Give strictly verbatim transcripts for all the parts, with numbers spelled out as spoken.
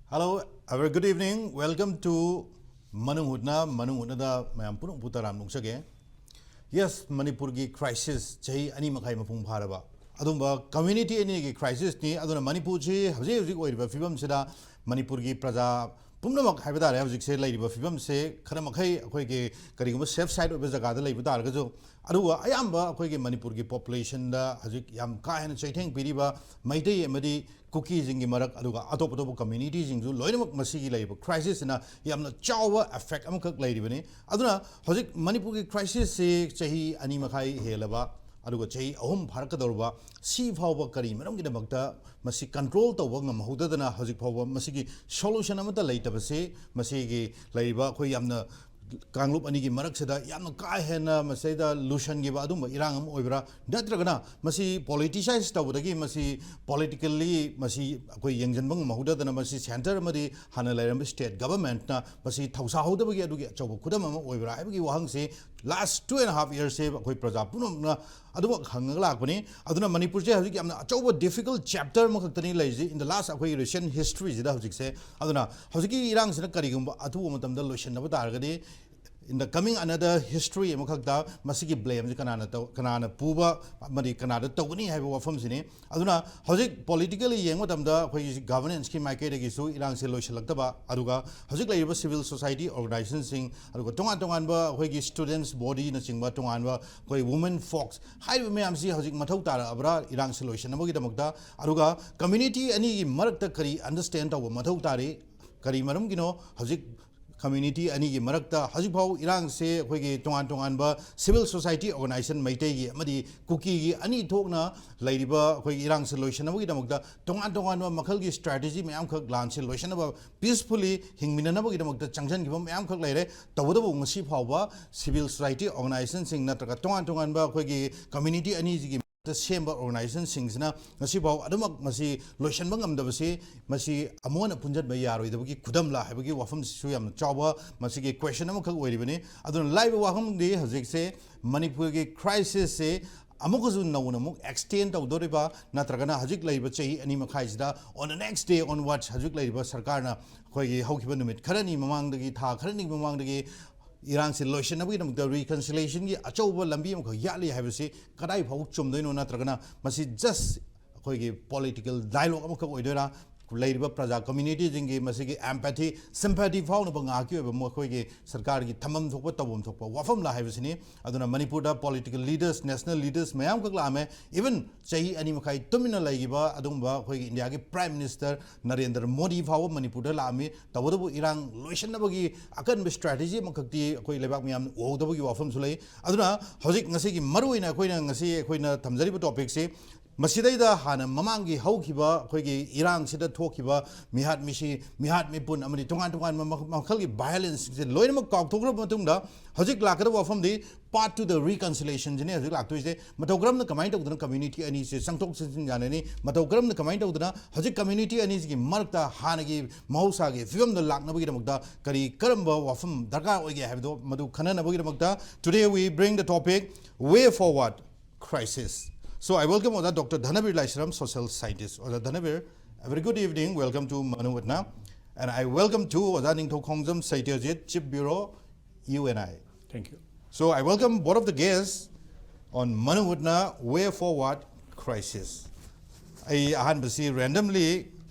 Hello, a very good evening. Welcome to ꯃꯅꯨꯡ ꯍꯨꯠꯅ, ꯃꯅꯨꯡ ꯍꯨꯠꯅꯗ ꯃꯌꯥꯝ ꯄꯨꯝꯅꯃꯛꯄꯨ ꯇꯔꯥꯝꯅ ꯑꯣꯛꯆꯒꯦ꯫ Yes, ꯃꯅꯤꯄꯨꯔꯒꯤ crisis ꯆꯍꯤ ꯑꯅꯤ ꯃꯈꯥꯏ ꯃꯄꯨꯡ ꯐꯥꯔꯕ ꯑꯗꯨꯝꯕ community ꯑꯅꯤꯒꯤ crisisꯅꯤ꯫ ꯑꯗꯨꯅ ꯃꯅꯤꯄꯨꯔꯁꯤ ꯍꯧꯖꯤꯛ ꯍꯧꯖꯤꯛ ꯑꯣꯏꯔꯤꯕ ꯐꯤꯕꯝꯁꯤꯗ ꯃꯅꯤꯄꯨꯔꯒꯤ ꯄ꯭ꯔꯖꯥ ꯄꯨꯝꯅꯃꯛ ꯍꯥꯏꯕ ꯇꯥꯔꯦ, ꯍꯧꯖꯤꯛꯁꯦ ꯂꯩꯔꯤꯕ ꯐꯤꯕꯝꯁꯦ ꯈꯔ ꯃꯈꯩ ꯑꯩꯈꯣꯏꯒꯤ ꯀꯔꯤꯒꯨꯝꯕ safe side ꯑꯣꯏꯕ ꯖꯒꯥꯗ ꯂꯩꯕ ꯇꯥꯔꯒꯁꯨ, ꯑꯗꯨꯒ ꯑꯌꯥꯝꯕ ꯑꯩꯈꯣꯏꯒꯤ ꯃꯅꯤꯄꯨꯔꯒꯤ populationꯗ ꯍꯧꯖꯤꯛ ꯌꯥꯝ ꯀꯥ ꯍꯦꯟꯅ ꯆꯩꯊꯦꯡ ꯄꯤꯔꯤꯕ ꯃꯩꯇꯩ ꯑꯃꯗꯤ ꯀꯨꯀꯤꯁꯤꯡꯒꯤ ꯃꯔꯛ, ꯑꯗꯨꯒ ꯑꯇꯣꯞ ꯑꯇꯣꯞꯄ communityꯁꯤꯡꯁꯨ ꯂꯣꯏꯅꯃꯛ ꯃꯁꯤꯒꯤ ꯂꯩꯔꯤꯕ crisisꯁꯤꯅ ꯌꯥꯝꯅ ꯆꯥꯎꯕ effect ꯑꯃꯈꯛ ꯂꯩꯔꯤꯕꯅꯤ꯫ ꯑꯗꯨꯅ ꯍꯧꯖꯤꯛ ꯃꯅꯤꯄꯨꯔꯒꯤ crisisꯁꯤ ꯆꯍꯤ ꯑꯅꯤ ꯃꯈꯥꯏ ꯍꯦꯜꯂꯕ, ꯑꯗꯨꯒ ꯆꯍꯤ ꯑꯍꯨꯝ ꯐꯥꯔꯛꯀꯗꯧꯔꯕ, ꯁꯤ ꯐꯥꯎꯕ ꯀꯔꯤ ꯃꯔꯝꯒꯤꯗꯃꯛꯇ ꯃꯁꯤ control ꯇꯧꯕ ꯉꯝꯍꯧꯗꯗꯅ ꯍꯧꯖꯤꯛ ꯐꯥꯎꯕ ꯃꯁꯤꯒꯤ solution ꯑꯃꯠꯇ ꯂꯩꯇꯕꯁꯤ, ꯃꯁꯤꯒꯤ ꯂꯩꯔꯤꯕ ꯑꯩꯈꯣꯏ ꯌꯥꯝꯅ ꯀꯥꯡꯂꯨꯞ ꯑꯅꯤꯒꯤ ꯃꯔꯛꯁꯤꯗ ꯌꯥꯝꯅ ꯀꯥ ꯍꯦꯟꯅ ꯃꯁꯤꯗ ꯂꯨꯁꯟꯈꯤꯕ ꯑꯗꯨꯝꯕ ꯏꯔꯥꯡ ꯑꯃ ꯑꯣꯏꯕ꯭ꯔꯥ, ꯅꯠꯇ꯭ꯔꯒꯅ ꯃꯁꯤ politicize ꯇꯧꯕꯗꯒꯤ ꯃꯁꯤ politically ꯃꯁꯤ ꯑꯩꯈꯣꯏ ꯌꯦꯡꯁꯤꯟꯕ ꯉꯝꯍꯧꯗꯗꯅ ꯃꯁꯤ centre ꯑꯃꯗꯤ ꯍꯥꯟꯅ ꯂꯩꯔꯝꯕ state governmentꯅ ꯃꯁꯤ ꯊꯧꯁꯥꯍꯧꯗꯕꯒꯤ ꯑꯗꯨꯒꯤ ꯑꯆꯧꯕ ꯈꯨꯗꯝ ꯑꯃ ꯑꯣꯏꯕ꯭ꯔꯥ ꯍꯥꯏꯕꯒꯤ ꯋꯥꯍꯪꯁꯤ last two and a half yearsꯁꯦ ꯑꯩꯈꯣꯏ ꯄ꯭ꯔꯖꯥ ꯄꯨꯝꯅꯃꯛꯅ ꯑꯗꯨꯃꯛ ꯍꯪꯉꯒ ꯂꯥꯛꯄꯅꯤ꯫ ꯑꯗꯨꯅ ꯃꯅꯤꯄꯨꯔꯁꯦ ꯍꯧꯖꯤꯛ ꯌꯥꯝꯅ ꯑꯆꯧꯕ difficult chapter ꯑꯃꯈꯛꯇꯅꯤ ꯂꯩꯔꯤꯁꯤ in the last ꯑꯩꯈꯣꯏꯒꯤ recent historyꯁꯤꯗ ꯍꯧꯖꯤꯛꯁꯦ꯫ ꯑꯗꯨꯅ ꯍꯧꯖꯤꯛꯀꯤ ꯏꯔꯥꯡꯁꯤꯅ ꯀꯔꯤꯒꯨꯝꯕ ꯑꯊꯨꯕ ꯃꯇꯝꯗ ꯂꯣꯏꯁꯤꯟꯅꯕ ꯇꯥꯔꯒꯗꯤ, in the coming another history ꯑꯃꯈꯛꯇ ꯃꯁꯤꯒꯤ blameꯁꯤ ꯀꯅꯥꯅ ꯇꯧ-, ꯀꯅꯥꯅ ꯄꯨꯕ ꯑꯃꯗꯤ ꯀꯅꯥꯗ ꯇꯧꯒꯅꯤ ꯍꯥꯏꯕ ꯋꯥꯐꯝꯁꯤꯅꯤ꯫ ꯑꯗꯨꯅ ꯍꯧꯖꯤꯛ politically ꯌꯦꯡꯕ ꯃꯇꯝꯗ ꯑꯩꯈꯣꯏꯒꯤ governanceꯀꯤ ꯃꯥꯏꯀꯩꯗꯒꯤꯁꯨ ꯏꯔꯥꯡꯁꯦ ꯂꯣꯏꯁꯤꯜꯂꯛꯇꯕ, ꯑꯗꯨꯒ ꯍꯧꯖꯤꯛ ꯂꯩꯔꯤꯕ civil society organizationꯁꯤꯡ, ꯑꯗꯨꯒ ꯇꯣꯉꯥꯟ ꯇꯣꯉꯥꯟꯕ ꯑꯩꯈꯣꯏꯒꯤ students bodyꯅꯆꯤꯡꯕ, ꯇꯣꯉꯥꯟꯕ ꯑꯩꯈꯣꯏ women folks ꯍꯥꯏꯔꯤꯕ ꯃꯌꯥꯝꯁꯤ ꯍꯧꯖꯤꯛ ꯃꯊꯧ ꯇꯥꯔꯛꯑꯕ꯭ꯔꯥ ꯏꯔꯥꯡꯁꯦ ꯂꯣꯏꯁꯤꯟꯅꯕꯒꯤꯗꯃꯛꯇ? ꯑꯗꯨꯒ community ꯑꯅꯤꯒꯤ ꯃꯔꯛꯇ ꯀꯔꯤ understand ꯇꯧꯕ ꯃꯊꯧ ꯇꯥꯔꯤ? ꯀꯔꯤ ꯃꯔꯝꯒꯤꯅꯣ ꯍꯧꯖꯤꯛ community ꯑꯅꯤꯒꯤ ꯃꯔꯛꯇ ꯍꯧꯖꯤꯛꯐꯥꯎ ꯏꯔꯥꯡꯁꯦ ꯑꯩꯈꯣꯏꯒꯤ ꯇꯣꯉꯥꯟ ꯇꯣꯉꯥꯟꯕ civil society organization ꯃꯩꯇꯩꯒꯤ ꯑꯃꯗꯤ ꯀꯨꯀꯤꯒꯤ ꯑꯅꯤ ꯊꯣꯛꯅ ꯂꯩꯔꯤꯕ ꯑꯩꯈꯣꯏꯒꯤ ꯏꯔꯥꯡꯁꯦ ꯂꯣꯏꯁꯤꯟꯅꯕꯒꯤꯗꯃꯛꯇ ꯇꯣꯉꯥꯟ ꯇꯣꯉꯥꯟꯕ ꯃꯈꯜꯒꯤ strategy ꯃꯌꯥꯝꯈꯛ ꯂꯥꯟꯁꯦ ꯂꯣꯏꯁꯤꯟꯅꯕ peacefully ꯍꯤꯡꯃꯤꯟꯅꯅꯕꯒꯤꯗꯃꯛꯇ ꯆꯪꯁꯤꯟꯈꯤꯕ ꯃꯌꯥꯝꯈꯛ ꯂꯩꯔꯦ꯫ ꯇꯧꯕꯇꯕꯨ ꯉꯁꯤ ꯐꯥꯎꯕ civil society organizationꯁꯤꯡ ꯅꯠꯇ꯭ꯔꯒ ꯇꯣꯉꯥꯟ ꯇꯣꯉꯥꯟꯕ ꯑꯩꯈꯣꯏꯒꯤ community ꯑꯅꯤꯁꯤꯒꯤ ꯁꯦꯝꯕ organizationꯁꯤꯡꯁꯤꯅ ꯉꯁꯤꯐꯥꯎ ꯑꯗꯨꯃꯛ ꯃꯁꯤ ꯂꯣꯏꯁꯤꯟꯕ ꯉꯝꯗꯕꯁꯤ, ꯃꯁꯤ ꯑꯃꯨꯛ ꯍꯟꯅ ꯄꯨꯟꯁꯤꯟꯕ ꯌꯥꯔꯣꯏꯗꯕꯒꯤ ꯈꯨꯗꯝꯂꯥ ꯍꯥꯏꯕꯒꯤ ꯋꯥꯐꯝꯁꯤꯁꯨ ꯌꯥꯝꯅ ꯆꯥꯎꯕ ꯃꯁꯤꯒꯤ question ꯑꯃꯈꯛ ꯑꯣꯏꯔꯤꯕꯅꯤ꯫ ꯑꯗꯨꯅ ꯂꯥꯛꯂꯤꯕ ꯋꯥꯐꯝꯗꯤ ꯍꯧꯖꯤꯛꯁꯦ ꯃꯅꯤꯄꯨꯔꯒꯤ crisisꯁꯦ ꯑꯃꯨꯛꯀꯁꯨ ꯅꯧꯅ ꯑꯃꯨꯛ ꯑꯦꯛꯁꯇꯦꯟ ꯇꯧꯗꯣꯔꯤꯕ, ꯅꯠꯇ꯭ꯔꯒꯅ ꯍꯧꯖꯤꯛ ꯂꯩꯔꯤꯕ ꯆꯍꯤ ꯑꯅꯤ ꯃꯈꯥꯏꯁꯤꯗ, on the next day onwards, ꯍꯧꯖꯤꯛ ꯂꯩꯔꯤꯕ ꯁꯔꯀꯥꯔꯅ ꯑꯩꯈꯣꯏꯒꯤ ꯍꯧꯈꯤꯕ ꯅꯨꯃꯤꯠ ꯈꯔꯅꯤ ꯃꯃꯥꯡꯗꯒꯤ, ꯊꯥ ꯈꯔꯅꯤ ꯃꯃꯥꯡꯗꯒꯤ ꯏꯔꯥꯡꯁꯤ ꯂꯣꯏꯁꯤꯟꯅꯕꯒꯤꯗꯃꯛꯇ ꯔꯤꯀꯟꯁꯤꯂꯦꯁꯟꯒꯤ ꯑꯆꯧꯕ ꯂꯝꯕꯤ ꯑꯃꯈꯛ ꯌꯥꯠꯂꯤ ꯍꯥꯏꯕꯁꯤ ꯀꯗꯥꯏ ꯐꯥꯎ ꯆꯨꯝꯗꯣꯏꯅꯣ? ꯅꯠꯇ꯭ꯔꯒꯅ ꯃꯁꯤ ꯖꯁ ꯑꯩꯈꯣꯏꯒꯤ ꯄꯣꯂꯤꯇꯤꯀꯦꯜ ꯗꯥꯏꯂꯣꯒ ꯑꯃꯈꯛ ꯑꯣꯏꯗꯣꯏꯔꯥ? ꯂꯩꯔꯤꯕ ꯄ꯭ꯔꯖꯥ ꯀꯝꯃ꯭ꯌꯨꯅꯤꯇꯤꯁꯤꯡꯒꯤ ꯃꯁꯤꯒꯤ ꯑꯦꯝꯄꯦꯊꯤ, ꯁꯤꯝꯄꯦꯊꯤ ꯐꯥꯎꯅꯕ ꯉꯥꯏꯍꯥꯛꯀꯤ ꯑꯣꯏꯕ ꯃꯈꯣꯏꯒꯤ ꯁꯔꯀꯥꯔꯒꯤ ꯊꯝꯐꯝ ꯊꯣꯛꯄ, ꯇꯧꯐꯝ ꯊꯣꯛꯄ ꯋꯥꯐꯝꯂ ꯍꯥꯏꯕꯁꯤꯅꯤ꯫ ꯑꯗꯨꯅ ꯃꯅꯤꯄꯨꯔꯗ ꯄꯣꯂꯤꯇꯤꯀꯦꯜ ꯂꯤꯗꯔꯁ, ꯅꯦꯁꯅꯦꯜ ꯂꯤꯗꯔꯁ ꯃꯌꯥꯝꯈꯛ ꯂꯥꯛꯑꯝꯃꯦ꯫ ꯏꯚꯟ ꯆꯍꯤ ꯑꯅꯤ ꯃꯈꯥꯏ ꯇꯨꯃꯤꯟꯅ ꯂꯩꯈꯤꯕ ꯑꯗꯨꯒꯨꯝꯕ ꯑꯩꯈꯣꯏꯒꯤ ꯏꯟꯗꯤꯌꯥꯒꯤ ꯄ꯭ꯔꯥꯏꯝ ꯃꯤꯅꯤꯁꯇꯔ ꯅꯔꯦꯟꯗ꯭ꯔ ꯃꯣꯗꯤ ꯐꯥꯎꯕ ꯃꯅꯤꯄꯨꯔꯗ ꯂꯥꯛꯑꯝꯃꯤ꯫ ꯇꯧꯕꯇꯕꯨ ꯏꯔꯥꯡ ꯂꯣꯏꯁꯤꯟꯅꯕꯒꯤ ꯑꯀꯟꯕ ꯁ꯭ꯇ꯭ꯔꯦꯇꯦꯖꯤ ꯑꯃꯈꯛꯇꯤ ꯑꯩꯈꯣꯏ ꯂꯩꯕꯥꯛ ꯃꯤꯌꯥꯝꯅ ꯎꯍꯧꯗꯕꯒꯤ ꯋꯥꯐꯝꯁꯨ ꯂꯩ꯫ ꯑꯗꯨꯅ ꯍꯧꯖꯤꯛ ꯉꯁꯤꯒꯤ ꯃꯔꯨꯑꯣꯏꯅ ꯑꯩꯈꯣꯏꯅ ꯉꯁꯤ ꯑꯩꯈꯣꯏꯅ ꯊꯝꯖꯔꯤꯕ ꯇꯣꯄꯤꯛꯁꯤ ꯃꯁꯤꯗꯩꯗ ꯍꯥꯟꯅ ꯃꯃꯥꯡꯒꯤ ꯍꯧꯈꯤꯕ ꯑꯩꯈꯣꯏꯒꯤ ꯏꯔꯥꯡꯁꯤꯗ ꯊꯣꯛꯈꯤꯕ ꯃꯤꯍꯥꯠ ꯃꯤꯁꯤ, ꯃꯤꯍꯥꯠ ꯃꯤꯄꯨꯟ ꯑꯃꯗꯤ ꯇꯣꯉꯥꯟ ꯇꯣꯉꯥꯟꯕ ꯃꯈ-, ꯃꯈꯜꯒꯤ ꯚꯥꯏꯑꯣꯂꯦꯟꯁꯁꯤꯡꯁꯦ ꯂꯣꯏꯅꯃꯛ ꯀꯥꯎꯊꯣꯛꯈ꯭ꯔꯕ ꯃꯇꯨꯡꯗ ꯍꯧꯖꯤꯛ ꯂꯥꯛꯀꯗꯕ ꯋꯥꯐꯝꯗꯤ path to the reconciliationꯁꯤꯅꯦ ꯍꯧꯖꯤꯛ ꯂꯥꯛꯇꯣꯏꯁꯦ꯫ ꯃꯇꯧ ꯀꯔꯝꯅ ꯀꯃꯥꯏꯅ ꯇꯧꯗꯅ ꯀꯝꯃ꯭ꯌꯨꯅꯤꯇꯤ ꯑꯅꯤꯁꯦ ꯆꯪꯊꯣꯛ ꯆꯪꯁꯤꯟ ꯌꯥꯅꯅꯤ? ꯃꯇꯧ ꯀꯔꯝꯅ ꯀꯃꯥꯏꯅ ꯇꯧꯗꯅ ꯍꯧꯖꯤꯛ ꯀꯝꯃ꯭ꯌꯨꯅꯤꯇꯤ ꯑꯅꯤꯁꯤꯒꯤ ꯃꯔꯛꯇ ꯍꯥꯟꯅꯒꯤ ꯃꯍꯧꯁꯥꯒꯤ ꯐꯤꯕꯝꯗ ꯂꯥꯛꯅꯕꯒꯤꯗꯃꯛꯇ ꯀꯔꯤ ꯀꯔꯝꯕ ꯋꯥꯐꯝ ꯗꯔꯀꯥꯔ ꯑꯣꯏꯒꯦ ꯍꯥꯏꯕꯗꯣ ꯃꯗꯨ ꯈꯟꯅꯅꯕꯒꯤꯗꯃꯛꯇ today we bring the topic way forward crisis. So I welcome ꯑꯣꯖꯥ ꯗꯣꯛꯇꯔ ꯙꯅꯕꯤꯔ ꯂꯥꯏꯁ꯭ꯔꯝ, social scientist. ꯑꯣꯖꯥ ꯙꯅꯕꯤꯔ, a very good evening. Welcome to Manuvutna. And I welcome to ꯑꯣꯖꯥ ꯅꯤꯡꯊꯧ ꯈꯣꯡꯖꯝ ꯁꯩꯇ꯭ꯌꯖꯤꯠ, Chief Bureau, U N I. Thank you. So I welcome both of the guests on Manuvutna Way Forward Crisis. ꯑꯩ ꯑꯍꯥꯟꯕꯁꯤ randomly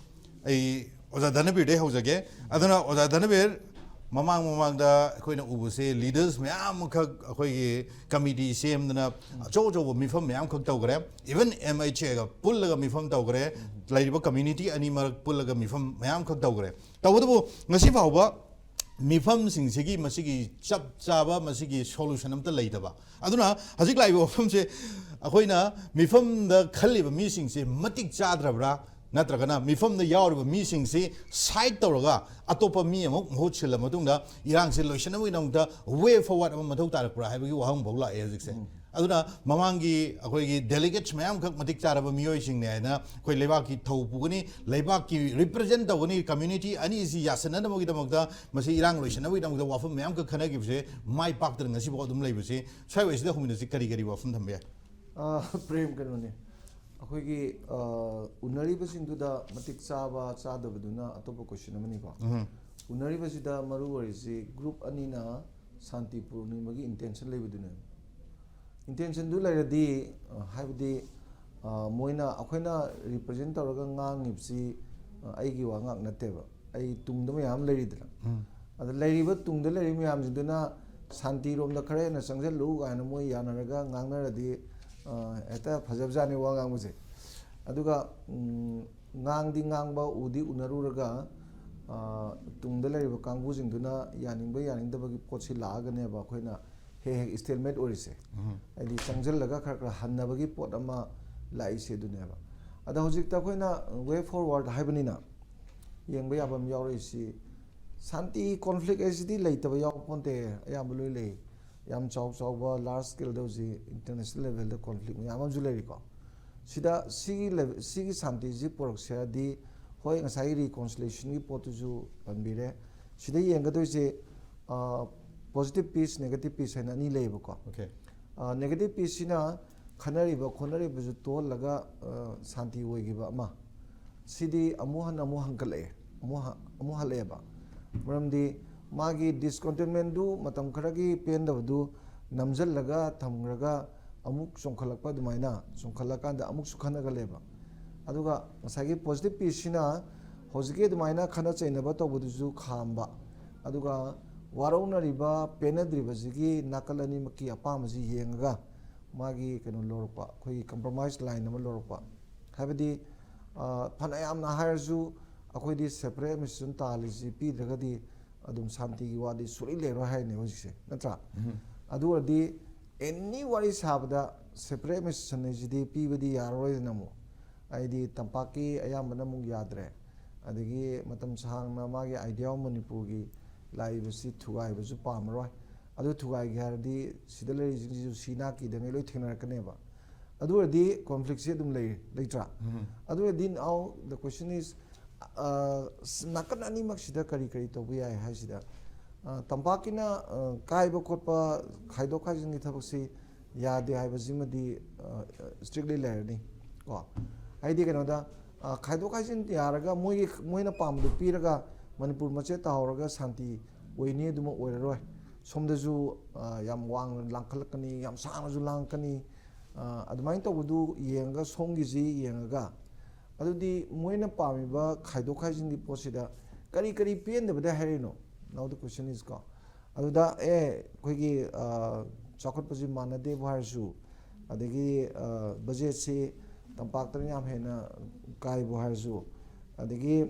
ꯑꯩ ꯑꯣꯖꯥ ꯙꯅꯕꯤꯔꯗꯩ ꯍꯧꯖꯒꯦ꯫ ꯑꯗꯨꯅ ꯑꯣꯖꯥ ꯙꯅꯕꯤꯔ, ꯃꯃꯥꯡ ꯃꯃꯥꯡꯗ ꯑꯩꯈꯣꯏꯅ ꯎꯕꯁꯦ ꯂꯤꯗꯔꯁ ꯃꯌꯥꯝ ꯑꯃꯈꯛ ꯑꯩꯈꯣꯏꯒꯤ ꯀꯃꯤꯇꯤ ꯁꯦꯝꯗꯅ ꯑꯆꯧ ꯑꯆꯧꯕ ꯃꯤꯐꯝ ꯃꯌꯥꯝꯈꯛ ꯇꯧꯈ꯭ꯔꯦ꯫ ꯏꯚꯟ ꯑꯦꯝ ꯑꯩꯆ ꯑꯦꯒ ꯄꯨꯜꯂꯒ ꯃꯤꯐꯝ ꯇꯧꯈ꯭ꯔꯦ꯫ ꯂꯩꯔꯤꯕ ꯀꯝꯃ꯭ꯌꯨꯅꯤꯇꯤ ꯑꯅꯤ ꯃꯔꯛ ꯄꯨꯜꯂꯒ ꯃꯤꯐꯝ ꯃꯌꯥꯝꯈꯛ ꯇꯧꯈ꯭ꯔꯦ꯫ ꯇꯧꯕꯇꯕꯨ ꯉꯁꯤ ꯐꯥꯎꯕ ꯃꯤꯐꯝꯁꯤꯡꯁꯤꯒꯤ ꯃꯁꯤꯒꯤ ꯆꯞ ꯆꯥꯕ ꯃꯁꯤꯒꯤ ꯁꯣꯂꯨꯁꯟ ꯑꯝꯇ ꯂꯩꯇꯕ꯫ ꯑꯗꯨꯅ ꯍꯧꯖꯤꯛ ꯂꯥꯛꯏꯕ ꯋꯥꯐꯝꯁꯦ ꯑꯩꯈꯣꯏꯅ ꯃꯤꯐꯝꯗ ꯈꯜꯂꯤꯕ ꯃꯤꯁꯤꯡꯁꯦ ꯃꯇꯤꯛ ꯆꯥꯗ꯭ꯔꯕ꯭ꯔꯥ? ꯅꯠꯇ꯭ꯔꯒꯅ ꯃꯤꯐꯝꯗ ꯌꯥꯎꯔꯤꯕ ꯃꯤꯁꯤꯡꯁꯤ ꯁꯥꯏꯠ ꯇꯧꯔꯒ ꯑꯇꯣꯞꯄ ꯃꯤ ꯑꯃꯨꯛ ꯃꯍꯨꯠ ꯁꯤꯜꯂ ꯃꯇꯨꯡꯗ ꯏꯔꯥꯡꯁꯤ ꯂꯣꯏꯁꯤꯟꯅꯕꯒꯤꯗꯃꯛꯇ ꯋꯦ ꯐꯣꯔꯋꯥꯔꯗ ꯑꯃ ꯃꯊꯧ ꯇꯥꯔꯛꯄ꯭ꯔꯥ ꯍꯥꯏꯕꯒꯤ ꯋꯥꯍꯪ ꯐꯥꯎ ꯂꯥꯛꯑꯦ ꯍꯧꯖꯤꯛꯁꯦ꯫ ꯎꯝ꯫ ꯑꯗꯨꯅ ꯃꯃꯥꯡꯒꯤ ꯑꯩꯈꯣꯏꯒꯤ ꯗꯦꯂꯤꯒꯦꯠꯁ ꯃꯌꯥꯝꯈꯛ ꯃꯇꯤꯛ ꯆꯥꯔꯕ ꯃꯤꯑꯣꯏꯁꯤꯡꯅꯦ ꯍꯥꯏꯅ ꯑꯩꯈꯣꯏ ꯂꯩꯕꯥꯛꯀꯤ ꯊꯧ ꯄꯨꯒꯅꯤ, ꯂꯩꯕꯥꯛꯀꯤ ꯔꯤꯄ꯭ꯔꯖꯦꯟ ꯇꯧꯒꯅꯤ, ꯀꯝꯃ꯭ꯌꯨꯅꯤꯇꯤ ꯑꯅꯤꯁꯤ ꯌꯥꯁꯤꯟꯅꯅꯕꯒꯤꯗꯃꯛꯇ, ꯃꯁꯤ ꯏꯔꯥꯡ ꯂꯣꯏꯁꯤꯟꯅꯕꯒꯤꯗꯃꯛꯇ ꯋꯥꯐꯝ ꯃꯌꯥꯝꯈꯛ ꯈꯟꯅꯈꯤꯕꯁꯦ ꯃꯥꯏ ꯄꯥꯛꯇꯅ ꯉꯁꯤꯐꯥꯎ ꯑꯗꯨꯝ ꯂꯩꯕꯁꯦ ꯁ꯭ꯋꯥꯏ ꯋꯥꯏꯁꯤꯗ ꯍꯧꯃꯤꯟꯅꯁꯤ ꯀꯔꯤ ꯀꯔꯤ ꯋꯥꯐꯝ ꯊꯝꯕ ꯌꯥꯏ? ꯑ, ꯄ꯭ꯔꯦꯝ, ꯀꯩꯅꯣꯅꯦ, ꯑꯩꯈꯣꯏꯒꯤ, ꯑ, ꯎꯅꯔꯤꯕꯁꯤꯡꯗꯨꯗ ꯃꯇꯤꯛ ꯆꯥꯕ ꯆꯥꯗꯕꯗꯨꯅ ꯑꯇꯣꯞꯄ ꯀꯣꯏꯁꯟ ꯑꯃꯅꯤꯀꯣ꯫ ꯎꯅꯔꯤꯕꯁꯤꯗ ꯃꯔꯨ ꯑꯣꯏꯔꯤꯁꯤ ꯒ꯭ꯔꯨꯞ ꯑꯅꯤꯅ ꯁꯥꯟꯇꯤ ꯄꯨꯔꯛꯅꯤꯡꯕꯒꯤ ꯏꯟꯇꯦꯟꯁꯟ ꯂꯩꯕꯗꯨꯅꯦ꯫ ꯏꯟꯇꯦꯟꯁꯟꯗꯨ ꯂꯩꯔꯗꯤ, ꯑ, ꯍꯥꯏꯕꯗꯤ, ꯑ, ꯃꯣꯏꯅ, ꯑꯩꯈꯣꯏꯅ ꯔꯤꯄ꯭ꯔꯖꯦꯟ ꯇꯧꯔꯒ ꯉꯥꯡꯉꯤꯕꯁꯤ, ꯑ, ꯑꯩꯒꯤ ꯋꯥ ꯉꯥꯛ ꯅꯠꯇꯦꯕ꯫ ꯑꯩ ꯇꯨꯡꯗ ꯃꯌꯥꯝ ꯂꯩꯔꯤꯗꯅ꯫ ꯑꯗ ꯂꯩꯔꯤꯕ, ꯇꯨꯡꯗ ꯂꯩꯔꯤꯕ ꯃꯌꯥꯝꯁꯤꯡꯗꯨꯅ ꯁꯥꯟꯇꯤꯔꯣꯝꯗ ꯈꯔ ꯍꯦꯟꯅ ꯆꯪꯁꯤꯜꯂꯨ ꯀꯥꯏꯅ ꯃꯣꯏ ꯌꯥꯅꯔꯒ ꯉꯥꯡꯅꯔꯗꯤ, ꯑ, ꯍꯦꯛꯇ ꯐꯖꯕꯖꯥꯠꯅꯤ ꯋꯥ ꯉꯥꯡꯕꯁꯦ꯫ ꯑꯗꯨꯒ, ꯎꯝ, ꯉꯥꯡꯗꯤ ꯉꯥꯡꯕ, ꯎꯗꯤ ꯎꯅꯔꯨꯔꯒ, ꯑ, ꯇꯨꯡꯗ ꯂꯩꯔꯤꯕ ꯀꯥꯡꯕꯨꯁꯤꯡꯗꯨꯅ ꯌꯥꯅꯤꯡꯕ ꯌꯥꯅꯤꯡꯗꯕꯒꯤ ꯄꯣꯠꯁꯤ ꯂꯥꯛꯑꯒꯅꯦꯕ ꯑꯩꯈꯣꯏꯅ ꯍꯦꯛ ꯍꯦꯛ ꯁ꯭ꯇꯦꯜꯃꯦꯠ ꯑꯣꯏꯔꯤꯁꯦ꯫ ꯍꯥꯏꯗꯤ ꯆꯪꯁꯤꯜꯂꯒ ꯈꯔ ꯈꯔ ꯍꯟꯅꯕꯒꯤ ꯄꯣꯠ ꯑꯃ ꯂꯥꯛꯏꯁꯦ ꯑꯗꯨꯅꯦꯕ꯫ ꯑꯗ ꯍꯧꯖꯤꯛꯇ ꯑꯩꯈꯣꯏꯅ ꯋꯦ ꯐꯣꯔꯋꯥꯔꯗ ꯍꯥꯏꯕꯅꯤꯅ ꯌꯦꯡꯕ ꯌꯥꯕ ꯑꯃ ꯌꯥꯎꯔꯛꯏꯁꯤ, ꯁꯥꯟꯇꯤ ꯀꯣꯟꯐ꯭ꯂꯤꯛ ꯍꯥꯏꯁꯤꯗꯤ ꯂꯩꯇꯕ ꯌꯥꯎꯕ ꯄꯣꯟꯇꯦ, ꯑꯌꯥꯝꯕ ꯂꯣꯏ ꯂꯩ꯫ ꯌꯥꯝ ꯆꯥꯎ ꯆꯥꯎꯕ ꯂꯥꯔꯖ ꯁ꯭ꯀꯦꯜꯗ ꯍꯧꯖꯤꯛ ꯏꯟꯇꯔꯅꯦꯁꯅꯦꯜ ꯂꯦꯚꯦꯜꯗ ꯀꯣꯟꯐ꯭ꯂꯤꯛ ꯃꯌꯥꯝ ꯑꯃꯁꯨ ꯂꯩꯔꯤꯀꯣ꯫ ꯁꯤꯗ ꯁꯤꯒꯤ ꯂꯦꯚꯦꯜ, ꯁꯤꯒꯤ ꯁꯥꯟꯇꯤꯁꯤ ꯄꯨꯔꯛꯁꯦ ꯍꯥꯏꯔꯗꯤ, ꯍꯣꯏ, ꯉꯁꯥꯏꯒꯤ ꯔꯤꯀꯣꯟꯁꯤꯂꯦꯁꯟꯒꯤ ꯄꯣꯠꯇꯨꯁꯨ ꯄꯟꯕꯤꯔꯦ꯫ ꯁꯤꯗ ꯌꯦꯡꯒꯗꯣꯏꯁꯦ, ꯄꯣꯖꯤꯇꯤꯚ ꯄꯤꯁ, ꯅꯦꯒꯦꯇꯤꯚ ꯄꯤꯁ ꯍꯥꯏꯅ ꯑꯅꯤ ꯂꯩꯌꯦꯕꯀꯣ꯫ Okay. ꯅꯦꯒꯦꯇꯤꯚ ꯄꯤꯁꯁꯤꯅ ꯈꯟꯅꯔꯤꯕ ꯈꯣꯠꯅꯔꯤꯕꯁꯨ ꯇꯣꯜꯂꯒ, ꯑ, ꯁꯥꯟꯇꯤ ꯑꯣꯏꯈꯤꯕ ꯑꯃ, ꯁꯤꯗꯤ ꯑꯃꯨꯛ ꯍꯟꯅ ꯑꯃꯨꯛ ꯍꯟꯀꯠꯂꯛꯑꯦ, ꯑꯃꯨꯛ ꯍ-, ꯑꯃꯨꯛ ꯍꯜꯂꯛꯑꯦꯕ꯫ ꯃꯔꯝꯗꯤ ꯃꯥꯒꯤ ꯗꯤꯁꯀꯣꯟꯇꯦꯟꯃꯦꯟꯗꯨ, ꯃꯇꯝ ꯈꯔꯒꯤ ꯄꯦꯟꯗꯕꯗꯨ ꯅꯝꯁꯤꯜꯂꯒ ꯊꯝꯈ꯭ꯔꯒ ꯑꯃꯨꯛ ꯆꯣꯡꯈꯠꯂꯛꯄ, ꯑꯗꯨꯃꯥꯏꯅ ꯆꯣꯡꯈꯠꯂꯀꯥꯟꯗ ꯑꯃꯨꯛꯁꯨ ꯈꯟꯅꯒꯜꯂꯦꯕ꯫ ꯑꯗꯨꯒ ꯉꯁꯥꯏꯒꯤ ꯄꯣꯖꯤꯇꯤꯚ ꯄꯤꯁꯁꯤꯅ ꯍꯧꯖꯤꯛꯀꯤ ꯑꯗꯨꯃꯥꯏꯅ ꯈꯠꯅ ꯆꯩꯅꯕ ꯇꯧꯕꯗꯨꯁꯨ ꯈꯥꯝꯕ, ꯑꯗꯨꯒ ꯋꯥꯔꯧꯅꯔꯤꯕ, ꯄꯦꯟꯅꯗ꯭ꯔꯤꯕꯁꯤꯒꯤ ꯅꯥꯀꯜ ꯑꯅꯤꯃꯛꯀꯤ ꯑꯄꯥꯝꯕꯁꯤ ꯌꯦꯡꯉꯒ ꯃꯥꯒꯤ ꯀꯩꯅꯣ ꯂꯧꯔꯛꯄ, ꯑꯩꯈꯣꯏꯒꯤ ꯀꯝꯄ꯭ꯔꯣꯃꯥꯏꯁ ꯂꯥꯏꯟ ꯑꯃ ꯂꯧꯔꯛꯄ꯫ ꯍꯥꯏꯕꯗꯤ, ꯑ, ꯐꯅꯌꯥꯝꯅ ꯍꯥꯏꯔꯁꯨ ꯑꯩꯈꯣꯏꯗꯤ ꯁꯦꯄꯔꯦꯠ ꯑꯦꯗꯃꯤꯅꯤꯁꯇ꯭ꯔꯦꯁꯟ ꯇꯥꯜꯂꯤꯁꯤ ꯄꯤꯗ꯭ꯔꯒꯗꯤ ꯑꯗꯨꯝ ꯁꯥꯟꯇꯤꯒꯤ ꯋꯥꯗꯤ ꯁꯨꯡꯂꯩ ꯂꯩꯔꯣꯏ ꯍꯥꯏꯅꯦ ꯍꯧꯖꯤꯛꯁꯦ, ꯅꯠꯇ꯭ꯔꯥ? ꯑꯗꯨ ꯑꯣꯏꯔꯗꯤ ꯑꯦꯅꯤ ꯋꯥꯔꯤ ꯁꯥꯕꯗ ꯁꯦꯄꯔꯦꯠ ꯑꯦꯗꯃꯤꯅꯤꯁꯇ꯭ꯔꯦꯁꯟ ꯍꯥꯏꯁꯤꯗꯤ ꯄꯤꯕꯗꯤ ꯌꯥꯔꯔꯣꯏꯗꯅ ꯑꯃꯨꯛ꯫ ꯍꯥꯏꯗꯤ ꯇꯝꯄꯥꯛꯀꯤ ꯑꯌꯥꯝꯕꯅ ꯑꯃꯨꯛ ꯌꯥꯗ꯭ꯔꯦ꯫ ꯑꯗꯒꯤ ꯃꯇꯝ ꯁꯥꯡꯅ ꯃꯥꯒꯤ idea of ꯃꯅꯤꯄꯨꯔꯒꯤ ꯂꯥꯛꯏꯕꯁꯤ ꯊꯨꯒꯥꯏꯕꯁꯨ ꯄꯥꯝꯃꯔꯣꯏ꯫ ꯑꯗꯨ ꯊꯨꯒꯥꯏꯒꯦ ꯍꯥꯏꯔꯗꯤ ꯁꯤꯗ ꯂꯩꯔꯤꯁꯤꯡꯁꯤꯁꯨ ꯁꯤ ꯅꯥ ꯀꯤꯗꯉꯩ ꯂꯣꯏ ꯊꯦꯡꯅꯔꯛꯀꯅꯦꯕ꯫ ꯑꯗꯨ ꯑꯣꯏꯔꯗꯤ ꯀꯣꯟꯐ꯭ꯂꯤꯛꯁꯤ ꯑꯗꯨꯝ ꯂꯩ, ꯂꯩꯇ꯭ꯔꯥ? ꯑꯗꯨ ꯑꯣꯏꯔꯗꯤ now the question is, ꯑ, ꯅꯥꯀꯟ ꯑꯅꯤꯃꯛꯁꯤꯗ ꯀꯔꯤ ꯀꯔꯤ ꯇꯧꯕ ꯌꯥꯏ ꯍꯥꯏꯁꯤꯗ, ꯑ, ꯇꯝꯄꯥꯛꯀꯤꯅ, ꯑ, ꯀꯥꯏꯕ ꯈꯣꯠꯄ, ꯈꯥꯏꯗꯣꯛ ꯈꯥꯏꯖꯤꯟꯒꯤ ꯊꯕꯛꯁꯤ ꯌꯥꯗꯦ ꯍꯥꯏꯕꯁꯤꯃꯗꯤ ꯏꯁꯇ꯭ꯔꯤꯛꯂꯤ ꯂꯩꯔꯅꯤ꯫ ꯀꯣ, ꯍꯥꯏꯗꯤ ꯀꯩꯅꯣꯗ, ꯑ, ꯈꯥꯏꯗꯣꯛ ꯈꯥꯏꯖꯤꯟ ꯌꯥꯔꯒ ꯃꯣꯏꯒꯤ, ꯃꯣꯏꯅ ꯄꯥꯝꯕꯗꯨ ꯄꯤꯔꯒ ꯃꯅꯤꯄꯨꯔ ꯃꯆꯦꯠ ꯇꯥꯍꯧꯔꯒ ꯁꯥꯟꯇꯤ ꯑꯣꯏꯅꯤ, ꯑꯗꯨꯃꯛ ꯑꯣꯏꯔꯔꯣꯏ꯫ ꯁꯣꯝꯗꯁꯨ ꯑ, ꯌꯥꯝ ꯋꯥꯡꯅ ꯂꯥꯡꯈꯠꯂꯛꯀꯅꯤ, ꯌꯥꯝ ꯁꯥꯡꯅꯁꯨ ꯂꯥꯡꯉꯛꯀꯅꯤ꯫ ꯑ, ꯑꯗꯨꯃꯥꯏꯅ ꯇꯧꯕꯗꯨ ꯌꯦꯡꯉꯒ, ꯁꯣꯝꯒꯤꯁꯤ ꯌꯦꯡꯉꯒ, ꯑꯗꯨꯗꯤ ꯃꯣꯏꯅ ꯄꯥꯝꯃꯤꯕ ꯈꯥꯏꯗꯣꯛ ꯈꯥꯏꯖꯤꯟꯒꯤ ꯄꯣꯠꯁꯤꯗ ꯀꯔꯤ ꯀꯔꯤ ꯄꯦꯟꯗꯕꯗ ꯍꯥꯏꯔꯛꯏꯅꯣ? Now the question is, ꯀꯣ, ꯑꯗꯨꯗ ꯑꯦ, ꯑꯩꯈꯣꯏꯒꯤ ꯑ, ꯆꯥꯎꯈꯠꯄꯁꯤ ꯃꯥꯟꯅꯗꯦꯕꯨ ꯍꯥꯏꯔꯁꯨ, ꯑꯗꯒꯤ ꯑ, ꯕꯖꯦꯠꯁꯤ ꯇꯝꯄꯥꯛꯇꯅ ꯌꯥꯝ ꯍꯦꯟꯅ ꯀꯥꯏꯕꯨ ꯍꯥꯏꯔꯁꯨ, ꯑꯗꯒꯤ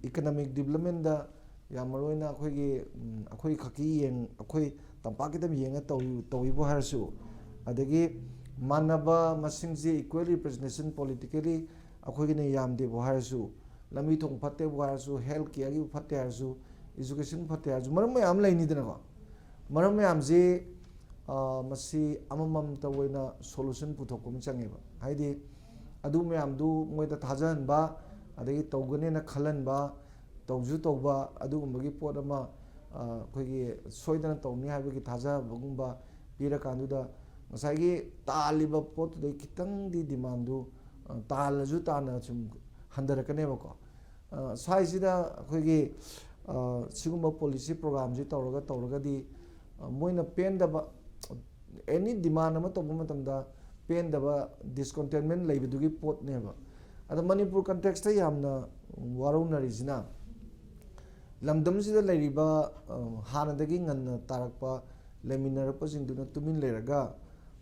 ꯏꯀꯅꯣꯃꯤꯛ ꯗꯤꯕꯂꯞꯃꯦꯟꯗ ꯌꯥꯝ ꯃꯔꯨꯑꯣꯏꯅ ꯑꯩꯈꯣꯏꯒꯤ, ꯎꯝ, ꯑꯩꯈꯣꯏ ꯈꯛꯀꯤ ꯌꯦꯡ-, ꯑꯩꯈꯣꯏ ꯇꯝꯄꯥꯛꯀꯤꯗ ꯌꯦꯡꯉ ꯇꯧꯏ-, ꯇꯧꯏꯕꯨ ꯍꯥꯏꯔꯁꯨ, ꯑꯗꯒꯤ ꯃꯥꯟꯅꯕ ꯃꯁꯤꯡꯁꯦ, equal representation politically ꯑꯩꯈꯣꯏꯒꯤꯅ ꯌꯥꯝꯗꯦꯕꯨ ꯍꯥꯏꯔꯁꯨ, ꯂꯝꯕꯤ ꯊꯣꯡ ꯐꯠꯇꯦꯕꯨ ꯍꯥꯏꯔꯁꯨ, health careꯒꯤꯕꯨ ꯐꯠꯇꯦ ꯍꯥꯏꯔꯁꯨ, education ꯐꯠꯇꯦ ꯍꯥꯏꯔꯁꯨ, ꯃꯔꯝ ꯃꯌꯥꯝ ꯑꯃ ꯂꯩꯅꯤꯗꯅꯀꯣ꯫ ꯃꯔꯝ ꯃꯌꯥꯝꯁꯤ, ꯑ, ꯃꯁꯤ ꯑꯃꯃꯝꯇ ꯑꯣꯏꯅ solution ꯄꯨꯊꯣꯛꯄ ꯑꯃ ꯆꯪꯉꯦꯕ꯫ ꯍꯥꯏꯗꯤ ꯑꯗꯨ ꯃꯌꯥꯝꯗꯨ ꯃꯣꯏꯗ ꯊꯥꯖꯍꯟꯕ, ꯑꯗꯒꯤ ꯇꯧꯒꯅꯦꯅ ꯈꯜꯍꯟꯕ, ꯇꯧꯁꯨ ꯇꯧꯕ, ꯑꯗꯨꯒꯨꯝꯕꯒꯤ ꯄꯣꯠ ꯑꯃ, ꯑ, ꯑꯩꯈꯣꯏꯒꯤ ꯁꯣꯏꯗꯅ ꯇꯧꯅꯤ ꯍꯥꯏꯕꯒꯤ ꯊꯥꯖꯕꯒꯨꯝꯕ ꯄꯤꯔꯀꯥꯟꯗꯨꯗ ꯉꯁꯥꯏꯒꯤ ꯇꯥꯜꯂꯤꯕ ꯄꯣꯠꯇꯨꯗꯩ ꯈꯤꯇꯪꯗꯤ demandꯗꯨ, ꯑ, ꯇꯥꯜꯂꯁꯨ ꯇꯥꯅ ꯁꯨꯝ ꯍꯟꯊꯔꯛꯀꯅꯦꯕꯀꯣ꯫ ꯑ, ꯁ꯭ꯋꯥꯏꯁꯤꯗ ꯑꯩꯈꯣꯏꯒꯤ, ꯑ, ꯁꯤꯒꯨꯝꯕ policy programꯁꯤ ꯇꯧꯔꯒ, ꯇꯧꯔꯒꯗꯤ, ꯑ, ꯃꯣꯏꯅ ꯄꯦꯟꯗꯕ, any demand ꯑꯃ ꯇꯧꯕ ꯃꯇꯝꯗ ꯄꯦꯟꯗꯕ, discontentment ꯂꯩꯕꯗꯨꯒꯤ ꯄꯣꯠꯅꯦꯕ꯫ ꯑꯗ ꯃꯅꯤꯄꯨꯔ contextꯇ ꯌꯥꯝꯅ ꯋꯥꯔꯧꯅꯔꯤꯁꯤꯅ, ꯂꯝꯗꯝꯁꯤꯗ ꯂꯩꯔꯤꯕ, ꯑ, ꯍꯥꯟꯅꯗꯒꯤ ꯉꯟꯅ ꯇꯥꯔꯛꯄ ꯂꯩꯃꯤꯟꯅꯔꯛꯄꯁꯤꯡꯗꯨꯅ ꯇꯨꯃꯤꯟ ꯂꯩꯔꯒ,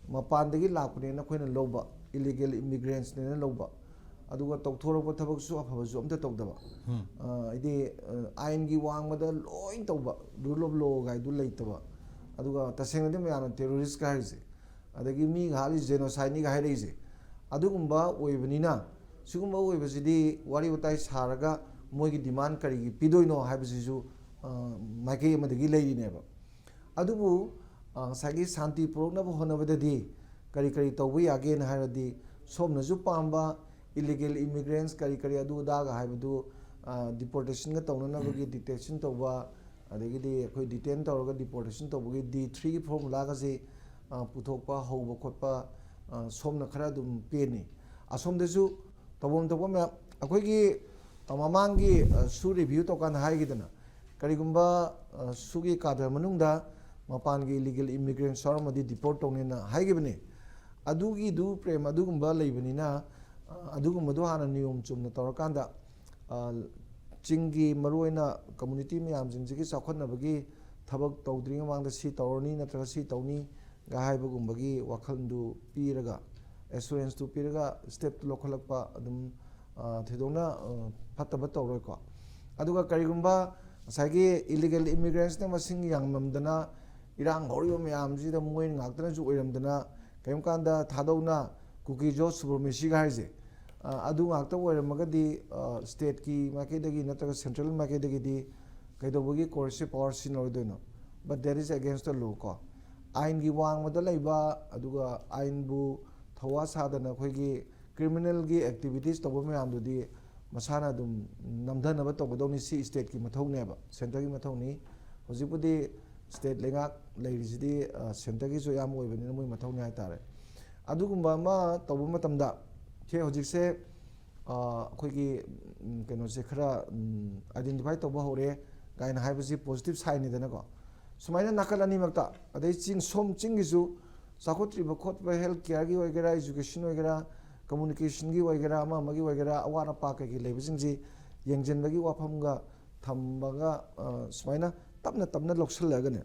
ꯃꯄꯥꯟꯗꯒꯤ ꯂꯥꯛꯄꯅꯦꯅ ꯑꯩꯈꯣꯏꯅ ꯂꯧꯕ, illegal immigrants ꯅꯦꯅ ꯂꯧꯕ, ꯑꯗꯨꯒ ꯇꯧꯊꯣꯔꯛꯄ ꯊꯕꯛꯁꯨ ꯑꯐꯕꯁꯨ ꯑꯝꯇ ꯇꯧꯗꯕ꯫ ꯑ, ꯍꯥꯏꯗꯤ, ꯑ, ꯑꯥꯏꯟꯒꯤ ꯋꯥꯡꯃꯗ ꯂꯣꯏ ꯇꯧꯕ, rule of law ꯒꯥꯏꯗꯨ ꯂꯩꯇꯕ, ꯑꯗꯨꯒ ꯇꯁꯦꯡꯅꯗꯤ ꯃꯌꯥꯝꯅ terrorist ꯀ ꯍꯥꯏꯔꯤꯁꯦ, ꯑꯗꯒꯤ ꯃꯤꯒ ꯍꯥꯠꯂꯤ genocide ꯅꯤꯒ ꯍꯥꯏꯔꯛꯏꯁꯦ, ꯑꯗꯨꯒꯨꯝꯕ ꯑꯣꯏꯕꯅꯤꯅ, ꯁꯤꯒꯨꯝꯕ ꯑꯣꯏꯕꯁꯤꯗꯤ ꯋꯥꯔꯤ ꯋꯥꯇꯥꯏ ꯁꯥꯔꯒ ꯃꯣꯏꯒꯤ demand ꯀꯔꯤꯒꯤ ꯄꯤꯗꯣꯏꯅꯣ ꯍꯥꯏꯕꯁꯤꯁꯨ, ꯑ, ꯃꯥꯏꯀꯩ ꯑꯃꯗꯒꯤ ꯂꯩꯔꯤꯅꯦꯕ꯫ ꯑꯗꯨꯕꯨ, ꯑ, ꯉꯁꯥꯏꯒꯤ ꯁꯥꯟꯇꯤ ꯄꯨꯔꯛꯅꯕ ꯍꯣꯠꯅꯕꯗꯗꯤ ꯀꯔꯤ ꯀꯔꯤ ꯇꯧꯕ ꯌꯥꯒꯦꯅ ꯍꯥꯏꯔꯗꯤ, ꯁꯣꯝꯅꯁꯨ ꯄꯥꯝꯕ illegal immigrants ꯀꯔꯤ ꯀꯔꯤ ꯑꯗꯨ ꯑꯗꯥꯒ ꯍꯥꯏꯕꯗꯨ, ꯑ, deportation ꯒ ꯇꯧꯅꯅꯕꯒꯤ detention ꯇꯧꯕ, ꯑꯗꯒꯤꯗꯤ ꯑꯩꯈꯣꯏ detain ꯇꯧꯔꯒ deportation ꯇꯧꯕꯒꯤ D three ꯒꯤ formula ꯒꯁꯤ ꯑ, ꯄꯨꯊꯣꯛꯄ ꯍꯧꯕ ꯈꯣꯠꯄ, ꯑ, ꯁꯣꯝꯅ ꯈꯔ ꯑꯗꯨꯝ ꯄꯦꯟꯅꯤ꯫ ꯑꯁꯣꯝꯗꯁꯨ ꯇꯧꯐꯝ ꯊꯣꯛꯄ ꯃꯌꯥꯝ ꯑꯩꯈꯣꯏꯒꯤ, ꯑ, ꯃꯃꯥꯡꯒꯤ, ꯑ, ꯁꯨ ꯔꯤꯚ꯭ꯌꯨ ꯇꯧꯀꯥꯟꯗ ꯍꯥꯏꯈꯤꯗꯅ, ꯀꯔꯤꯒꯨꯝꯕ, ꯑ, ꯁꯨꯒꯤ ꯀꯥꯗꯔ ꯃꯅꯨꯡꯗ ꯃꯄꯥꯟꯒꯤ ꯏꯂꯤꯒꯦꯜ ꯏꯃꯤꯒ꯭ꯔꯦꯟ ꯌꯥꯎꯔꯝꯃꯗꯤ ꯗꯤꯄꯣꯔꯠ ꯇꯧꯅꯦꯅ ꯍꯥꯏꯈꯤꯕꯅꯤ꯫ ꯑꯗꯨꯒꯤꯗꯨ ꯄ꯭ꯔꯦꯝ ꯑꯗꯨꯒꯨꯝꯕ ꯂꯩꯕꯅꯤꯅ, ꯑ, ꯑꯗꯨꯒꯨꯝꯕꯗꯣ ꯍꯥꯟꯅ ꯅꯤꯌꯣꯝ ꯆꯨꯝꯅ ꯇꯧꯔꯀꯥꯟꯗ, ꯑ, ꯆꯤꯡꯒꯤ ꯃꯔꯨꯑꯣꯏꯅ ꯀꯝꯃꯨꯅꯤꯇꯤ ꯃꯌꯥꯝꯁꯤꯡꯁꯤꯒꯤ ꯆꯥꯎꯈꯠꯅꯕꯒꯤ ꯊꯕꯛ ꯇꯧꯗ꯭ꯔꯤꯉꯩ ꯃꯃꯥꯡꯗ ꯁꯤ ꯇꯧꯔꯅꯤ ꯅꯠꯇ꯭ꯔꯒ ꯁꯤ ꯇꯧꯅꯤ ꯒ ꯍꯥꯏꯕꯒꯨꯝꯕꯒꯤ ꯋꯥꯈꯜꯗꯨ ꯄꯤꯔꯒ, ꯑꯦꯁꯨꯔꯦꯟꯁꯇꯨ ꯄꯤꯔꯒ ꯁ꯭ꯇꯦꯞꯇꯨ ꯂꯧꯈꯠꯂꯛꯄ ꯑꯗꯨꯝ, ꯑ, ꯊꯣꯏꯗꯣꯛꯅ, ꯑ, ꯐꯠꯇꯕ ꯇꯧꯔꯣꯏꯀꯣ꯫ ꯑꯗꯨꯒ ꯀꯔꯤꯒꯨꯝꯕ ꯉꯁꯥꯏꯒꯤ ꯏꯂꯤꯒꯦꯜ ꯏꯃꯤꯒ꯭ꯔꯦꯟꯁꯅ ꯃꯁꯤꯡ ꯌꯥꯝꯃꯝꯗꯅ ꯏꯔꯥꯡ ꯍꯧꯔꯤꯕ ꯃꯌꯥꯝꯁꯤꯗ ꯃꯣꯏ ꯉꯥꯛꯇꯅꯁꯨ ꯑꯣꯏꯔꯝꯗꯅ ꯀꯔꯤꯒꯨꯝꯕ ꯀꯥꯟꯗ ꯊꯥꯗꯧꯅ ꯀꯨꯀꯤ ꯖꯣꯔꯖ ꯁꯨꯕ꯭ꯔꯃꯦꯁꯤꯒ ꯍꯥꯏꯁꯦ, ꯑ, ꯑꯗꯨ ꯉꯥꯛꯇ ꯑꯣꯏꯔꯝꯃꯒꯗꯤ, ꯑ, ꯁ꯭ꯇꯦꯠꯀꯤ ꯃꯥꯏꯀꯩꯗꯒꯤ ꯅꯠꯇ꯭ꯔꯒ ꯁꯦꯟꯇ꯭ꯔꯦꯜ ꯃꯥꯏꯀꯩꯗꯒꯤꯗꯤ ꯀꯩꯗꯧꯕꯒꯤ ꯀꯣꯔꯠꯁꯦ power ꯁꯤꯖꯤꯟꯅꯔꯣꯏꯗꯣꯏꯅꯣ? But that is against the law ꯀꯣ꯫ ꯑꯥꯏꯟꯒꯤ ꯋꯥꯡꯃꯗ ꯂꯩꯕ, ꯑꯗꯨꯒ ꯑꯥꯏꯟꯕꯨ ꯊꯧꯋꯥ ꯁꯥꯗꯅ ꯑꯩꯈꯣꯏꯒꯤ ꯀ꯭ꯔꯤꯃꯤꯅꯦꯜꯒꯤ ꯑꯦꯛꯇꯤꯚꯤꯇꯤꯁ ꯇꯧꯕ ꯃꯌꯥꯝꯗꯨꯗꯤ ꯃꯁꯥꯅ ꯑꯗꯨꯝ ꯅꯝꯊꯅꯕ ꯇꯧꯒꯗꯧꯅꯤ꯫ ꯁꯤ ꯁ꯭ꯇꯦꯠꯀꯤ ꯃꯊꯧꯅꯦꯕ, ꯁꯦꯟꯇꯔꯒꯤ ꯃꯊꯧꯅꯤ꯫ ꯍꯧꯖꯤꯛꯄꯨꯗꯤ ꯁ꯭ꯇꯦꯠ ꯂꯩꯉꯥꯛ ꯂꯩꯔꯤꯁꯤꯗꯤ, ꯑ, ꯁꯦꯟꯇꯔꯒꯤꯁꯨ ꯑꯌꯥꯝꯕ ꯑꯣꯏꯕꯅꯤꯅ ꯃꯣꯏ ꯃꯊꯧꯅꯤ ꯍꯥꯏꯇꯥꯔꯦ꯫ ꯑꯗꯨꯒꯨꯝꯕ ꯑꯃ ꯇꯧꯕ ꯃꯇꯝꯗ, ꯁꯦ ꯍꯧꯖꯤꯛꯁꯦ, ꯑ, ꯑꯩꯈꯣꯏꯒꯤ, ꯎꯝ, ꯀꯩꯅꯣꯁꯦ ꯈꯔ, ꯎꯝ, ꯑꯥꯏꯗꯦꯟꯇꯤꯐꯥꯏ ꯇꯧꯕ ꯍꯧꯔꯦ ꯀꯥꯏꯅ ꯍꯥꯏꯕꯁꯤ ꯄꯣꯖꯤꯇꯤꯚ ꯁꯥꯏꯟꯅꯤꯗꯅꯀꯣ꯫ ꯁꯨꯃꯥꯏꯅ ꯅꯥꯀꯜ ꯑꯅꯤꯃꯛꯇ, ꯑꯗꯩ ꯆꯤꯡ, ꯁꯣꯝ ꯆꯤꯡꯒꯤꯁꯨ ꯆꯥꯎꯈꯠꯇ꯭ꯔꯤꯕ ꯈꯣꯠꯄ, ꯍꯦꯜꯊ ꯀꯤꯌꯔꯒꯤ ꯑꯣꯏꯒꯦꯔꯥ, ꯏꯖꯨꯀꯦꯁꯟ ꯑꯣꯏꯒꯦꯔꯥ, ꯀꯝꯃꯨꯅꯤꯀꯦꯁꯟꯒꯤ ꯑꯣꯏꯒꯦꯔꯥ, ꯑꯃ ꯑꯃꯒꯤ ꯑꯣꯏꯒꯦꯔꯥ, ꯑꯋꯥꯠ ꯑꯄꯥ ꯀꯩꯀꯩ ꯂꯩꯕꯁꯤꯡꯁꯤ ꯌꯦꯡꯁꯤꯟꯕꯒꯤ ꯋꯥꯐꯝꯒ ꯊꯝꯃꯒ, ꯑ, ꯁꯨꯃꯥꯏꯅ ꯇꯞꯅ ꯇꯞꯅ ꯂꯧꯁꯤꯜꯂꯒꯅꯦ,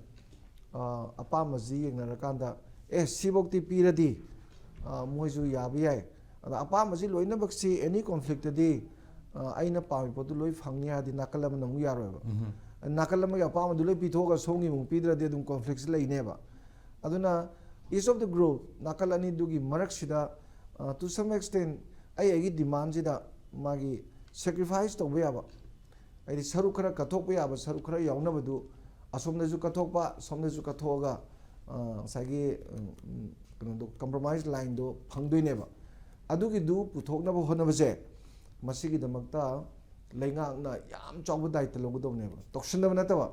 ꯑ, ꯑꯄꯥꯝꯕꯁꯤ ꯌꯦꯡꯅꯔꯀꯥꯟꯗ, ꯑꯦ, ꯁꯤꯐꯧꯗꯤ ꯄꯤꯔꯗꯤ, ꯑ, ꯃꯣꯏꯁꯨ ꯌꯥꯕ ꯌꯥꯏ꯫ ꯑꯗ ꯑꯄꯥꯝꯕꯁꯤ ꯂꯣꯏꯅꯃꯛꯁꯤ ꯑꯦꯅꯤ ꯀꯣꯟꯐ꯭ꯂꯤꯛꯇꯗꯤ, ꯑ, ꯑꯩꯅ ꯄꯥꯝꯃꯤ ꯄꯣꯠꯇꯨ ꯂꯣꯏ ꯐꯪꯅꯤ ꯍꯥꯏꯔꯗꯤ ꯅꯥꯀꯜ ꯑꯃꯅ ꯑꯃꯨꯛ ꯌꯥꯔꯣꯏꯕ꯫ ꯎꯝ꯫ ꯅꯥꯀꯜ ꯑꯃꯒꯤ ꯑꯄꯥꯝꯕꯗꯨ ꯂꯣꯏ ꯄꯤꯊꯣꯛꯑꯒ ꯁꯣꯝꯒꯤ ꯑꯃꯨꯛ ꯄꯤꯗ꯭ꯔꯗꯤ ꯑꯗꯨꯝ ꯀꯣꯟꯐ꯭ꯂꯤꯛꯁꯤ ꯂꯩꯅꯦꯕ꯫ ꯑꯗꯨꯅ each of the group, ꯅꯥꯀꯜ ꯑꯅꯤꯗꯨꯒꯤ ꯃꯔꯛꯁꯤꯗ, ꯑ, to some extent, ꯑꯩ ꯑꯩꯒꯤ ꯗꯤꯃꯥꯟꯁꯤꯗ ꯃꯥꯒꯤ ꯁꯦꯀ꯭ꯔꯤꯐꯥꯏꯁ ꯇꯧꯕ ꯌꯥꯕ, ꯍꯥꯏꯗꯤ ꯁꯔꯨꯛ ꯈꯔ ꯀꯠꯊꯣꯛꯄ ꯌꯥꯕ, ꯁꯔꯨꯛ ꯈꯔ ꯌꯥꯎꯅꯕꯗꯨ ꯑꯁꯣꯝꯗꯁꯨ ꯀꯠꯊꯣꯛꯄ, ꯁꯣꯝꯗꯁꯨ ꯀꯠꯊꯣꯛꯑꯒ, ꯑ, ꯉꯁꯥꯏꯒꯤ, ꯎꯝ, ꯎꯝ, ꯀꯩꯅꯣꯗꯣ, ꯀꯝꯄ꯭ꯔꯣꯃꯥꯏꯁ ꯂꯥꯏꯟꯗꯣ ꯐꯪꯗꯣꯏꯅꯦꯕ꯫ ꯑꯗꯨꯒꯤꯗꯨ ꯄꯨꯊꯣꯛꯅꯕ ꯍꯣꯠꯅꯕꯁꯦ, ꯃꯁꯤꯒꯤꯗꯃꯛꯇ ꯂꯩꯉꯥꯛꯅ ꯌꯥꯝ ꯆꯥꯎꯕ ꯗꯥꯏꯇ ꯂꯧꯒꯗꯧꯕꯅꯦꯕ, ꯇꯧꯁꯤꯟꯅꯕ ꯅꯠꯇꯕ꯫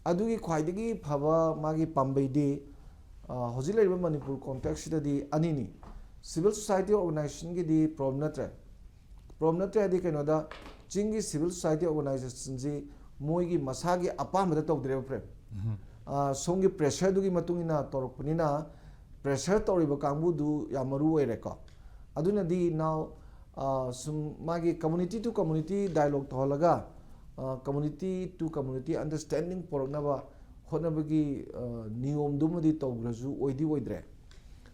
ꯑꯗꯨꯒꯤ ꯈ꯭ꯋꯥꯏꯗꯒꯤ ꯐꯕ ꯃꯥꯒꯤ ꯄꯥꯝꯕꯩꯗꯤ, ꯍꯧꯖꯤꯛ ꯂꯩꯔꯤꯕ ꯃꯅꯤꯄꯨꯔ ꯀꯣꯟꯇꯦꯛꯁꯁꯤꯗꯗꯤ ꯑꯅꯤꯅꯤ꯫ ꯁꯤꯚꯤꯜ ꯁꯣꯁꯥꯏꯇꯤ ꯑꯣꯔꯒꯅꯥꯏꯖꯦꯁꯟꯒꯤꯗꯤ ꯄ꯭ꯔꯣꯕ꯭ꯂꯦꯝ ꯅꯠꯇ꯭ꯔꯦ꯫ ꯄ꯭ꯔꯣꯕ꯭ꯂꯦꯝ ꯅꯠꯇ꯭ꯔꯦ ꯍꯥꯏꯗꯤ ꯀꯩꯅꯣꯗ, ꯆꯤꯡꯒꯤ ꯁꯤꯚꯤꯜ ꯁꯣꯁꯥꯏꯇꯤ ꯑꯣꯔꯒꯅꯥꯏꯖꯦꯁꯟꯁꯤ ꯃꯣꯏꯒꯤ ꯃꯁꯥꯒꯤ ꯑꯄꯥꯝꯕꯗ ꯇꯧꯗ꯭ꯔꯦꯕ, ꯄ꯭ꯔꯦꯝ꯫ ꯁꯣꯝꯒꯤ ꯄ꯭ꯔꯦꯁꯔꯗꯨꯒꯤ ꯃꯇꯨꯡ ꯏꯟꯅ ꯇꯧꯔꯛꯄꯅꯤꯅ, ꯄ꯭ꯔꯦꯁꯔ ꯇꯧꯔꯤꯕ ꯀꯥꯡꯕꯨꯗꯨ ꯌꯥꯝ ꯃꯔꯨ ꯑꯣꯏꯔꯦꯀꯣ꯫ ꯑꯗꯨꯅꯗꯤ ꯅꯥꯎ ꯁꯨꯝ ꯃꯥꯒꯤ community to community dialogue ꯇꯧꯍꯜꯂꯒ, community to community understanding ꯄꯨꯔꯛꯅꯕ ꯍꯣꯠꯅꯕꯒꯤ ꯅꯤꯌꯣꯝꯗꯨꯃꯗꯤ ꯇꯧꯈ꯭ꯔꯁꯨ ꯑꯣꯏꯗꯤ ꯑꯣꯏꯗ꯭ꯔꯦ꯫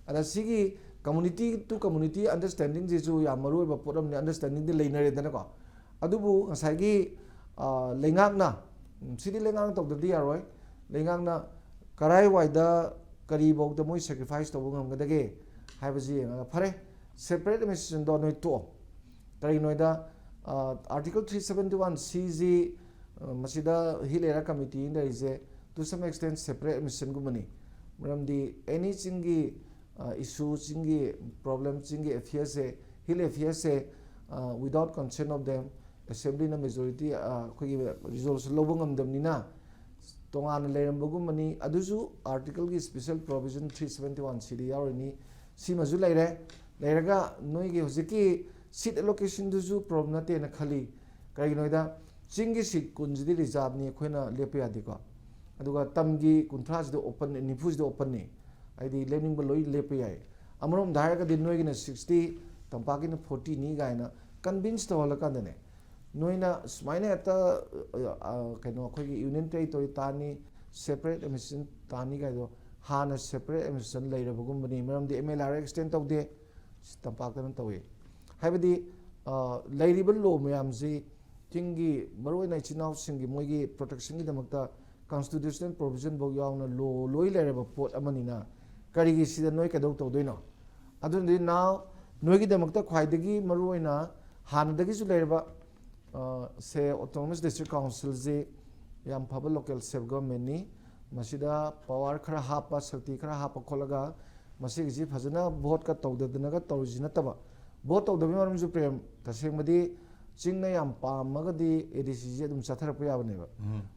ꯑꯗ ꯁꯤꯒꯤ community to community understandingꯁꯤꯁꯨ ꯌꯥꯝ ꯃꯔꯨ ꯑꯣꯏꯕ ꯄꯣꯠ ꯑꯃꯅꯤ꯫ Understandingꯗꯤ ꯂꯩꯅꯔꯦꯗꯅꯀꯣ꯫ ꯑꯗꯨꯕꯨ ꯉꯁꯥꯏꯒꯤ ꯂꯩꯉꯥꯛꯅ, ꯁꯤꯗꯤ ꯂꯩꯉꯥꯛꯅ ꯇꯧꯗ꯭ꯔꯗꯤ ꯌꯥꯔꯣꯏ, ꯂꯩꯉꯥꯛꯅ ꯀꯔꯥꯏꯋꯥꯏꯗ ꯀꯔꯤꯐꯥꯎꯗ ꯃꯣꯏ sacrifice ꯇꯧꯕ ꯉꯝꯒꯗꯒꯦ ꯍꯥꯏꯕꯁꯤ ꯌꯦꯡꯉꯒ, ꯐꯔꯦ, separate administrationꯗꯣ ꯅꯣꯏ ꯇꯣꯛꯑꯣ꯫ ꯀꯔꯤꯒꯤꯅꯣ ꯍꯥꯏꯗ, Article three seventy one Cꯁꯤ ꯃꯁꯤꯗ Hill Area Committee ꯂꯩꯔꯤꯁꯦ to some extent separate administrationꯒꯨꯝꯕꯅꯤ꯫ ꯃꯔꯝꯗꯤ any ꯆꯤꯡꯒꯤ issue, ꯆꯤꯡꯒꯤ problem, ꯆꯤꯡꯒꯤ affairsꯁꯦ, hill affairsꯁꯦ without consent of them, assemblyꯅ majority ꯑꯩꯈꯣꯏꯒꯤ resolution ꯂꯧꯕ ꯉꯝꯗꯕꯅꯤꯅ ꯇꯣꯉꯥꯟꯅ ꯂꯩꯔꯝꯕꯒꯨꯝꯕꯅꯤ꯫ ꯑꯗꯨꯁꯨ articleꯒꯤ special provision three seventy one Cꯗ ꯌꯥꯎꯔꯤꯅꯤ꯫ ꯁꯤꯃꯁꯨ ꯂꯩꯔꯦ꯫ ꯂꯩꯔꯒ ꯅꯣꯏꯒꯤ ꯍꯧꯖꯤꯛꯀꯤ seat allocationꯗꯨꯁꯨ problem ꯅꯠꯇꯦꯅ ꯈꯜꯂꯤ꯫ ꯀꯔꯤꯒꯤꯅꯣ ꯍꯥꯏꯗ, ꯆꯤꯡꯒꯤ seat ꯀꯨꯟꯁꯤꯗꯤ reserveꯅꯤ, ꯑꯩꯈꯣꯏꯅ ꯂꯦꯞꯄ ꯌꯥꯗꯦꯀꯣ꯫ ꯑꯗꯨꯒ ꯇꯝꯒꯤ ꯀꯨꯟꯊ꯭ꯔꯥꯁꯤꯗ open, ꯅꯤꯐꯨꯁꯤꯗ openꯅꯤ꯫ ꯍꯥꯏꯗꯤ ꯂꯦꯞꯅꯤꯡꯕ ꯂꯣꯏ ꯂꯦꯞꯄ ꯌꯥꯏ꯫ ꯑꯃꯔꯣꯝꯗ ꯍꯥꯏꯔꯒꯗꯤ ꯅꯣꯏꯒꯤꯅ sixty, ꯇꯝꯄꯥꯛꯀꯤꯅ fortyꯅꯤ ꯀꯥꯏꯅ convince ꯇꯧꯍꯜꯂꯀꯥꯟꯗꯅꯦ, ꯅꯣꯏꯅ ꯁꯨꯃꯥꯏꯅ ꯍꯦꯛꯇ ꯀꯩꯅꯣ, ꯑꯩꯈꯣꯏꯒꯤ Union Territory ꯇꯥꯅꯤ, separate administration ꯇꯥꯅꯤ ꯀꯥꯏꯗꯣ, ꯍꯥꯟꯅ separate administration ꯂꯩꯔꯕꯒꯨꯝꯕꯅꯤ꯫ ꯃꯔꯝꯗꯤ MLR extend ꯇꯧꯗꯦ, ꯇꯝꯄꯥꯛꯇꯅ ꯇꯧꯏ꯫ ꯍꯥꯏꯕꯗꯤ ꯂꯩꯔꯤꯕ law ꯃꯌꯥꯝꯁꯤ ꯆꯤꯡꯒꯤ ꯃꯔꯨꯑꯣꯏꯅ ꯏꯆꯤꯟ ꯏꯅꯥꯎꯁꯤꯡꯒꯤ ꯃꯣꯏꯒꯤ protectionꯒꯤꯗꯃꯛꯇ constitutional provision ꯐꯥꯎ ꯌꯥꯎꯅ law ꯂꯣꯏ ꯂꯩꯔꯕ ꯄꯣꯠ ꯑꯃꯅꯤꯅ ꯀꯔꯤꯒꯤ ꯁꯤꯗ ꯅꯣꯏ ꯀꯩꯗꯧ ꯇꯧꯗꯣꯏꯅꯣ? ꯑꯗꯨꯅꯗꯤ now ꯅꯣꯏꯒꯤꯗꯃꯛꯇ ꯈ꯭ꯋꯥꯏꯗꯒꯤ ꯃꯔꯨꯑꯣꯏꯅ ꯍꯥꯟꯅꯗꯒꯤꯁꯨ ꯂꯩꯔꯕ, ꯁꯦ, Autonomous District Councilꯁꯤ ꯌꯥꯝ ꯐꯕ local self governmentꯅꯤ꯫ ꯃꯁꯤꯗ power ꯈꯔ ꯍꯥꯞꯄ, ꯁꯛꯇꯤ ꯈꯔ ꯍꯥꯞꯄ ꯈꯣꯠꯂꯒ ꯃꯁꯤꯒꯤꯁꯤ ꯐꯖꯅ voteꯀ ꯇꯧꯗꯗꯅꯒ ꯇꯧꯔꯤꯁꯤ ꯅꯠꯇꯕ, vote ꯇꯧꯗꯕꯒꯤ ꯃꯔꯝꯁꯨ, ꯄ꯭ꯔꯦꯝ, ꯇꯁꯦꯡꯕꯗꯤ ꯆꯤꯡꯅ ꯌꯥꯝ ꯄꯥꯝꯃꯒꯗꯤ ADCꯁꯤ ꯑꯗꯨꯝ ꯆꯠꯊꯔꯛꯄ ꯌꯥꯕꯅꯦꯕ꯫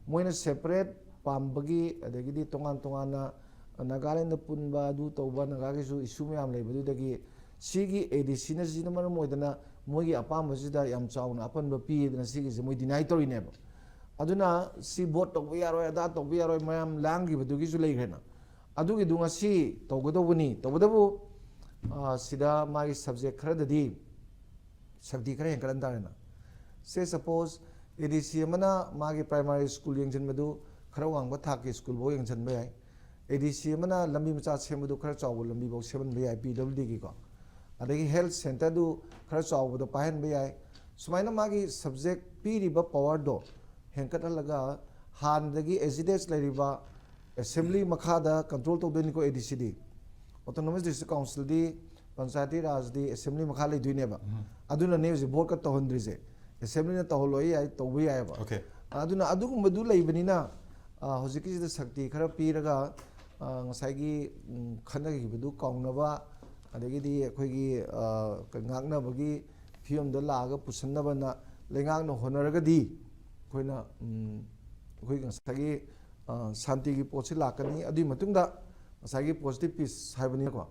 ꯃꯣꯏꯅ separate ꯄꯥꯝꯕꯒꯤ, ꯑꯗꯒꯤꯗꯤ ꯇꯣꯉꯥꯟ ꯇꯣꯉꯥꯟꯅ ꯅꯥꯒꯥꯂꯦꯟꯗ ꯄꯨꯟꯕ, ꯑꯗꯨ ꯇꯧꯕ, ꯅꯥꯒꯥꯒꯤꯁꯨ issue ꯃꯌꯥꯝ ꯂꯩꯕꯗꯨꯗꯒꯤ ꯁꯤꯒꯤ ADCꯅ ꯁꯤꯅ ꯃꯔꯝ ꯑꯣꯏꯗꯅ ꯃꯣꯏꯒꯤ ꯑꯄꯥꯝꯕꯁꯤꯗ ꯌꯥꯝ ꯆꯥꯎꯅ ꯑꯄꯟꯕ ꯄꯤꯗꯅ ꯁꯤꯒꯤꯁꯦ ꯃꯣꯏ deny ꯇꯧꯔꯤꯅꯦꯕ꯫ ꯑꯗꯨꯅ ꯁꯤ vote ꯇꯧꯕ ꯌꯥꯔꯣꯏ, ꯑꯗꯥ ꯇꯧꯕ ꯌꯥꯔꯣꯏ, ꯃꯌꯥꯝ ꯂꯥꯡꯈꯤꯕꯗꯨꯒꯤꯁꯨ ꯂꯩꯈ꯭ꯔꯦꯅ꯫ ꯑꯗꯨꯒꯤꯗꯨ ꯉꯁꯤ ꯇꯧꯒꯗꯧꯕꯅꯤ꯫ ꯇꯧꯕꯇꯕꯨ, ꯑ, ꯁꯤꯗ ꯃꯥꯒꯤ subject ꯈꯔꯗꯗꯤ ꯁꯛꯇꯤ ꯈꯔ ꯍꯦꯟꯒꯠꯍꯟ ꯇꯥꯔꯦꯅ꯫ Say suppose ADC ꯑꯃꯅ ꯃꯥꯒꯤ primary school ꯌꯦꯡꯁꯤꯟꯕꯗꯨ ꯈꯔ ꯋꯥꯡꯕ ꯊꯥꯛꯀꯤ school ꯐꯥꯎ ꯌꯦꯡꯁꯤꯟꯕ ꯌꯥꯏ꯫ ADC ꯑꯃꯅ ꯂꯝꯕꯤ ꯃꯆꯥ ꯁꯦꯝꯕꯗꯨ ꯈꯔ ꯆꯥꯎꯕ ꯂꯝꯕꯤ ꯐꯥꯎ ꯁꯦꯝꯍꯟꯕ ꯌꯥꯏ, PWDꯒꯤꯀꯣ꯫ ꯑꯗꯒꯤ health centreꯗꯨ ꯈꯔ ꯆꯥꯎꯕꯗ ꯄꯥꯏꯍꯟꯕ ꯌꯥꯏ꯫ ꯁꯨꯃꯥꯏꯅ ꯃꯥꯒꯤ subject ꯄꯤꯔꯤꯕ powerꯗꯣ ꯍꯦꯟꯀꯠꯍꯜꯂꯒ ꯍꯥꯟꯅꯗꯒꯤ as it is ꯂꯩꯔꯤꯕ assembly ꯃꯈꯥꯗ control ꯇꯧꯗꯣꯏꯅꯤꯀꯣ ADCꯗꯤ꯫ Autonomous District Councilꯗꯤ, panchayati ꯔꯥꯖꯗꯤ assembly ꯃꯈꯥ ꯂꯩꯗꯣꯏꯅꯦꯕ꯫ ꯑꯗꯨꯅꯅꯦ ꯍꯧꯖꯤꯛ voteꯀ ꯇꯧꯍꯟꯗ꯭ꯔꯤꯁꯦ꯫ Assemblyꯅ ꯇꯧꯍꯜꯂꯣꯏ ꯌꯥꯏ, ꯇꯧꯕ ꯌꯥꯏꯑꯕ꯫ Okay. ꯑꯗꯨꯅ ꯑꯗꯨꯒꯨꯝꯕꯗꯨ ꯂꯩꯕꯅꯤꯅ, ꯑ, ꯍꯧꯖꯤꯛꯀꯤꯁꯤꯗ ꯁꯛꯇꯤ ꯈꯔ ꯄꯤꯔꯒ, ꯑ, ꯉꯁꯥꯏꯒꯤ, ꯎꯝ, ꯈꯟꯅꯈꯤꯕꯗꯨ ꯀꯥꯎꯅꯕ, ꯑꯗꯒꯤꯗꯤ ꯑꯩꯈꯣꯏꯒꯤ, ꯑ, ꯉꯥꯛꯅꯕꯒꯤ ꯐꯤꯕꯝꯗ ꯂꯥꯛꯑꯒ ꯄꯨꯁꯟꯅꯕꯅ ꯂꯩꯉꯥꯛꯅ ꯍꯣꯠꯅꯔꯒꯗꯤ ꯑꯩꯈꯣꯏꯅ, ꯎꯝ, ꯑꯩꯈꯣꯏꯒꯤ ꯉꯁꯥꯏꯒꯤ, ꯑ, ꯁꯥꯟꯇꯤꯒꯤ ꯄꯣꯠꯁꯤ ꯂꯥꯛꯀꯅꯤ꯫ ꯑꯗꯨꯒꯤ ꯃꯇꯨꯡꯗ ꯉꯁꯥꯏꯒꯤ positive peace ꯍꯥꯏꯕꯅꯤꯅꯀꯣ,